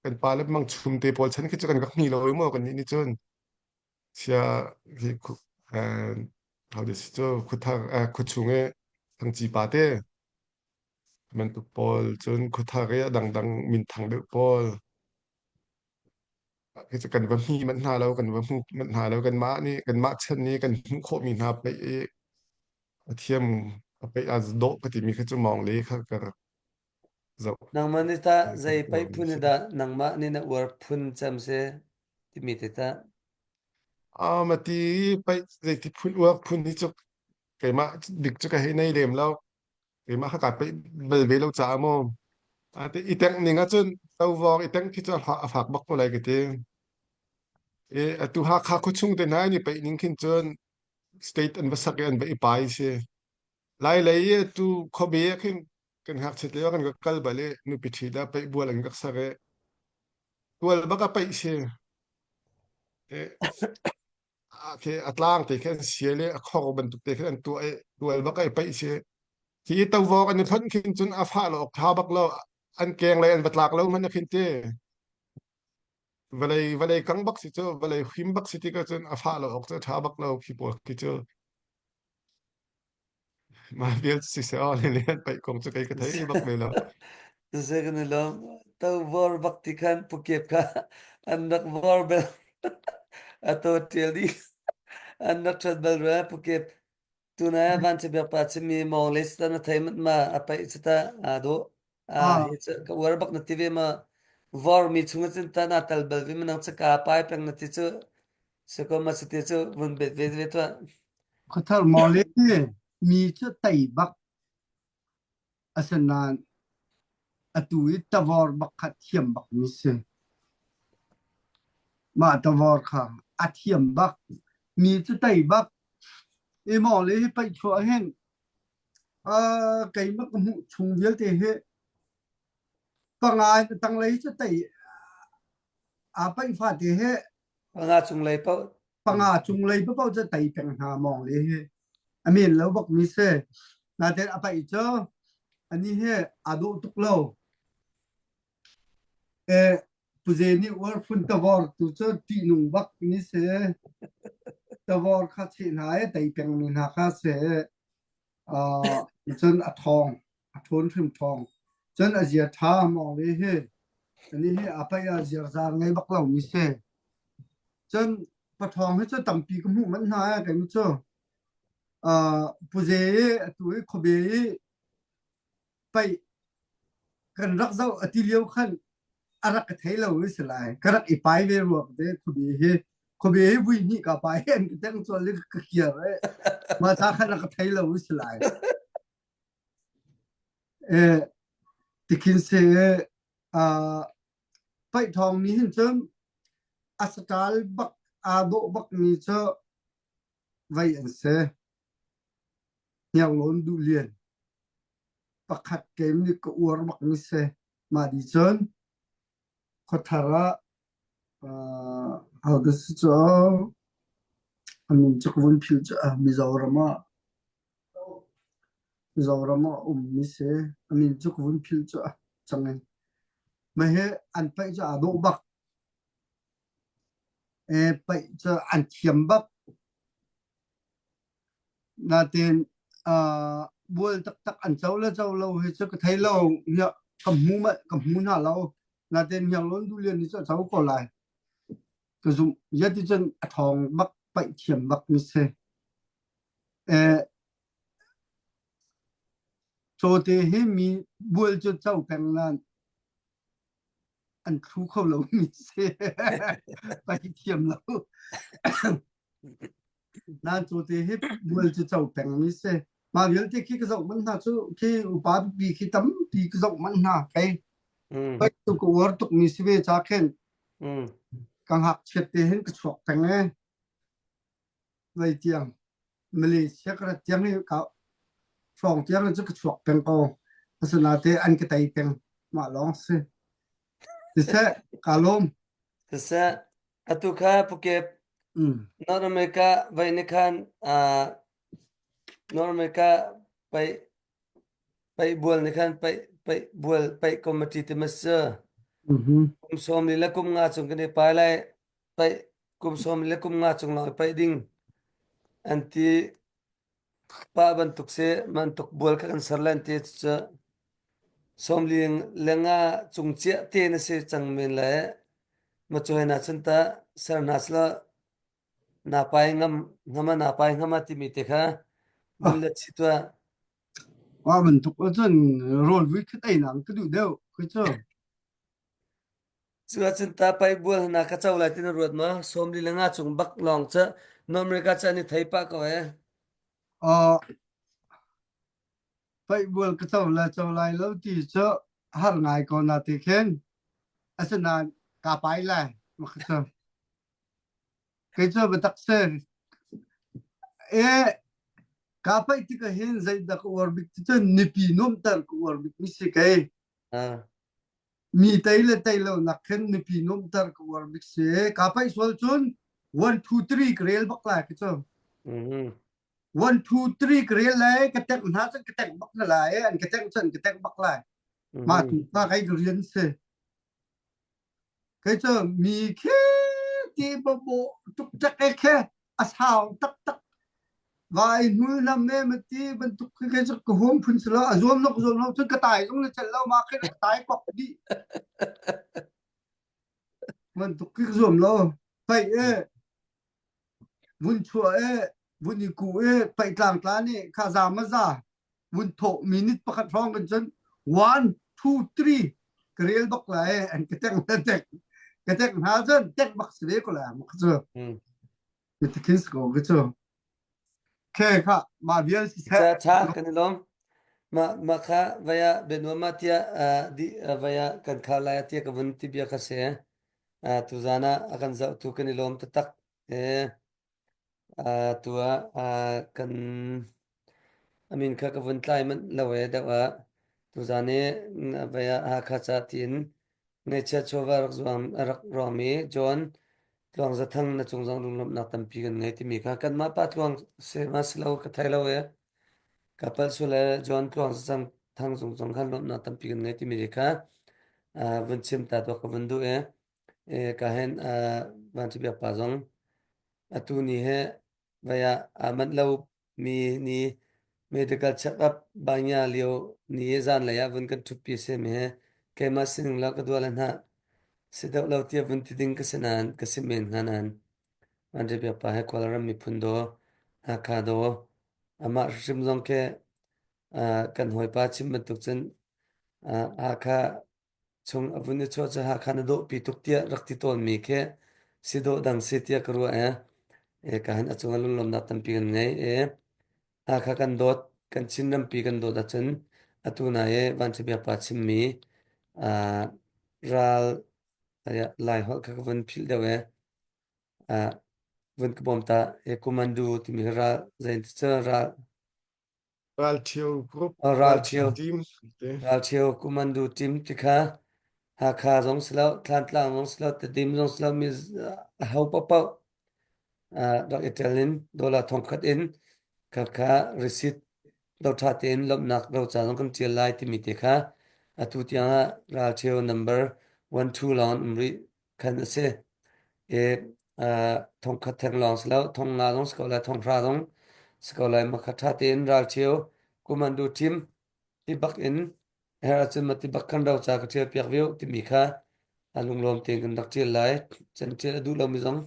kan pa le mang chum te pawl chan khi cu kan rak hni lo i maw kan nih nih cun. Sia hi How this cu khuathar khuachung i Thangci pa te bantuk pawl cun khuathar i a dangdang minthang deuh pawl khi cu kan va hmi manh hna lo kan va hmu manh hna lo kanmah nih kanmah chan nih kan hmuh khawhmi hna paih i a thiam a paih a dawh ka timi kha cu mawng le kha ka rak zoh Nangmah nih tah ka zei rak paih uarmi phun si. dah nangmah nih na uar phun cem si timi te tah? Ah mati paih zeiti phun uar phun hi cu keimah bik cu ka hei nei lem lo. Keimah kha kaa peih bal ve lo caah maw. Ate i tengh ning ahcun tovawng i tengh khi cu a fak bak ko lai ka ti. E, atu Hakha khuachung te hna ni peih ning khin cun state an va sak i an va i pai si. Lai lei i atu khuabe ah khin kan ngakchiat lio kan kal bal i nupi ṭhi dah peih bual an rak sak i tual bak a peih si. E, khi a tlang te khi an sial i a khor bantuk te khi an tuah i tual bak ai paih si khi i tovawk an i hlonh khin cun a fah lo awk tha bak lo an keng lei an va tlak lo hmanh a khin ti vawlei vawlei kang bak si cu vawlei him bak si ti ka cun a fah lo awk cu tha bak lo khi pawl khi cu mah vial si se aw le le paih kong cu kei ka thei bak ve lo Siseh kan i lawm. To vor bak ti khan pukep kha an rak vor bel. A to tial dih. An rak ṭhat bal rua pukep. Tuna van biak pa chimi mong le sita na thei mat ma a paih chita aa dawh. A Ah, hi cu ka uar bak na ti ve ma vor mi chung cun ta na tal bal ve manang chaka pai peng na ti cu siko ma siti cu vun bet ve ve tuah. Khuathar mawle mi cu tei bak asinain atu i tavor bak kha thiam bak mi si. Mah tavor kha a thiam bak. Mi cu tei bak. I mawle hi paih chuah hin uh, keimah ka hmuh chung vialte hi panga in tanglei cu tei aa paih fate hi Panga cunglei paoh. Panga cunglei paoh cu tei peng hna mawng le hi a men lo bak mi si. Nain a paih cu ani hi aa dawh tuk lo. E puze nih uar phun tavor tu cu ṭihnung bak ni si. Tavor kha cheh hna i tei peng mi hna kha si. Uh, cun a ṭhawng, a ṭhawn hrim ṭhawng. Cun a zia ṭha mawng le hi ani hi a paih ah ziarzaar ngei bak lo mi si. Cun paṭhawng hi cu tampi ka hmuh manh hna eh kei cu. Uh, puze i atu i khuabe i paih kan rak zoh a ti lio khan a rak ka thei lo i si lai. Ka rak i pai ve ruak te khuabe hi. Khuabe hi vui hnih ka pai an ka teng cual i ka kiar eh. Mah ca khan a ka thei lo i si lai. Eh, tikhin se uh, paih thawng nih hin cun a saṭal bak aa dawh bak mi cu vei an si. Hniarlawn Duhlian pakhat kem nih ka uar bak mi si. Mah di cun khuathar ah uh, hodah si cu a min cu ka vun philh cu Mizoram ah Mizoram ah a ummi si. A min cu ka vun philh cu cang in. Mah hi an paih cu aa dawh bak. E, paih cu an thiam bak. Natin uh, bual taktak an co le co lo hi cu ka thei lo. Ka hmu ka hmu hna lo. Natin Hniarlawn Duhlian nih cu a co ko lai. Ka zumh. Zeticun a ṭhawng bak, paih thiam bak mi si. Eh, cawte hi mi bual cu co peng nain an thlu kho lo mi si. Paih thiam lo. Nain cawte hi bual cu co peng mi si. Mah vialte khi ka zoh manh hna cu khi upa pipi khi tampi ka zoh manh hna kei. Mm. Paih tu ka uar tuk mi si ve ca khin Mm. ka ngakchiat te hin ka chuak peng e. Vei tiang Malaysia ka rat tiang hi ka hrawng tiang cu ka chuak peng ko. Asinain an ka tei peng. Mah lawng si. Siseh, ka lawm. Siseh, atu kha Phuket, Mm. North America vai ni khan uh, North America pai pai bual ni khan pai pai bual pai committee te mas Mhm. kum som li le kum nga chung kan i pai lai pai kum som li le kum nga chung lawng i paih ding an ti. Pa bantuk si bantuk bual kha kan ser len ti cu sawmli lenga cung ciah te na si cang men le ma cu na cun ta ser hna sila na pai ngam ngama na pai ngama timi te kha vun let si tuah. Mah bantuk ahcun rawl vui khat ei nak ka duh deuh khi cu. Cu ahcun ta pai bual hna ka co lai ti na ruat ma? 40 le nga cung bak lawng cu North America cu an i thei pah ko eh. Uh, paih bual ka co lai co lai lo ti cu har ngai ko na ti khin. Asinain ka pai lai. Mah cu. Kei cu biatak si. E ka paih tik ah hin zeidah ka uar bik ti cun nipi nuamhter ka uar bik mi si kei. Ah. Mi tei le tei lo nak khin mipi nuamhter ka uar bik si. Ka paih sual cun 1 2 3 ka rel bak lai ka cu. Mhm. 1 2 3 ka rel lai ka tek hna cun ka tek bak na lai an ka tek cun ka tek bak lai. Mah Mhm. tu pa kai ka rian si. Kei cu mi khi ti bawh tuk tek e khe a sau taktak vai hmul nam ne ma ti bantuk khi kei cu ka huam phun si lo a zuam nok zuam lo cun ka tai zong na celh lo ma khi ka tai kok dih bantuk khi ka zuam lo paih e vun chuah e vun i ku e paih tlang tla nih kha za ma za vun thawh minute pakhat hrawng kan cun one two three ka rel bak lai an ka tek na tek ka tek hna cun tek bak si ve ko la ma cu mi ti ko ka cu khe kha ma vial si Ca tha kan i lawm. Ma ma kha vaya benua ma tia di vaya kan kha lai tia ka vun ti bia kha se. Tu zana a kan zoh tu kan i lawm taktak. Eh Tu ah kan a min kha ka vun tlai manh lo ee deuh ah tuzaan i vei ah Hakha ca tiin ngaihchiat chawva rak zuam a rak ruangmi John Tluang Za Thang na cung zong lunglawmhnak tampi kan ngei timi kha kanmah pa Tluang si ma si lo ka thei lo ee. Ka palh sual le John Tluang Za Thang cung zong khan lawmhnak tampi kan ngei timi kha vun chim ta tuah ka vun duh ee. Ka hen Van Biak pa zong Atu ni hi vei ah aa manh lomi ni medical check-up banya lio ni i zanlei ah vun kan ṭhutpi a simi hi keimah sining lo ka duah le hna si deuh lo tiah vun ti ding ka si nain ka si men hnga nain Andre Biakpa he Kawlram miphun daw Hakha daw amah hrim zong khi kan hawipa chim bantuk cun Hakha chung a vun i chuah cu Hakha na dawhpi tuk tiah rak ti tawnmi khi si dawh dang si tiah ka ruah ee. E ka han a cungah lunglawmhnak tampi kan ngei e. Hakha kan dawt, kan Chin rampi kan dawt ahcun atu na i Vanṭha pa chimmi uh, ral Lai holh kha ka vun philh deuh ee. Uh, vun ka bawm ta e kumandu timi hi ral zein ti cu ral Ralṭhio group, Ralṭhio ralṭhio team te. Ralṭhio Kumandu team ti kha Hakha zong si lo, Thlantlang zong si lo, Tedim zong si lo, mi aho paohpaoh rak i tel in dollar thongkhat in khakha receipt doṭha tein lawmhnak roca zong kan ṭial lai timi te kha atu tiang ah ralṭhio number 1 2 lawng an um rih khan a si. I thongkhat theng lawng si lo, thong nga zong si ko lai, thong hra zong si ko lai. Makha ṭha tein ralṭhio kumandu ṭhim ti bak in her ahcun ma ti bak khan roca ka ṭial piak ve timi kha a lunglawm tein kan rak ṭial lai. Cun ṭial a duh lomi zong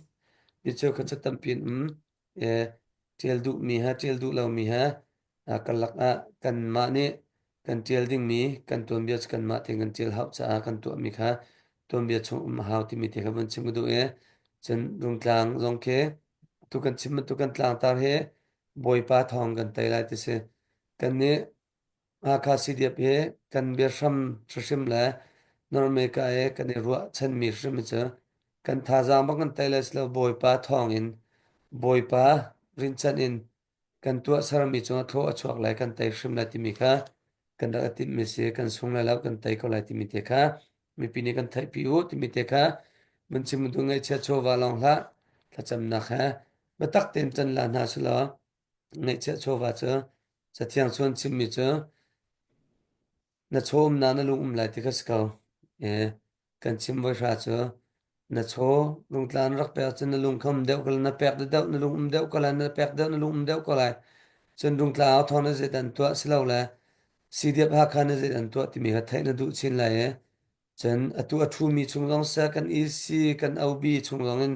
mi cheukhat cu tampi an um. Ṭial duhmi he ṭial duh lomi he karlak ah kanmah nih kan ṭial dingmi kan tuanbia cu kanmah tein kan ṭial hau caah kan tuahmi kha tuanbia chung um a hau timi te kha vun chim ka duh i cun Rungtlang zong khi tu kan chim bantuk kan tlangtar hi Bawipa thawng kan tei lai ti si. Kannih Hakha CDF hi kan biahram hrimhrim le North America i kan i ruahchanmi hrim hi cu kan thazaang bak kan tei lai si lo Bawipa thawng in Bawipa rinchanh in kan tuahsermi cungah thaw a chuak lai kan tei hrim lai timi kha kan rak i timhmi si kan sung lai lo kan tei ko lai timi te kha mipi nih kan theihpi u timi te kha mun chim du ngaihchia chawva lawng hlah thlacamnak he biatak tein can la hna sulaw Ngaihchiah chawva cu Cathiang chuan chimmi cu na chaw umnak na lung um lai ti kha si ko. Kan chim voihra cu na chaw lungtla na rak pek ahcun na lung kha um deuh ko lai, na pek deuh na lung um deuh ko lai, na pek deuh na lung um deuh ko lai. Cun Rungtlang au thawng na zeidah an tuah silole CDF Hakha na zeidah an tuah timi kha theih na duh chin lai i cun atu a ṭhumi chung zong seh kan EC kan OB chung zong in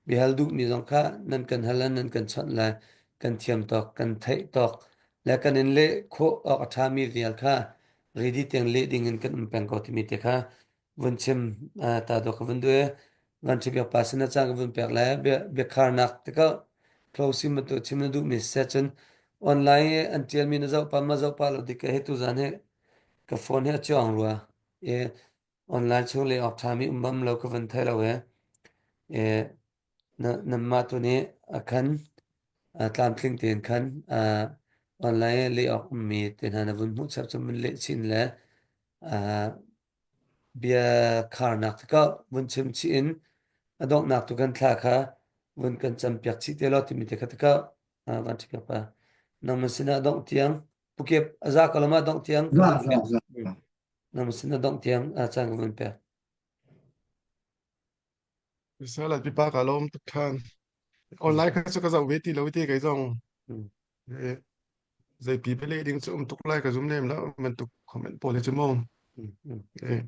biahal duhmi zong kha nan kan hal nan kan chawnh lai kan thiam tawk kan theih tawk le kan in leh khawh awk a ṭhami vial kha ready tiang leh ding in kan um peng ko timi te kha vun chim ta dawh ka vun duh i van ṭhipiak pa sin a caan ka vun pek le bia biakharnak tikah closing bantuk chim na duhmi siseh cun online i an ṭialmi na zoh pah ma zoh pah lo dik he tuzan hi ka phone hi a cuang rua i online chung le awk ṭhami um bam lo ka vun thei lo i i na nanmah tu nih a khan tlamtling tein khan online leh awk ummi te hna na vun hmuh chap cun vun leh chin le Bia kharnak tikah vun chim chih in a donghnak tu kan thla kha vun kan campiak chih te law timi te kha tikah van ṭhipiak pa. Nangmah sinah dongh tiang pukep a za ko lama dongh tiang ka Za vun za pek. za. Nangmah sinah dongh tiang caan ka vun pek. Sala pipa ka lawm tuk ṭhan. Online kha cu ka zoh ve ti lo ti kei zong. Eh, Zeipi bele ding cu um tuk lai ka zum lem lo bantuk comment pawl hi cu mu. Eh,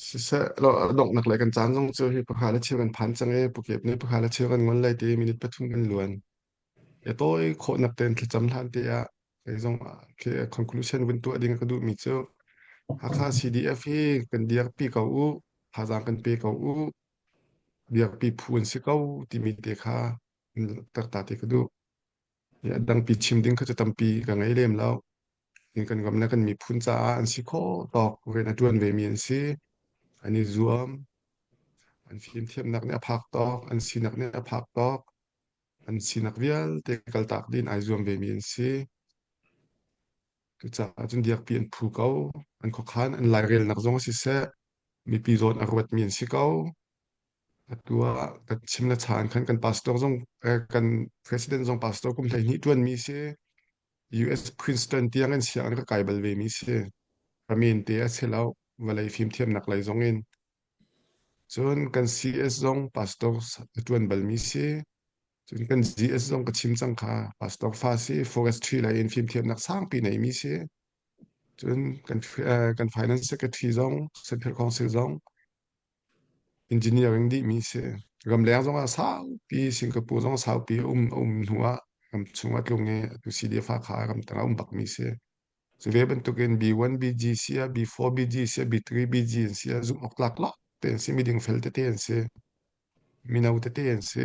siseh lo donghnak le kan caan zong cu hi pakha le cheu kan phan cang i pukep nih pakha le cheu kan ngol lai ti minute pathum kan luan. E tawi khawhnak tein thlacam hlan te ah kei zong ah khi conclusion vun tuah ding ka duhmi cu Hakha CDF hi kan dirpi ko u, thazaang kan pe ko u, dirpi phu an si ko timi te kha langhter te ka duh. Hi a dangpi chim ding kha cu tampi ka ngei lem lo. Hi kan ram le kan miphun caah an si khawh tawk rian a ṭuan vemi an si. An i zuam, an fimthiamnak nih a phak tawk, an sinak nih a phak tawk, an sinak vialte kaltak ding ai zuam vemi an si. Cucaah cun diakpi an phu ko. An khuakhan, an lairelnak zong siseh, mipi zawn a ruatmi an si ko. Atu ah kan chim le chaan khan kan pastor zong eh, kan president zong pastor kum 12 ṭuanmi si. US Princeton tiang in sianginn ka kai bal vemi si. Ramin te a si lo. Vawlei fimthiamnak lei zong in. Cun kan CS zong pastor a ṭuan balmi si. Cun kan GS zong ka chim cang kha pastor fa si forestry lei in fimthiamnak sangpi neimi si. Cun kan eh, kan finance secretary zong Central Council zong engineering dihmi si. Ramleng zong ah saupi Singapore zong saupi um um hnu ah ram chung ah tlung i atu CDF kha ramtang ah um bakmi si. Cu ve bantukin B1 BG si ah B4 BG si ah B3 BG an si ah zumh awk tlak lawng te an si miding fel tete an si. Mino tete an si.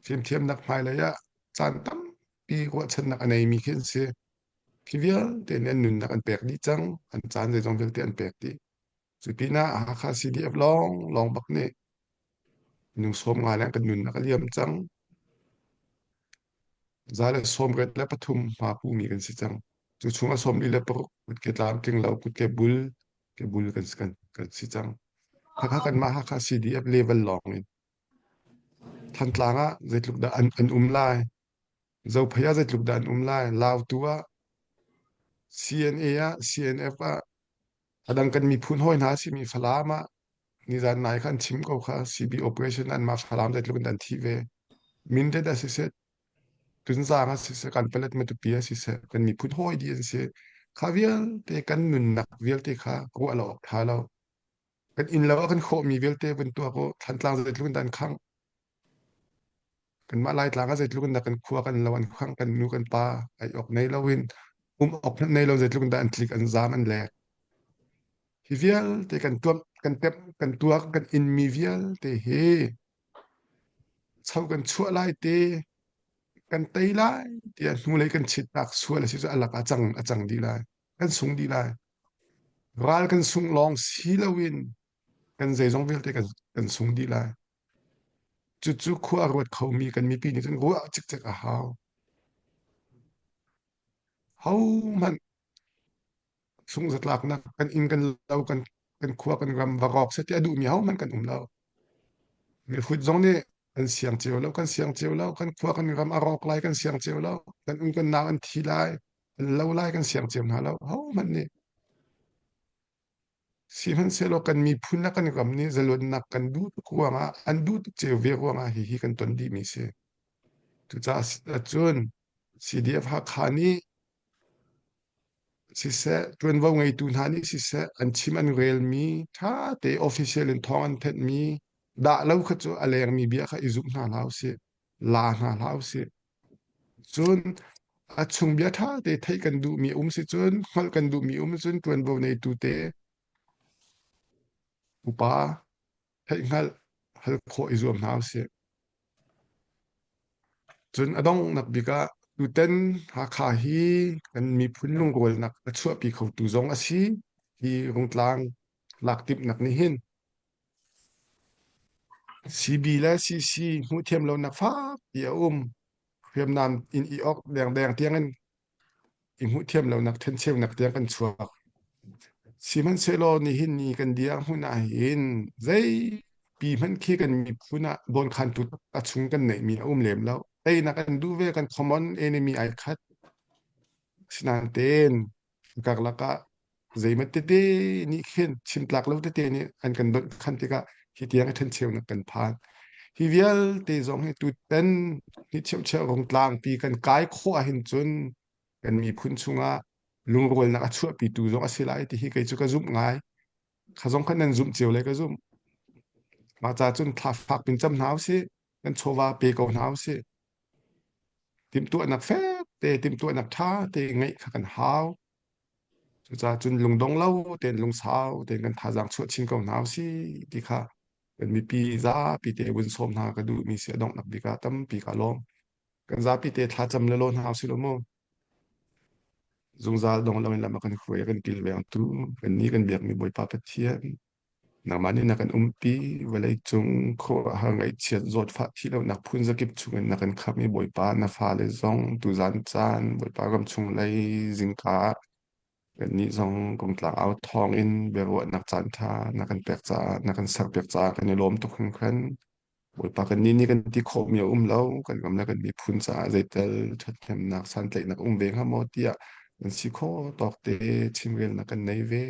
Fimthiamnak hmailei ah caan tampi ruahchannak a neimi khi an si. Khi vialte nih an nunnak an pek dih cang. An caan zeizong vialte an pek dih. Cu pinah Hakha CDF lawng lawng bak nih minung 50 leng kan nunnak a liam cang. 183 hma pumi kan si cang. Cu chung ah 46 kutke tlamtling lo kutke bul ke bul kan, kan, kan si cang. Hakha kanmah Hakha CDF level lawng in Thantlang ah zeitluk dah an, an um lai. Zophei ah zeitluk dah an um lai. Lautu ah CNA ah CNF ah A dang kan miphun hawi hna simi Falam ah nizan nai kha an chim ko kha CB operation an mah Falam zeitluk in an thi ve. Mindat ah siseh, Tunzang ah siseh, kan palet Matupi ah siseh, kan miphun hawi dih an si. Kha vialte kan nunnak vialte kha ruah lo awk tha lo. Kan inn lo ah kan khawhmi vialte vun tuak u, Thantlang zeitluk in dah an khangh. Kanmah Laitlang ah zeitluk in dah kan khua kan lo an khangh, kan nu kan pa ei awk nei loin um awk hmanh nei lo zeitluk in dah an tlik an zaam an lek. Hi vialte kan tuam kan temh kan tuak kan inmi vialte hi cho kan chuah lai te kan tei lai tiah hnulei kan chitnak sual a si cu a lak a cang a cang dih lai kan sung dih lai ral kan sung lawng si loin kan zeizong vialte kan kan sung dih lai Cucu khua a ruat khomi kan mipi nih cun ruah cikcek a hau. Hohmanh sungzatlaknak kan inn kan lo kan kan khua kan ram va rawk seh ti a duhmi hohmanh kan um lo. Mihrut zong nih kan siang cio lo, kan siang cio lo, kan khua kan ram a rawk lai kan siang cio lo, kan um kan nau an thi lai, an lo lai kan siang cio hna lo. Hohmanh nih Sihmanhsehlaw kan miphun le kan ram nih zalonnak kan duh tuk ruangah an duh tuk cio ve ruangah hihi kan ton dihmi si. Cucaah cun CDF Hakha nih siseh, ṭuanvo ngeitu hna nih siseh, an chim an relmi ṭha te official in thawng an thenhmi dah lo kha cu a lengmi bia kha i zumh hna hlah usih, la hna hlah usih. Cun a chung bia ṭha te theih kan duhmi um si cun, hngalh kan duhmi um cun ṭuanvo neitu te upa theihhngalh hal khawh i zuam hna usih. Cun a donghnak bik ah tutan Hakha hi kan miphun lungrualnak a chuahpi khotu zong a si. Hi Rungtlang lak timhnak nih hin CB le CC hmuhthiam lonak fakpi a um. Hriamnam in i awk dengdeng tiangin i hmuhthiam lonak ṭhencheunak tiang kan chuak. Sihmanhsehlaw nihin ni kan dirhmun ah hin zeipi hmanh khi kan miphun ah dawnkhantu a chung kan neihmi a um lem lo. Teinak kan duh ve kan common enemy ai khat. Asinain tein karlak ah zeimat tete nih khin chimtlak lo tete nih an kan donh khan tikah hi tiang i ṭhencheunak kan phan. Hi vialte zong hi tutan ni cheucheu rungtlang pi kan kai khawh ahhin cun kan miphun chungah lungrualnak a chuahpitu zong a si lai ti hi kei cu ka zumh ngai. Kha zong kha nan zumh cio le ka zumh. Mah ca cun thla fak pin cam hna usih, kan chawva pe ko hna usih. Timhtuahnak fek te, timhtuahnak ṭha te ngeih kha kan hau. Cucaah cun lungdong lo tein lungsau tein kan thazaang chuah chin ko hna usih ti kha kan mipi zapi te vun sawm hna ka duhmi si a donghnak bik ah tampi ka lawm. Kan zapi te thlacam le law hna usih law mu. Zungzal dong loin lam a kan hruai a kan kilvengtu kan nih kan biakmi Bawipa Pathian nangmah nih na kan umpi vawleicung khuaruahhar ngaihchiat zawtfah thihlohnak phun zakip chungin na kan khamh i Bawipa na fale zong tuzan caan Bawipa ram chung lei zingka ah kannih zong kongtlang au thawng in biaruahnak caan ṭha na kan pek caah na kan serpiak caah kan i lawm tuk hringhran. Bawipa kannih nih kan ti khawhmi a um lo kan ram le kan miphun caah zeital ṭhathnemnak santlaihnak um ve hnga maw tiah kan si khawh tawk te chimrelnak kan nei ve.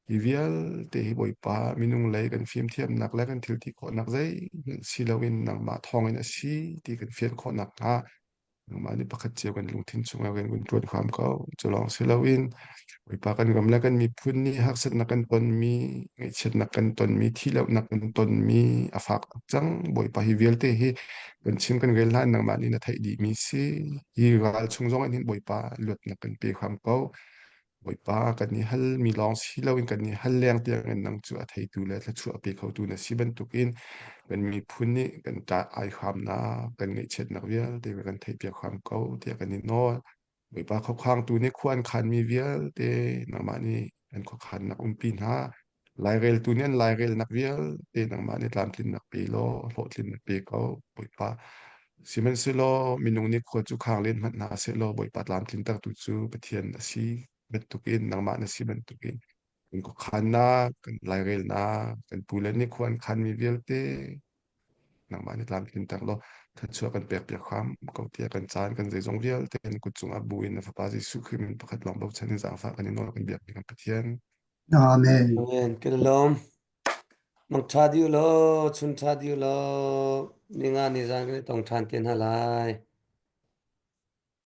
Hi vialte hi Bawipa minung lei kan fimthiamnak le kan thil ti khawhnak zeihmanh si loin nangmah thawngin a si ti kan fian khawh nakhnga nangmah nih pakhat cio kan lungthin chungah rian kan ṭuan hram ko. Cu lawng si loin Bawipa kan ram le kan miphun nih harsatnak kan tonmi, ngaihchiatnak kan tonmi, thihlohnak kan tonmi a fak tuk cang. Bawipa hi vialte hi kan chim kan rel hlan nangmah nih na theih dihmi si. Hi ral chung zong in hin Bawipa luatnak kan pe hram ko. Bawipa kan i halmi lawng si loin kan i hal leng tiangin nang cu a theitu le thluachuah a pe khotu na si bantukin kan miphun nih kan ṭah ai hramnak kan ngaihchiatnak vialte kan theihpiak hram ko tiah kan i nawl. Bawipa khuakhangtu nih khua an khanmi vialte nangmah nih an khuakhannak umpi hna. Laireltu nih an lairelnak vialte nangmah nih tlamtlinnak pe law hlawhtlinnak pe ko Bawipa. Sihmanhsehlaw minung nih khua cu khang len hmanh hna sehlaw Bawipa tlamtlintertu cu Pathian a si bantukin nangmah na si bantukin kan khuakhannak, kan lairelnak, kan pule nih khua an khanmi vialte nangmah nih tlamtlinter law thluachuah kan pekpiak hram ko tiah kan caan kan zeizong vialte na kut cungah bu in na Fapa Jesuh Khrih min pakhat lawng bochan in zaangfah kan i nawl kan biakmi kan Pathian. Amen. Amen. Kan lawm. Mang ṭha dih u law, chun ṭha dih u law, ninga ni zan kan i tong ṭhan te hna lai.